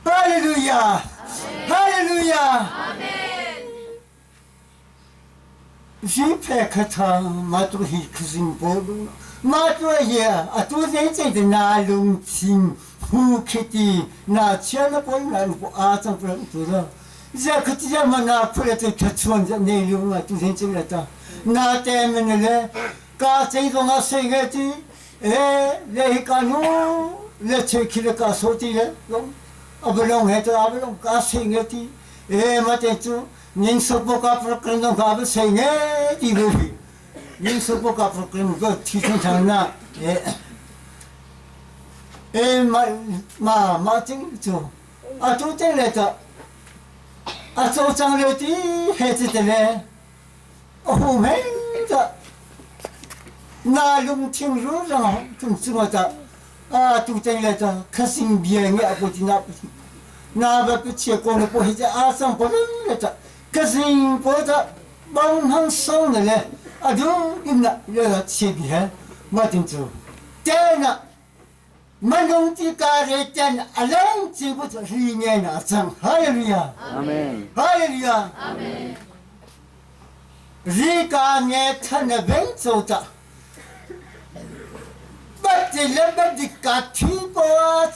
Hallelujah Hallelujah Amen 是派克他马都是可是波鲁马都也啊都在这的那龙听。呼克的那签了不那不阿张不能做了，这可这么那出来这吃穿这内容啊，都成这个的，那咱们呢，搞这种啊谁个的，哎，来搞弄，来吹起来搞手的了，弄，啊不弄还得啊不弄搞谁个的，哎，没得做，人说不搞不跟着搞不谁个的不去，人说不搞不跟个提成长那，哎。哎嘛嘛嘛真做，啊做进来的，啊做长了的孩子的嘞，后面的，那龙听如让总之我的，啊做进来的，可是别人也不听那不听，那不不切光了不还在阿上不能来的，可是不的帮忙上的嘞，啊就那要切别，没听做，对了。manung ti kare ten alang chi bu ri nge na chang hallelujah amen hallelujah amen. Rika nge thana beng chota. Bati le bati ka thi po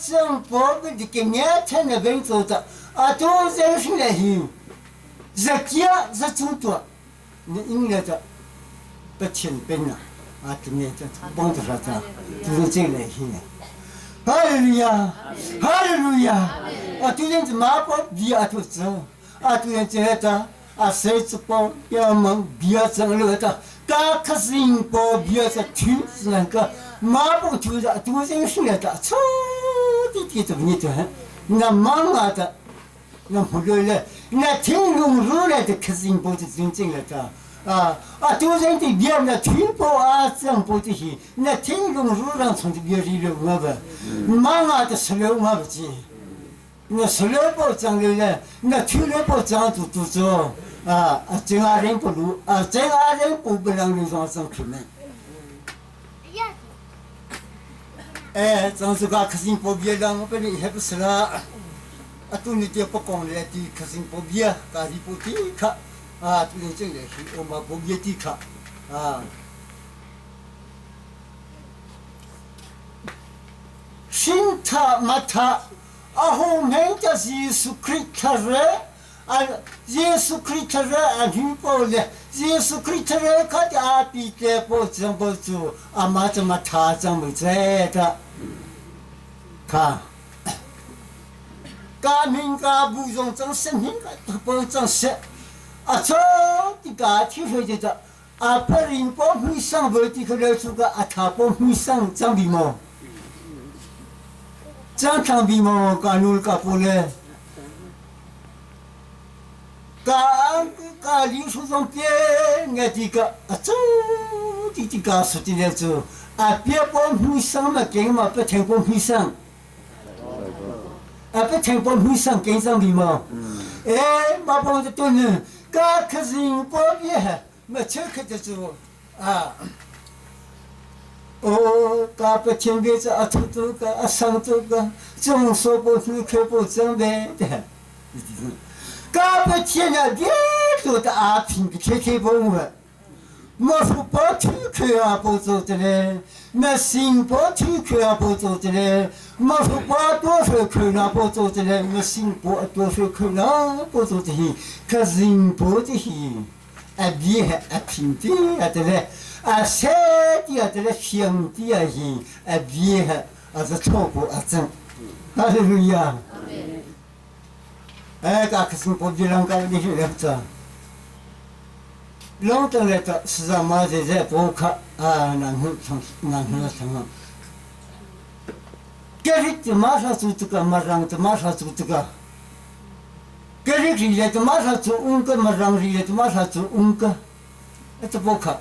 chang po bati ke nge thana beng chota. A tu zeng sing le hi. Zakia za chung tua. Ni ing le ta Pathian pen na a tu nge ta bong ta ta tu zeng le hi ne. Hallelujah. Hallelujah. A tu zeng ma po bi a tu chang. A tu zeng che ta a se chu po ya mang bia chang le ta ka khasing po bia cha thu zang ka ma po thu za tu zeng sing le ta chu ti ti tu ni tu na mang a ta na mu le le na ting lung ru le de khasing po chu jing jing le ta a a tu zeng ti bia na thu po a chang po ti hi na ting lung ru rang chong ti bia ri le ma ba mang a ta se le ma ba ji 那十六步讲的呢，那去六步讲就就做啊啊，真阿人不如啊，真阿人不不让人上上去呢。哎，张是个可心不别让我本来还不是啦，啊，都你这不讲了的可心不别，家里不地卡啊，都你进来是我们不别地卡啊。新他马他。阿后面就是耶稣基督的，啊，耶稣基督的阿弥陀嘞，耶稣基督的他的阿比的不怎不做，阿妈怎么他怎么在的，看，家民家不用装饰，民家不装饰，阿这的家听说的这，阿不人帮会上不的可来做个阿他帮会上张皮毛。张长皮毛，干努干不嘞？干干林树上边个这个啊，走的这个说的来走，啊，别光会上嘛，跟嘛不听光会上，啊，不听光会上跟上皮毛。哎，马帮子多呢，干可是光边，没吃可的走啊。哦，嘎不听别子啊，土土个啊，上土个，总说不出口不真的的。嘎不听了别多的阿平个天天不我，莫说不出口啊不做的嘞，那心不出口啊不做的嘞，莫说不多说口那不做的嘞，那心不多说口那不做的，可人不的啊别啊平的啊的嘞。啊，三的啊，这个兄弟啊，是啊，别啊是错过啊真，哈利路亚。哎，噶可是我别人讲你是两只，两等来的市场嘛在在不看啊，南河上南河上啊。这里就马上做这个，马上就马上做这个。这里里来就马上做五个，马上里来就马上做五个，那这不看。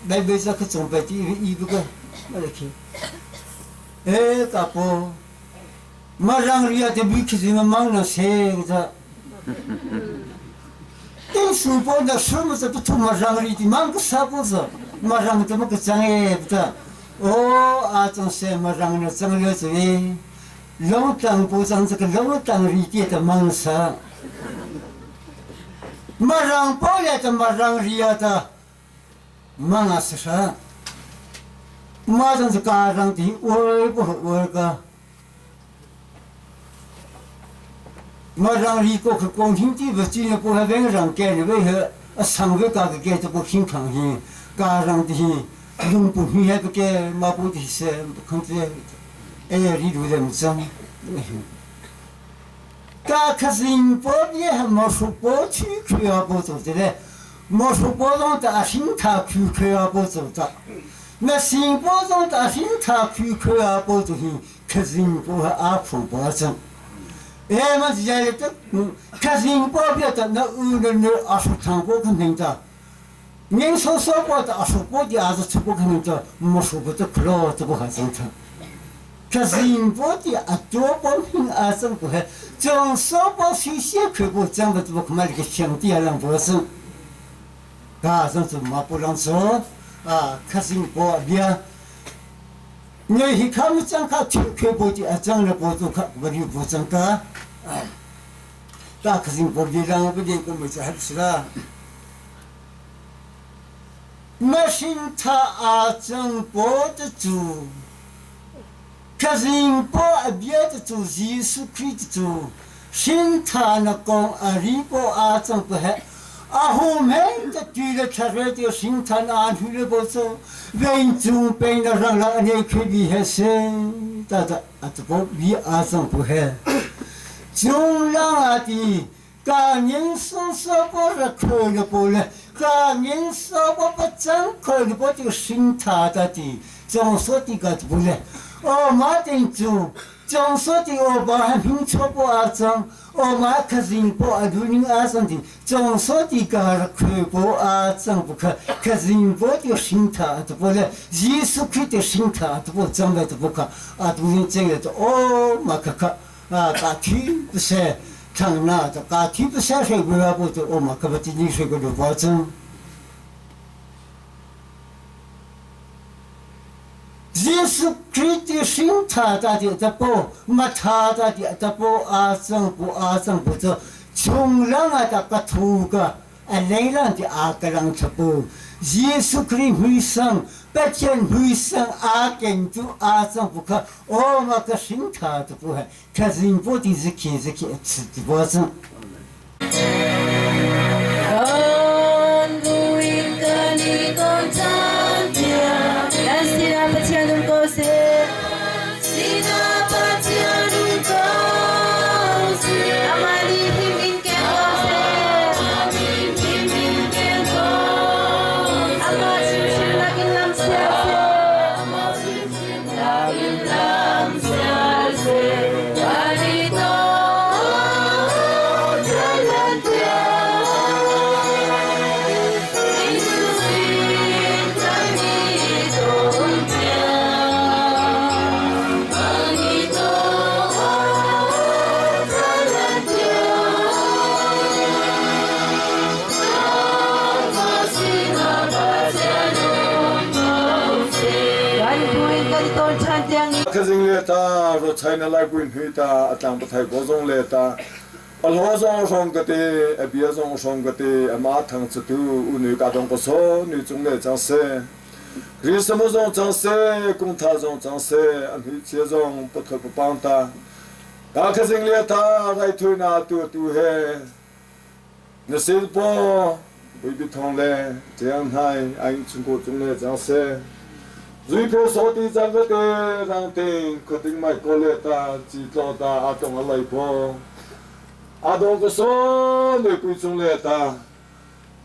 来为啥去准备的一个个，那个去。哎，大伯，马上人家就没去什么忙了，谁个？等书包那什么子不通马上里的忙个啥不是？马上怎么个讲哎不得？哦，阿种什马上了讲了这个，老当不讲这个老当里的的忙啥？马上包来的马上里的。马是啥？马上是家上的，我不我个。马上里过去光听的不进了，过还边上盖的为何？啊，上个家个盖这不挺长的，家上的用不会还不盖，马不的是控制，哎，里头怎么整？家可是因不别还没说过去，可要不做的嘞。莫说包容的心态苦口也不做的，那心包容的心态苦口也不做的，可是不阿婆保证。哎，么是在这，可是不表的那五六六二十唱过肯定的，人说说过的二十过的还是出过肯定的，莫说不得苦了，这个还正常。可是不的啊，多光凭啊，这个还将说包水写开过，讲的这个恐怕这个兄弟啊，让保证。啊，上次马不让走，啊，可是我别，你去看么讲看，听开过的啊，讲了过多看，我就不讲个，哎，那可是我别让我不点我没在还不是啦。Machine tha a cang po te cu Kazing po a bia te cu Jesuh Khrih te cu hrin tha na kong a ri po a cang po he a hu men te ti le thare te hring than a hnu le bo cu vein cung pen na rang la ane khi bi he se ta ta a te po bi a cang po he cung lang a ti Ka ngin so so po ra kho le po le ka ngin so po pa chang kho le po ti hring tha ta ti chong so ti ka bu le o ma ting chu chong so ti o ba ha hing cho po a chang o ma kha zing po a du ning a chang ti chong so ti ka ra kho po a chang bu kha kha zing po ti hring tha ta po le Jesu Christ ti hring tha ta po chang ba ta po kha a tu ning cheng le o ma kha kha ကာတိပစေထံနာတကာတိပစေဆေဘဝပုတအိုမကပတိနိဆေကဒဘောချံယေရှုခရစ်တရှင်သာတာတဲ့တပေါ်မထာတာတဲ့တပေါ်အာစံပူအာစံပူချုံလငါတကထူကအလေးလန်တဲ့အာကလန်ချပူယေရှုခရစ်ဟိဆံ 白天女生阿跟住阿丈不可，我那个心态都不好，可是你不的是看是看吃的保证。 Khazing le ta ro China lai kuin hui ta atlang pathai bo zong le ta alho zong song ka te abia zong song ka te ama thang chu tu u nu ka dong ko so nu chung le chang se Christmas zong chang se kung tha zong chang se an hui che zong pathai pa pang ta ka khazing le ta rai thui na tu tu he na sil po bui bi thong le chiang hai anh chung ko chung le chang se 瑞普所地张个的让定，可定买过来ta，只做ta阿东阿来婆，阿东个说你贵中来ta，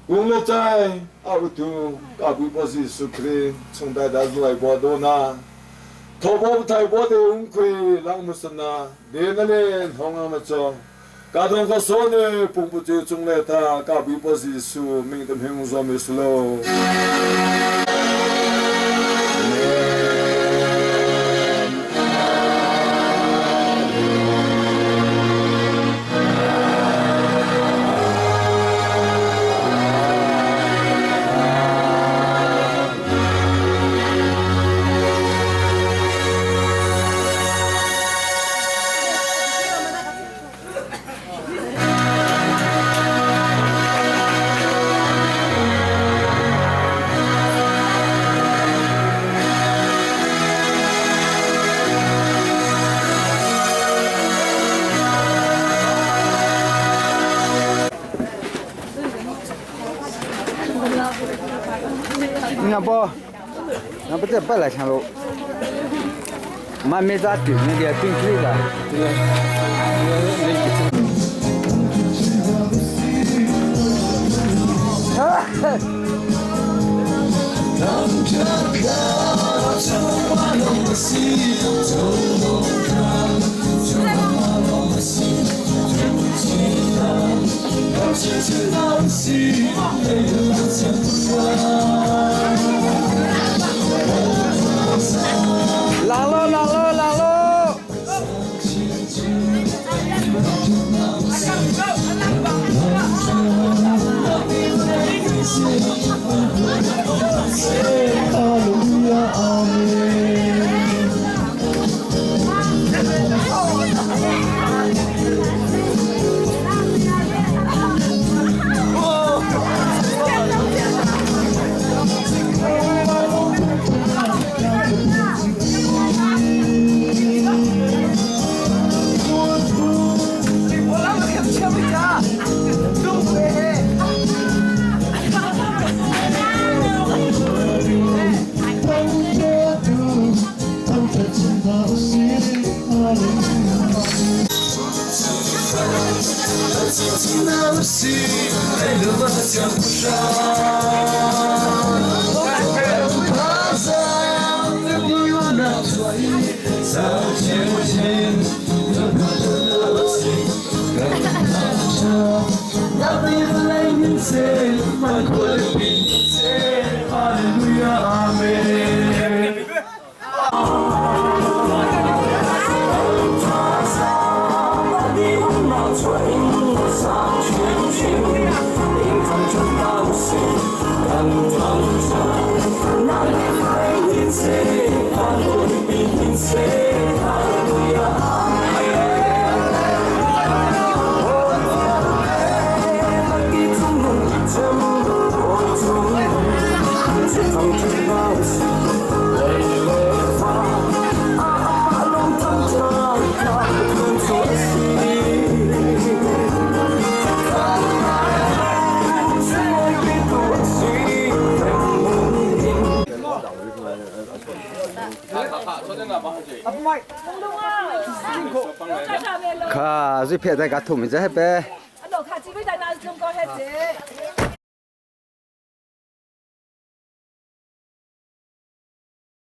公了在阿乌图阿贵不是苏克里，从大大来婆多那，头婆太婆的乌亏让木是那，连那连红阿么做。ကာဒုံကစောနေပုံပကျုံလေတာကာဘီပစီဆူမင်းတမင်းဇောမစ်လော 你看不，那不这白来钱喽？妈没咋丢，那个顶嘴的，这个那。来喽来喽来喽！ Kha zui phe dai ka thum je pe.